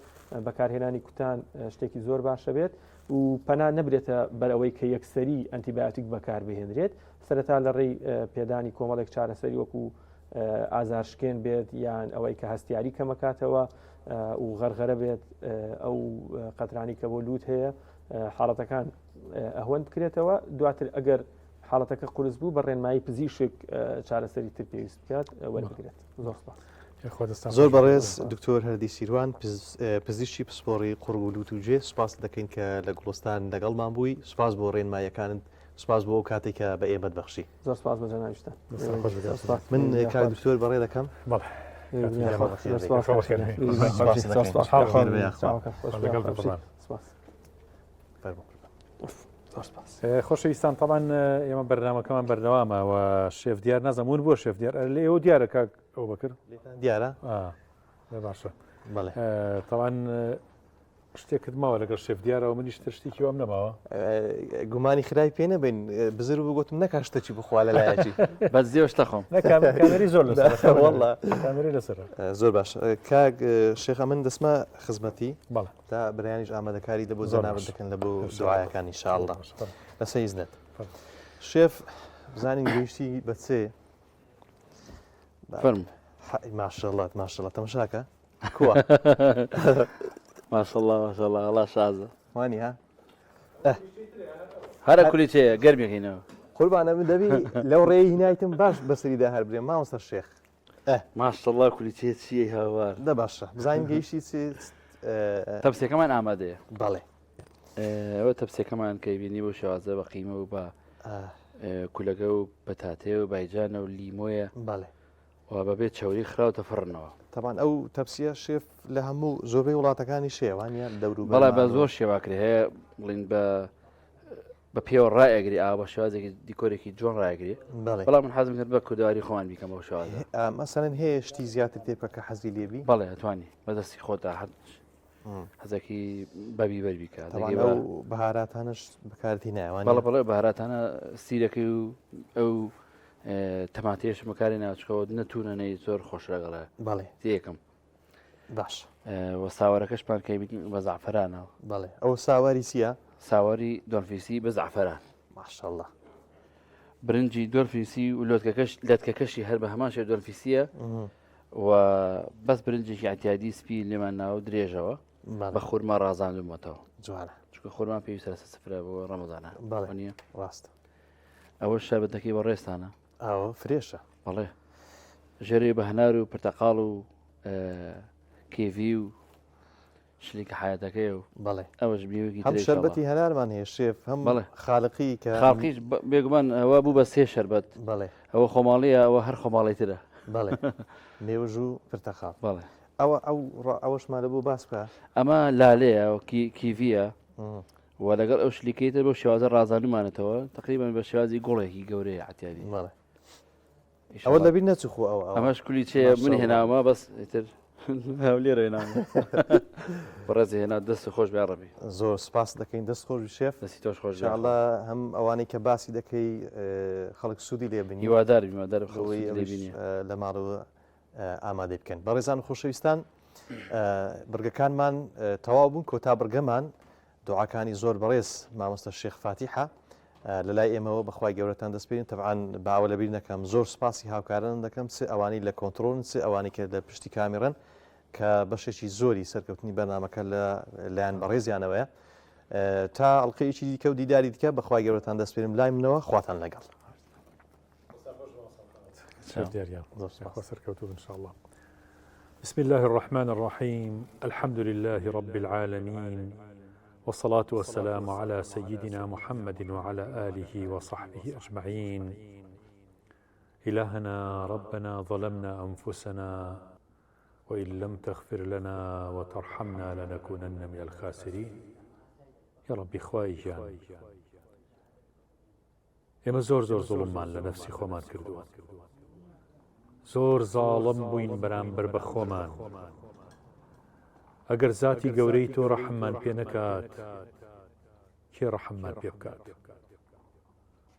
بەکارهێنانی کوتان شتێکی زۆر باشە بێت و پەنا نەبرێتە بەرەوەی کە یەکسەری ئەنتیبیاتیک بەکاربهێنرێت سەرەتا لە ڕێی پێدانی کۆمەڵێک چارەسەری وەکو ئازارشکێن بێت یان ئەوەی کە هەستیاری کەمەکاتەوە و غەرغەرە بێت ئەو قەترانی کە بۆ لووت هەیە حاڵەتەکان ئەهوەند بکرێتەوە دواتر ئەگەر حاڵەتەکە قورس بوو بە ڕێنمایی پزیشک چارەسەری تر پێویست بکات وەربگرێت زۆر سپاس. زۆر بەڕێز دکتۆر هەردی سیروان پزیشکی پسپۆڕی قوڕگ و لوت و گوێ سوپاست دەکەین کە لە گوڵستان لەگەڵمان بووی سوپاس بۆ ڕێنماییەکانت سوپاس بۆ ئەو کاتێک کە بە ئێمەت بەخشی زۆر سپاس بە جەنابیشتان من کاک دکتۆر بەڕێ دەکەم بەڵێ خۆشەویستان تاوان ئێمە بەرنمەکەمان بەردەوامە و شێف دیار نازم ون بۆ شێف دیار لە ئێوە دیارە کاک ئەو بەکر دیارە باشە تاوان شتێکت ماوە لەگەڵ شێف دیارەوە منیش تر شتێکی وام نەماوە. گومانی خراپی پێ نەبەین بزر بوو گوتم نەکا شتەکی بخوا لە لایەکی. بەس زێوە شتە خۆم. نە کامێری زۆر لەسەرە. واللە. کامێری لەسەرە. زۆر باش کاک شێخە من دەستمە خزمەتی بەڵێ. تا برایانیش ئامادەکاری لە بۆ جەنابت دەکەن لە بۆ دوعایەکان ان شاء الله. لەسەر ئیزنت. شێف بزانین گەیشتی بە چێ؟ فەرموو. ماشاءاللە ماشاءاللە تەماشاکە. کووە ماشەڵڵا ماشەڵڵا وەڵا شازە وانی ها هەرە کولی چێ گەرمێکینەوە قوربانە من دەبی لەو ڕێی هینایتم باش بەسەریدا هەر برێ مامۆستا شێخ ماشەڵڵا کولی چێ چییە هاوار دە باشە بزانین گەیشتی چی تەپسیەکەمان ئامادەیە بەڵێ ئەوە تەپسیەکەمان کە بینی بۆ شێوازە بە قیمە و بە کولەکە و پەتاتێ و بایجانە و لیمۆیە بەڵێ و بەبێ چەوری خراوتە فڕنەوە. تەبعەن ئەو تەپسیە شێف لە هەموو زۆربەی وڵاتەکانی شەیە وانە دەورو بەڵێ بە زۆر شێواکرێ هەیە بڵین بە. بە پێوە ڕائەگری ئاوا بە شێوازێکی دیکۆرێکی جوان ڕائەگری بەڵام من حەزم کرد بە کوردەواری خۆمان بیکەم بەو شێوازە. مەسەلەن هەیە شتی زیاتر تێ بکە کە حەزی لێ بی؟ بەڵێ ئەتوانی بە دەستی خۆتا حەز حەزەکی بە بیبەر بیکە تەبعەن ئەو بەهاراتانەش بەکارتی نایە وانیە؟ بەڵێ بەڵێ بەهاراتانە سیرەکەی و ئەو تەماتەیەش بەکاری ناچکەوە نەتونە نەی زۆر خۆش لەگەڵە بەڵێ تێکەم باش وە ساوەرەکەشمان کە بە زعفرانەوە بەڵێ ئەو ساواری چییە؟ ساوەری دۆلفیسی بە زعفران ماشەڵڵا برنجی دۆلفیسی و لۆتکەکەش لەتکەکەشی هەر بە هەمان شێ دۆلفیسیە و بەس برنجێکی ئەتیادی سپی لێمان ناو درێژەوە بە خورما ڕازاندومەتەوە جوانە چونکە خورما پێویستە لەسەر سفرە بۆ ڕەمەزانە بەڵێ نییە ڕاستە ئەوە شەربەتەکەی بەڕێزتانە ئەوە فرێشە بەڵێ ژێرەی بە هەنار و پرتەقاڵ و کێڤی و شلیکە حیاتەکەی و بەڵێ ئەوەش میوەکی هەم شەربەتی هەنارمان هەیە شێف هەم بەڵێ خالقی کە خاڵقیش بێگومان ئەوە بوو بە سێ شەربەت بەڵێ ئەوە خۆماڵیە ئەوە هەر خۆماڵی ترە بەڵێ مێوژ و پرتەقاڵ بەڵێ ئەوە ئەو ئەوەشمان لە بۆ باس بکە ئەمە لالەیە کیڤیە و لەگەڵ ئەو شلیکەی تر بەو شێوازە ڕازاندومانەتەوە تقریبا بە شێوازی گوڵێکی گەورەیە عتیادی بەڵێ ئەوە لەبیر نەچوو خۆ ئەوە ئەمەش کولی چێ من هێناومە بەس ئیتر هەولێر هێناومە بەڕێز هێنا دەست خۆش بێ ڕەبی زۆر سپاس دەکەین دەست خۆش شێف دەستی تۆش خۆش ئینشاءاللە هەم ئەوانەی کە باسی دەکەی خەڵک سوودی لێ بینی هیوادار هیوادار خەڵک سوودی لێ بینی لە ماڵەوە ئامادەی بکەن بەڕێزان و خۆشەویستان بڕگەکانمان تەواو بوون کۆتا بڕگەمان دوعاکانی زۆر بەڕێز مامۆستا شێخ فاتیحە لە لای ئێمەوە بەخوای گەورەتان دەسپێرین تەبعەن باوە لەبیر نەکەم زۆر سپاسی هاوکارانم دەکەم چ ئەوانەی لە کۆنتڕۆڵن چ ئەوانەی کە لە پشتی کامێڕن کە بەشێکی زۆری سەرکەوتنی بەرنامەکە لە لایەن بەڕێزیانەوەیە تا ئەڵلقەیەکی دیکە و دیداری دیکە بەخوای گەورەتان دەسپێرم لای منەوە خواتان لەگەڵ. سەرکەوتوو ان شاء الله. بسم الله الرحمن الرحيم الحمد لله رب العالمين والصلاة والسلام على سيدنا محمد وعلى آله وصحبه أجمعين إلهنا ربنا ظلمنا أنفسنا وإن لم تغفر لنا وترحمنا لنكونن من الخاسرين يا ربي خوای گیان ئێمە زۆر زۆر زوڵممان لە نەفسی خۆمان کردووە زۆر زاڵم بووین بەرامبەر بە خۆمان ئەگەر زاتی گەورەی تۆ ڕەحممان پێ نەکات کێ ڕەحممان پێ بکات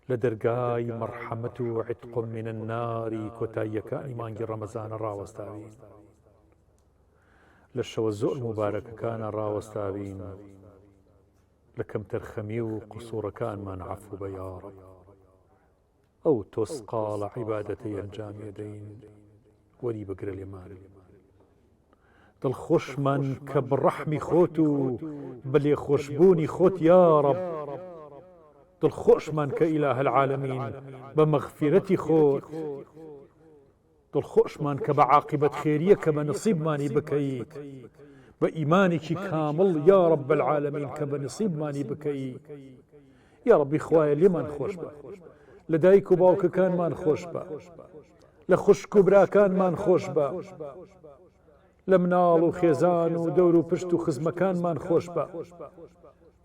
لە دەرگای مەرحەمەت و عتق من الناری کۆتاییەکانی مانگی ڕەمەزانە ڕاوەستاوین لە شەوە زۆر مبارەکەکانە ڕاوەستاوین لە کەمتەرخەمی و قسوڕەکانمان عەفو بە یاڕەب ئەو تۆسقاڵە عیبادەتەی ئەنجامی ئەدەین وەری بگرە لێمان دڵخۆشمان کە بڕەحمی خۆت و بە لێخۆشبوونی خۆت یاڕەب دڵخۆشمان کە ئیلاه العالمین بە مەغفیرەتی خۆت دڵخۆشمان کە بە عاقیبەت خێریە کە بە نسیبمانی بکەیت بە ئیمانێکی کامڵ یا رب العالمین کە بە نسیبمانی بکەی یا ربی خوایە لێمان خۆش بە لە دایک و باوکەکانمان خۆش بە لە خوشک و براکانمان خۆش بە لە مناڵ و خێزان و دەور و پشت و خزمەکانمان خۆش بە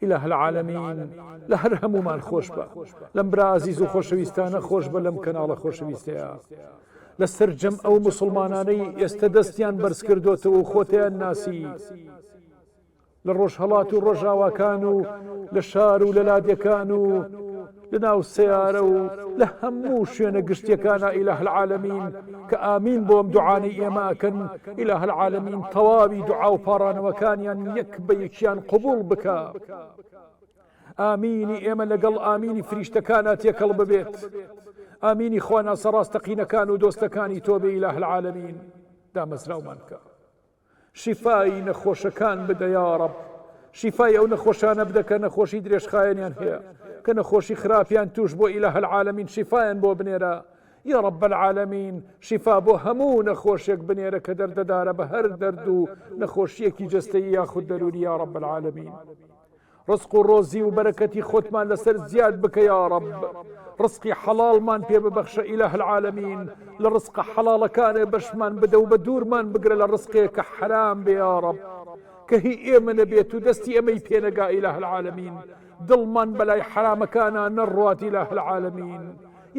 ئیلاه العالمین لە هەر هەمومان خۆش بە لەم برا ئازیز و خۆشەویستانە خۆش بە لەم کەناڵە خۆشەویستەیە لە سەرجەم ئەو مسلمانانەی ئێستا دەستیان بەرز کردوتەوە و خۆتیان ناسی لە ڕۆژهەڵات و ڕۆژاواکان و لە شار و لە لادێکان و لە ناو سیارە و لە هەموو شوێنە گشتیەکانە ئیلاه العالمین کە ئامین بۆ ئەم دوعانەی ئێمە ئەکەن ئیلاه العالمین تەواوی دوعا و پاڕانەوەکانیان یەک بە یەکیان قبوڵ بکە ئامینی ئێمە لەگەڵ ئامینی فریشتەکانە تێکەڵ ببێت ئامینی خواناسە ڕاستەقینەکان و دۆستەکانی تۆ بێ ئیلاه العالمین دامەزراومان بکە شیفای نەخۆشەکان بدە یاڕەب شیفای ئەو نەخۆشانە بدە کە نەخۆشی درێژخایەنیان هەیە کە نەخۆشی خراپیان توش بۆ ئیلاه العالمین شیفایان بۆ بنێرە یا رب العالمین شیفا بۆ هەموو نەخۆشێک بنێرە کە دەردەدارە بە هەر دەرد و نەخۆشیەکی جەستەیی یاخود دەروونی یا رب العالمین ڕزق و ڕۆزی و بەرەکەتی خۆتمان لەسەر زیاد بکە یا ڕب ڕزقی حەڵاڵمان پێ ببەخشە ئیلاه العالمین لە ڕزقە حەڵاڵەکانێ بەشمان بدە و بە دوورمان بگرە لە ڕزقێک کە حەرام بێ یا ڕب کە هی ئێمە نەبێت و دەستی ئێمەی پێنەگا ئیلاه العالمین. دڵمان بەلای حەرامەکانا نەڕوات اله العالمین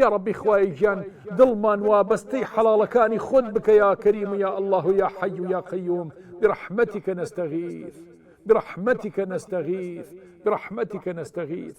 یا ڕەبی خوایە گیان دڵمان وابەستەی حەڵاڵەکانی خۆت بکە یا کەریم یا اللە یا حی یا قیوم برحمتک نستغیث برحمتک نستغیث برحمتک نستغیث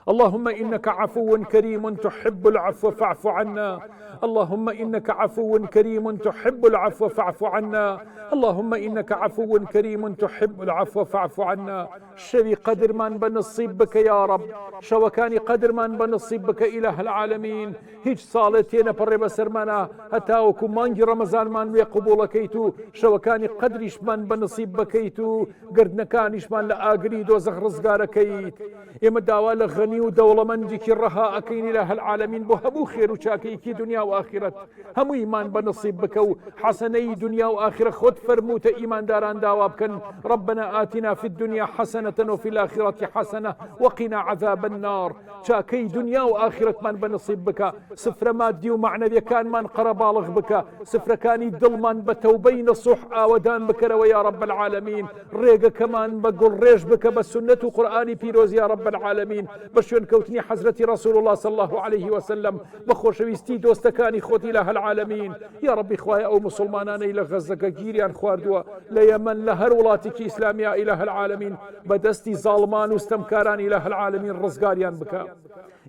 اللهم إنك عفو كريم تحب العفو فاعف عنا اللهم إنك عفو كريم تحب العفو فاعف عنا اللهم إنك عفو كريم تحب العفو فاعف عنا شەوی قەدرمان بە نسیب بکە یاڕەب شەوەکانی قەدرمان بە نسیب بکە ئیلاه العالمین هیچ ساڵێ تێنەپەڕێ بەسەرمانا هەتاوەکو مانگی ڕەمەزانمان وێ قبوڵەکەیت و شەوەکانی قەدریشمان بە نسیب بکەیت و گردنەکانیشمان لە ئاگری دۆزەخ ڕزگارەکەیت ئێمە داوا لە غەنی و دەوڵەمەندێکی ڕەها ئەکەین ئیلاه العالمین بۆ هەموو خێر و چاکەیەکی دنیا و ئاخرەت هەموویمان بە نصیب بکە و حەسەنەی دنیا و ئاخرە خۆت فەرمووتە ئیمانداران داوا بکەن ربنا آتنا في الدنيا حسنة وفي الآخرة حسنة وقنا عذاب النار چاکەی دنیا و ئاخرەتمان بە نصیب بکە سفرە مادی و مەعنەویەکانمان قەرەباڵغ بکە سفرەکانی دڵمان بە تەوبەی نەسوح ئاوەدان بکەرەوە یا رب العالمین ڕێگەکەمان بە گوڵڕێژ بکە بە سوننەت و قورئانی پیرۆز یا رب العالمین بە شوێنکەوتنی حەزرەتی رسول اللە صلی اللە علیه وسلم بە خۆشەویستی دۆستەکانی خۆت اله العالمین یا ربی خوایە ئەو موسڵمانانەی لە غەزەکە گیریان خواردووە لە یەمەن لە هەر وڵاتێکی ئیسلامیا اله العالمین بە دەستی زاڵمان و ستەمکاران اله العالمین ڕزگاریان بکە.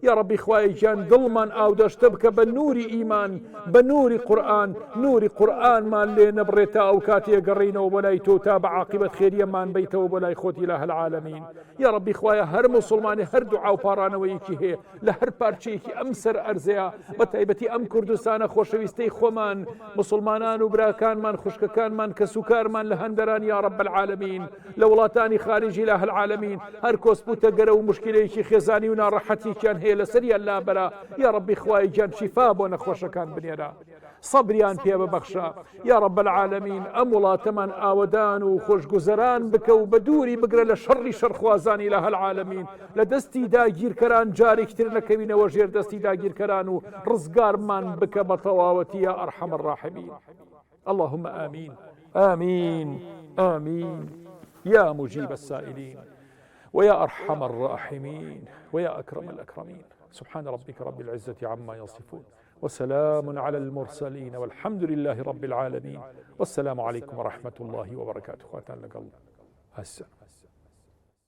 یاڕەبی خوایە گیان دڵمان ئاودەشتە بکە بە نوری ئیمان بە نوری قورئان نوری قورئانمان لێ نەبڕێ تا ئەو کاتێ گەڕینەوە بۆ لای تۆ تا بە عاقبەت خێریەمان بیتەوە بۆ لای خۆت ئیلاه العالمین یاڕەبی خوایە هەر موسڵمانی هەر دوعا و پاڕانەوەیەکی هەیە لە هەر پارچەیەکی ئەم سەر ئەرزەیە بە تایبەتی ئەم کوردستانە خۆشەویستەی خۆمان مسلمانان و براکانمان خوشکەکانمان کەسوکارمان لە هەندەران یا رب العالمین لە وڵاتانی خارجی اله العالمین هەر کۆسپ و تەگەرە و مشکلەیەکی خێزانی و ناڕەحەتیەکیان هەیە لەسەریان لابەرە یا ڕەبی خوای گیان شیفا بۆ نەخۆشەکان بنێرە سەبریان پێ ببەخشە یا رب العالمین ئەم وڵاتەمان ئاوەدان و خۆشگوزەران بکە و بە دووری بگرە لە شەڕی شەڕخوازان اله العالمین لە دەستی داگیرکەران جارێکتر نەکەوینەوە ژێر دەستی داگیرکەران و ڕزگارمان بکە بە تەواوەتی یا ئەرحەم الراحمین اللهم آمین آمین آمین يا مجيب السائلين ويا أرحم الراحمين ويا أكرم الأكرمين سبحان ربك رب العزة عما يصفون وسلام على المرسلين والحمد لله رب العالمين والسلام عليكم ورحمة الله وبركاته خواتان لقل هسه.